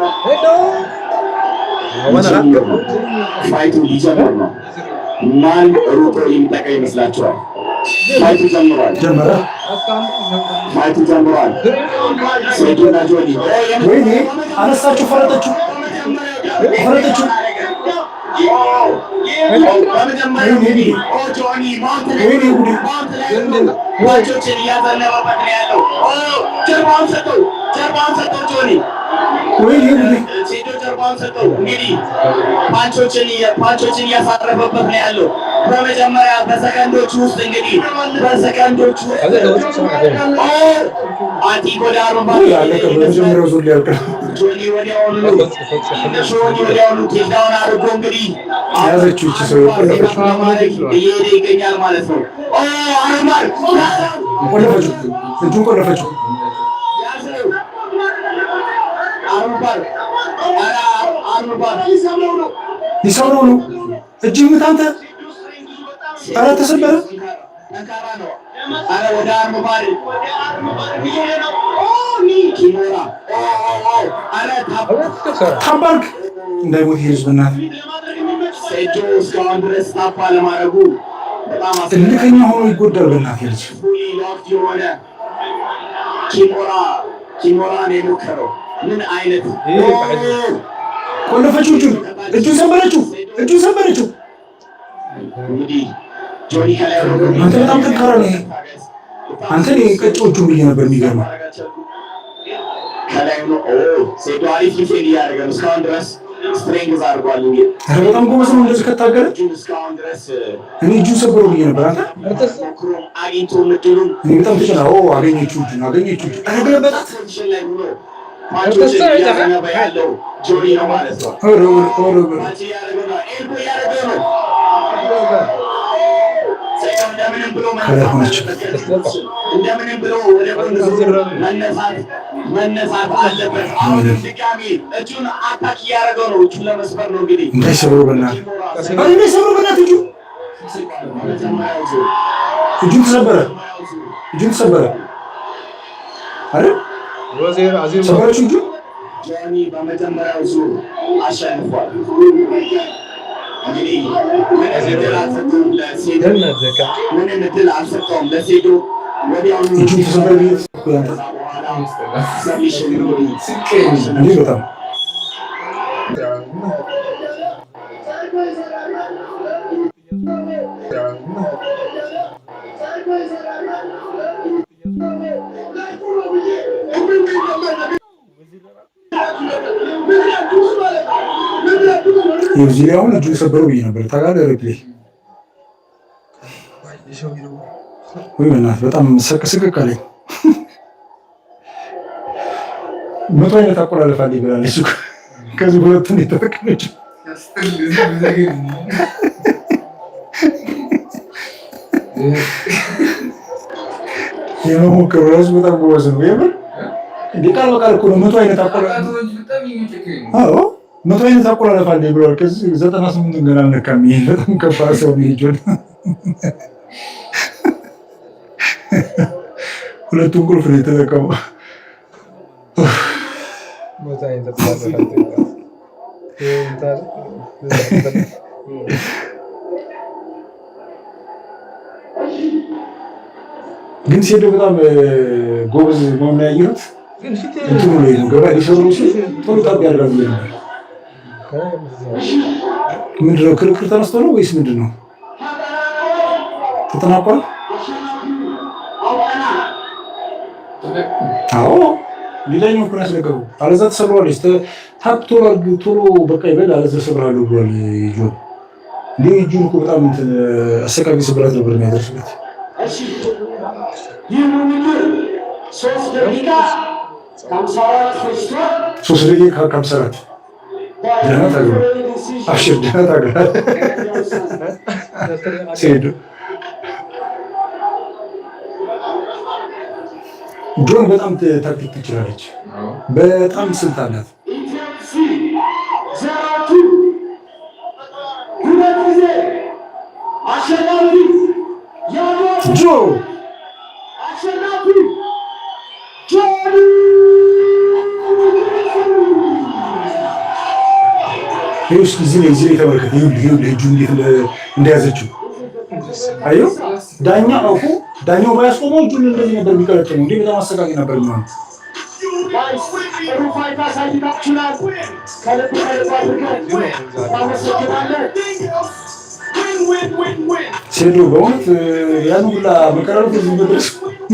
Fight ኡ ሊጀምር ነው። ማን ሩጦ የሚጠቃ ይመስላችኋል? Fight ኡ ጀምሯል። ጀመረ። Fight ኡ ጀምሯል። ሴዶና ጆኒ። ወይኔ አነሳችሁ፣ ፈረጠችው፣ ፈረጠችው። በመጀመሪያው እንግዲህ ጆኒ mount ላይ ወይኔ ጉዴ! Mount ላይ punch ኦችን እያዘነበበት ነው ያለው። ጀርባውን ሰጠው፣ ጀርባውን ሰጠው ጆኒ። ወይኔ ጉዴ! ሴዶ ጀርባውን ሰጠው። እንግዲህ punch ኦችን እያሳረፈበት ነው ያለው። በመጀመሪያ በሰከንዶች ውስጥ እንግዲህ በሰከንዶች ውስጥ አንቲ ጎዳ። ውይ፣ አለቀ። በመጀመሪያው ዙር ሊያልቅ ነው። ጆኒ ወዲያውኑ takedown አድርጎ እንግዲህ ያዘችው ይቺ ሰው፣ ቆለፈችው። እየሄደ ይገኛል ማለት ነው። Armbar። ቆለፈችው፣ እጁን ቆለፈችው። Armbar፣ armbar። ሊሰብረው ነው። እጅ ምት አንተ። ኧረ ተሰበረ። ጠንካራ ነው። አረ ወደ armbar እየሄደ ነው። Kimura፣ አረ tap። Tap አርግ፣ እንዳይሞት ይሄ ልጅ በእናትህ። ሴዶ እስካሁን ድረስ tap አለማድረጉ በጣም እልከኛ ሆኖ ይጎዳል። በእናትህ ልጅ። Fully locked የሆነ kimura ነው የሞከረው። ምን አይነት ቆለፈችው። እጁን፣ እጁን ሰበረችው። እጁን ሰበረችው። እንግዲህ ጆኒ ከላይ ሆኖ አንተ በጣም ጠንካራ ነው። አንተ እኔ ቀጮ እጁን ብዬ ነበር። የሚገርመው ከላይ ሆኖ ሴዶ አሪፍ defend እያደረገ ነው። እስካሁን ድረስ strength አድርጓል። እንግዲህ ኧረ በጣም ጎበዝ ነው እንደዚህ ከታገለ። እጁን እስካሁን ድረስ እኔ እጁን ሰበረው ብዬ ነበር። አንተ ሞክሮም አግኝቶ እድሉን እኔ በጣም ተጨና አገኘችው፣ እጁን አገኘችው። እጁን ኧረ ገለበጣት። Position ላይ ሆኖ punch ኦችን እያዘነበ ያለው ጆኒ ነው ማለት ነው። ኧረ ኧረ ኧረ! Punch እያደረገ ነው። Elbow እያደረገ ነው። ሴዶ እንደምንም ብሎ ከላይ ሆነች። እንደምንም ብሎ ወደ ጎን ዞሮ መነሳት አለበት። አሁንም ድጋሚ እጁን attack እያደረገው ነው። እጁን ለመስበር ነው እንግዲህ። እንዳይሰብረው በእናትህ፣ ኧረ እንዳይሰብረው በእናትህ። እጁ፣ እጁን ተሰበረ። እጁን ተሰበረ አይደል? ሰበረችው እጁን። ጆኒ በመጀመሪያው ዙር አሸንፏል። እንግዲህ ምንም እድል አልሰጠውም ለሴዶ፣ ምንም እድል አልሰጠውም ለሴዶ። ወዲያውኑ እጁን ተሰበረ ብዬ አንተ Submission እንግዲህ እንዴ በጣም። እዚህ ላይ አሁን እጁን ሰበረው ብዬ ነበር። ታውቃለህ replay ወይ በእናትህ በጣም ስቅስቅቅ አለኝ። 100 አይነት አቆላለፍ አለ ይብላለች። ከዚህ ሁለቱን የተጠቀመችው። የመሞከሩ ራሱ በጣም ጎበዝ ነው። የምር እንደ ቃል በቃል እኮ ነው። 100 አይነት አቆላለፍ፣ አዎ 100 አይነት አቆላለፍ አለ ብለዋል። ከዚህ 98ቱን ገና አልነካም። ይሄ በጣም ከባድ ሰው ነው። ጆን ሁለቱን ቁልፍ ነው የተጠቀመው። ግን ሴዶ በጣም ጎበዝ መሆኑን ያየሁት እንትኑ ላይ ነው። ገባ ሊሰሩ ሲል ቶሎ tap ያደርጋል ብዬ ነበር። ምንድን ነው፣ ክርክር ተነስቶ ነው ወይስ ምንድን ነው? ተጠናቋል? አዎ ሌላኛው እኮ ነው ያስለቀቁ። አለዛ ተሰብረዋለች። Tap ቶሎ አድርግ፣ ቶሎ በቃ ይበል፣ አለዛ ሰብራለሁ ብሏል ጆን። እንዴ እጁን እኮ በጣም እንትን አሰቃቂ ስብራት ነበር የሚያደርስበት። እሺ፣ ይህ ውድድር 3 ደቂቃ ከ54 ፈጅቷል። 3 ደቂቃ ከ54። ደህና ታግሏል። አብሽር፣ ደህና ታግሏል። ሲሄዱ ጆን በጣም ታክቲክ ትችላለች። በጣም ስልት አላት። ETFC 02 ሁለት ጊዜ አሸናፊ የአድዋ ጆ አሸናፊ ጆኒ። ይኸው እስኪ እዚህ ላይ ተመልከት። ይኸውልህ፣ ይኸውልህ እጁ እንዴት እንደያዘችው አየው። ዳኛ እኮ ዳኛው ባያስቆመው እጁን እንደዚህ ነበር የሚቀለጥመው። እንዴ በጣም አሰቃቂ ነበር የሚሆነው። Guys፣ ጥሩ fight አሳይታችሁናል። ከልብ ከልብ አድርገን እናመሰግናለን። Win, win, win, win. ሴዶ በእውነት ያን ሁላ መቀራረብ እዚህ መድረስ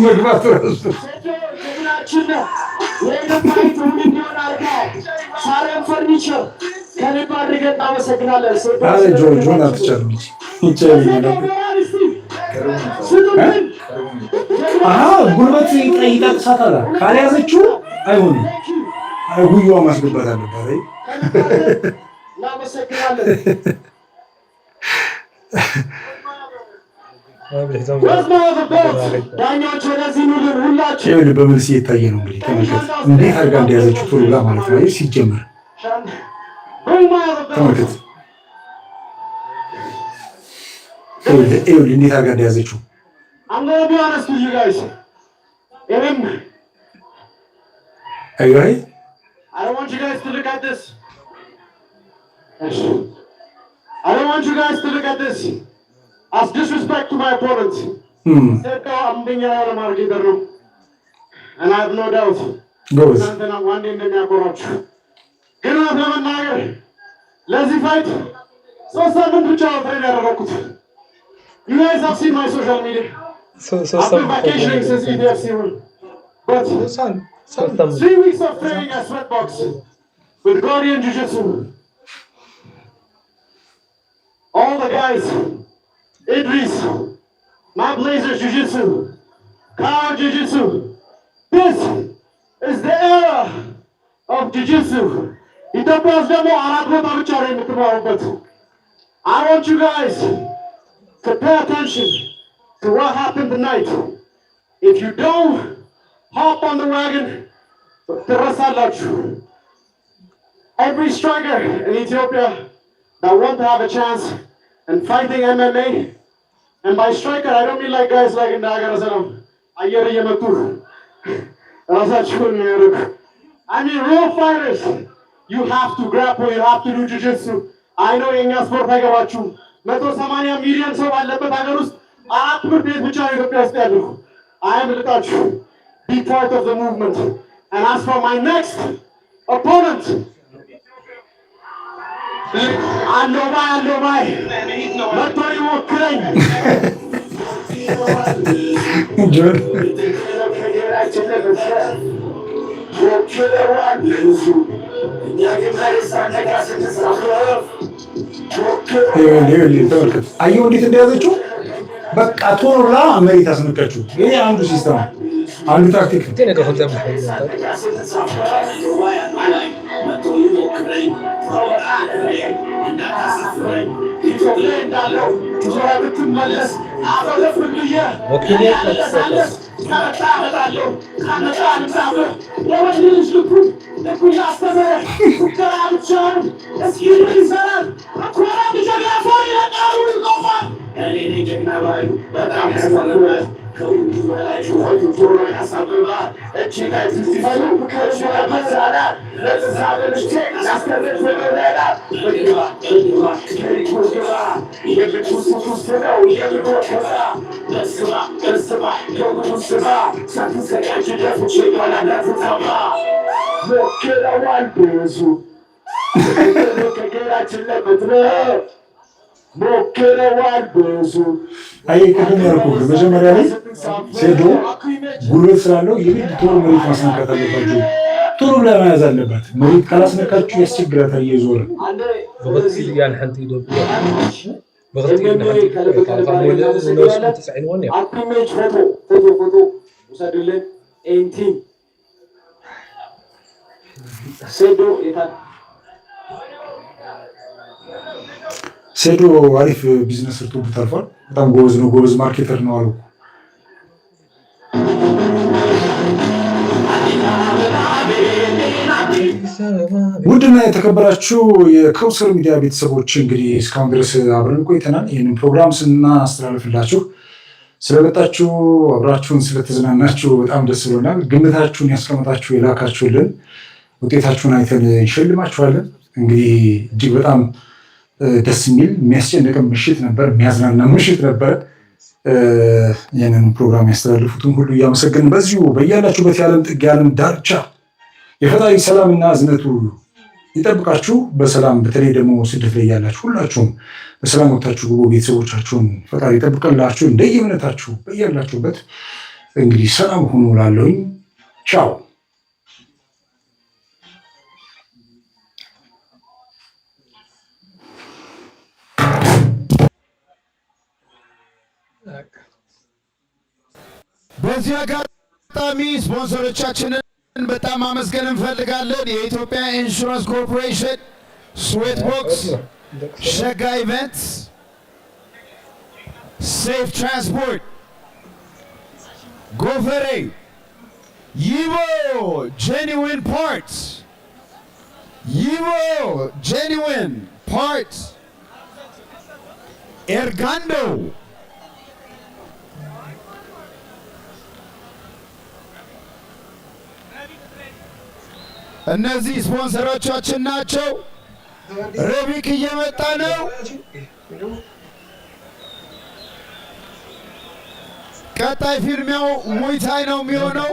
መግባት ራሱ ጀግናችን ነው። ይህንን fight እውን እንዲሆን አድርገዋል። ሳረን ፈርኒቸር ከልብ አድርገን እናመሰግናለን። ሴዶ አረ ጆ ጆን አትቻልም ይቻላል። ስጡልን። አሀ፣ ጉልበት ይጠቅሳታል። ካልያዘችው አይሆንም። ጉያዋ ማስገባት አለባት። አይ። እናመሰግናለን። Where's my other belt? ዳኛዎች ወደዚህ ኑልን ሁላችሁ። ይኸውልህ በመልስ እየታየ ነው እንግዲህ፣ ተመልከት እንዴት አድርጋ እንደያዘችው ቶሎ ብላ ማለት ነው። ሲጀመር Bring my other belt. ተመልከት፣ ይኸውልህ ይኸውልህ እንዴት አድርጋ እንደያዘችው። I'm gonna be honest with you guys. Even አየህ አይ። I don't want you guys to look at this. I don't want you guys to look at this as disrespect to my opponent. ሴዶ አንደኛ የሆነ marketer ነው። And I have no doubt ጎበዝ። እናንተና ዋንዴ እንደሚያኮራችሁ። ግን እውነት ለመናገር ለዚህ fight 3 ሳምንት ብቻ ነው train ያደረኩት። You guys have seen my social media. I've been vacationing since ETFC one. But 3 weeks of training at Sweatbox with Guardian Jiu-Jitsu. All the guys, Idris, my Blazers Jiu-Jitsu, Kyle Jiu-Jitsu. This is the era of Jiu-Jitsu. ኢትዮጵያ ውስጥ ደግሞ አራት ቦታ ብቻ ነው የምትማሩበት። I want you guys to pay attention to what happened tonight. If you don't hop on the wagon, ትረሳላችሁ። Every striker in Ethiopia that want to have a chance in fighting MMA, and by striker I don't mean like guys like እንደ ሀገረ ሰላም አየር እየመቱ ራሳቸውን የሚያደርጉ። I mean real fighters. You have to grapple, you have to do jiu-jitsu. I know የእኛ ስፖርት አይገባችሁም። 180 ሚሊዮን ሰው ባለበት ሀገር ውስጥ አራት ትምህርት ቤት ብቻ ነው ኢትዮጵያ ውስጥ ያሉ። አያምልጣችሁ። Be part of the movement. And as for my next opponent, አለው ባይ፣ አለው ባይ መጥቶ ይሞክረኝ። ጆን። ይኸውልህ ይኸውልህ ተመልከት። አየሁ እንዴት እንደያዘችው፣ በቃ ቶሎ ብላ መሬት አስነቀችው። ይሄ አንዱ system ነው፣ አንዱ ታክቲክ ነው። ሞክረዋል ብዙ ከገራችን ለመትረፍ፣ ሞክረዋል ብዙ። አይ፣ ቅድም ያልኩህ መጀመሪያ ላይ ሴዶ ጉልበት ስላለው የግድ ቶሎ መሬት ማስነካት አለባቸው። ቶሎ ብላ መያዝ አለባት። መሬት ካላስነካችሁ ያስቸግራታል እየዞረ። አኩሜጅ ፎቶ ፎቶ ፎቶ ውሰዱልን። ኤንቲን ሴዶ የታ ሴዶ አሪፍ ቢዝነስ ሰርቶበት አልፏል። በጣም ጎበዝ ነው። ጎበዝ marketer ነው አሉ። ውድና የተከበራችሁ የከውሰር ሚዲያ ቤተሰቦች፣ እንግዲህ እስካሁን ድረስ አብረን ቆይተናል። ይህንን ፕሮግራም ስናስተላልፍላችሁ ስለመጣችሁ፣ አብራችሁን ስለተዝናናችሁ በጣም ደስ ብሎናል። ግምታችሁን ያስቀመጣችሁ፣ የላካችሁልን ውጤታችሁን አይተን እንሸልማችኋለን። እንግዲህ እጅግ በጣም ደስ የሚል፣ የሚያስጨንቅም ምሽት ነበር፣ የሚያዝናና ምሽት ነበር። ይህንን ፕሮግራም ያስተላልፉትን ሁሉ እያመሰገንን በዚሁ በያላችሁበት የዓለም ጥግ፣ የዓለም ዳርቻ የፈጣሪ ሰላምና እዝነቱ ይጠብቃችሁ በሰላም። በተለይ ደግሞ ስደት ላይ ያላችሁ ሁላችሁም በሰላም ወጥታችሁ ግቡ። ቤተሰቦቻችሁን ፈጣሪ ይጠብቅላችሁ። እንደየእምነታችሁ በያላችሁበት እንግዲህ ሰላም ሁኑ እላለሁኝ። ቻው። በዚህ አጋጣሚ ስፖንሰሮቻችንን በጣም ማመስገን እንፈልጋለን። የኢትዮጵያ ኢንሹራንስ ኮርፖሬሽን፣ ስዌት ቦክስ፣ ሸጋ ኢቨንትስ፣ ሴፍ ትራንስፖርት፣ ጎፈሬ፣ ይቦ ጄኒዊን ፓርትስ፣ ይቦ ጄኒዊን ፓርትስ፣ ኤርጋንዶ፣ እነዚህ ስፖንሰሮቻችን ናቸው። ረቢክ እየመጣ ነው። ቀጣይ ፊልሚያው ሙይታይ ነው የሚሆነው።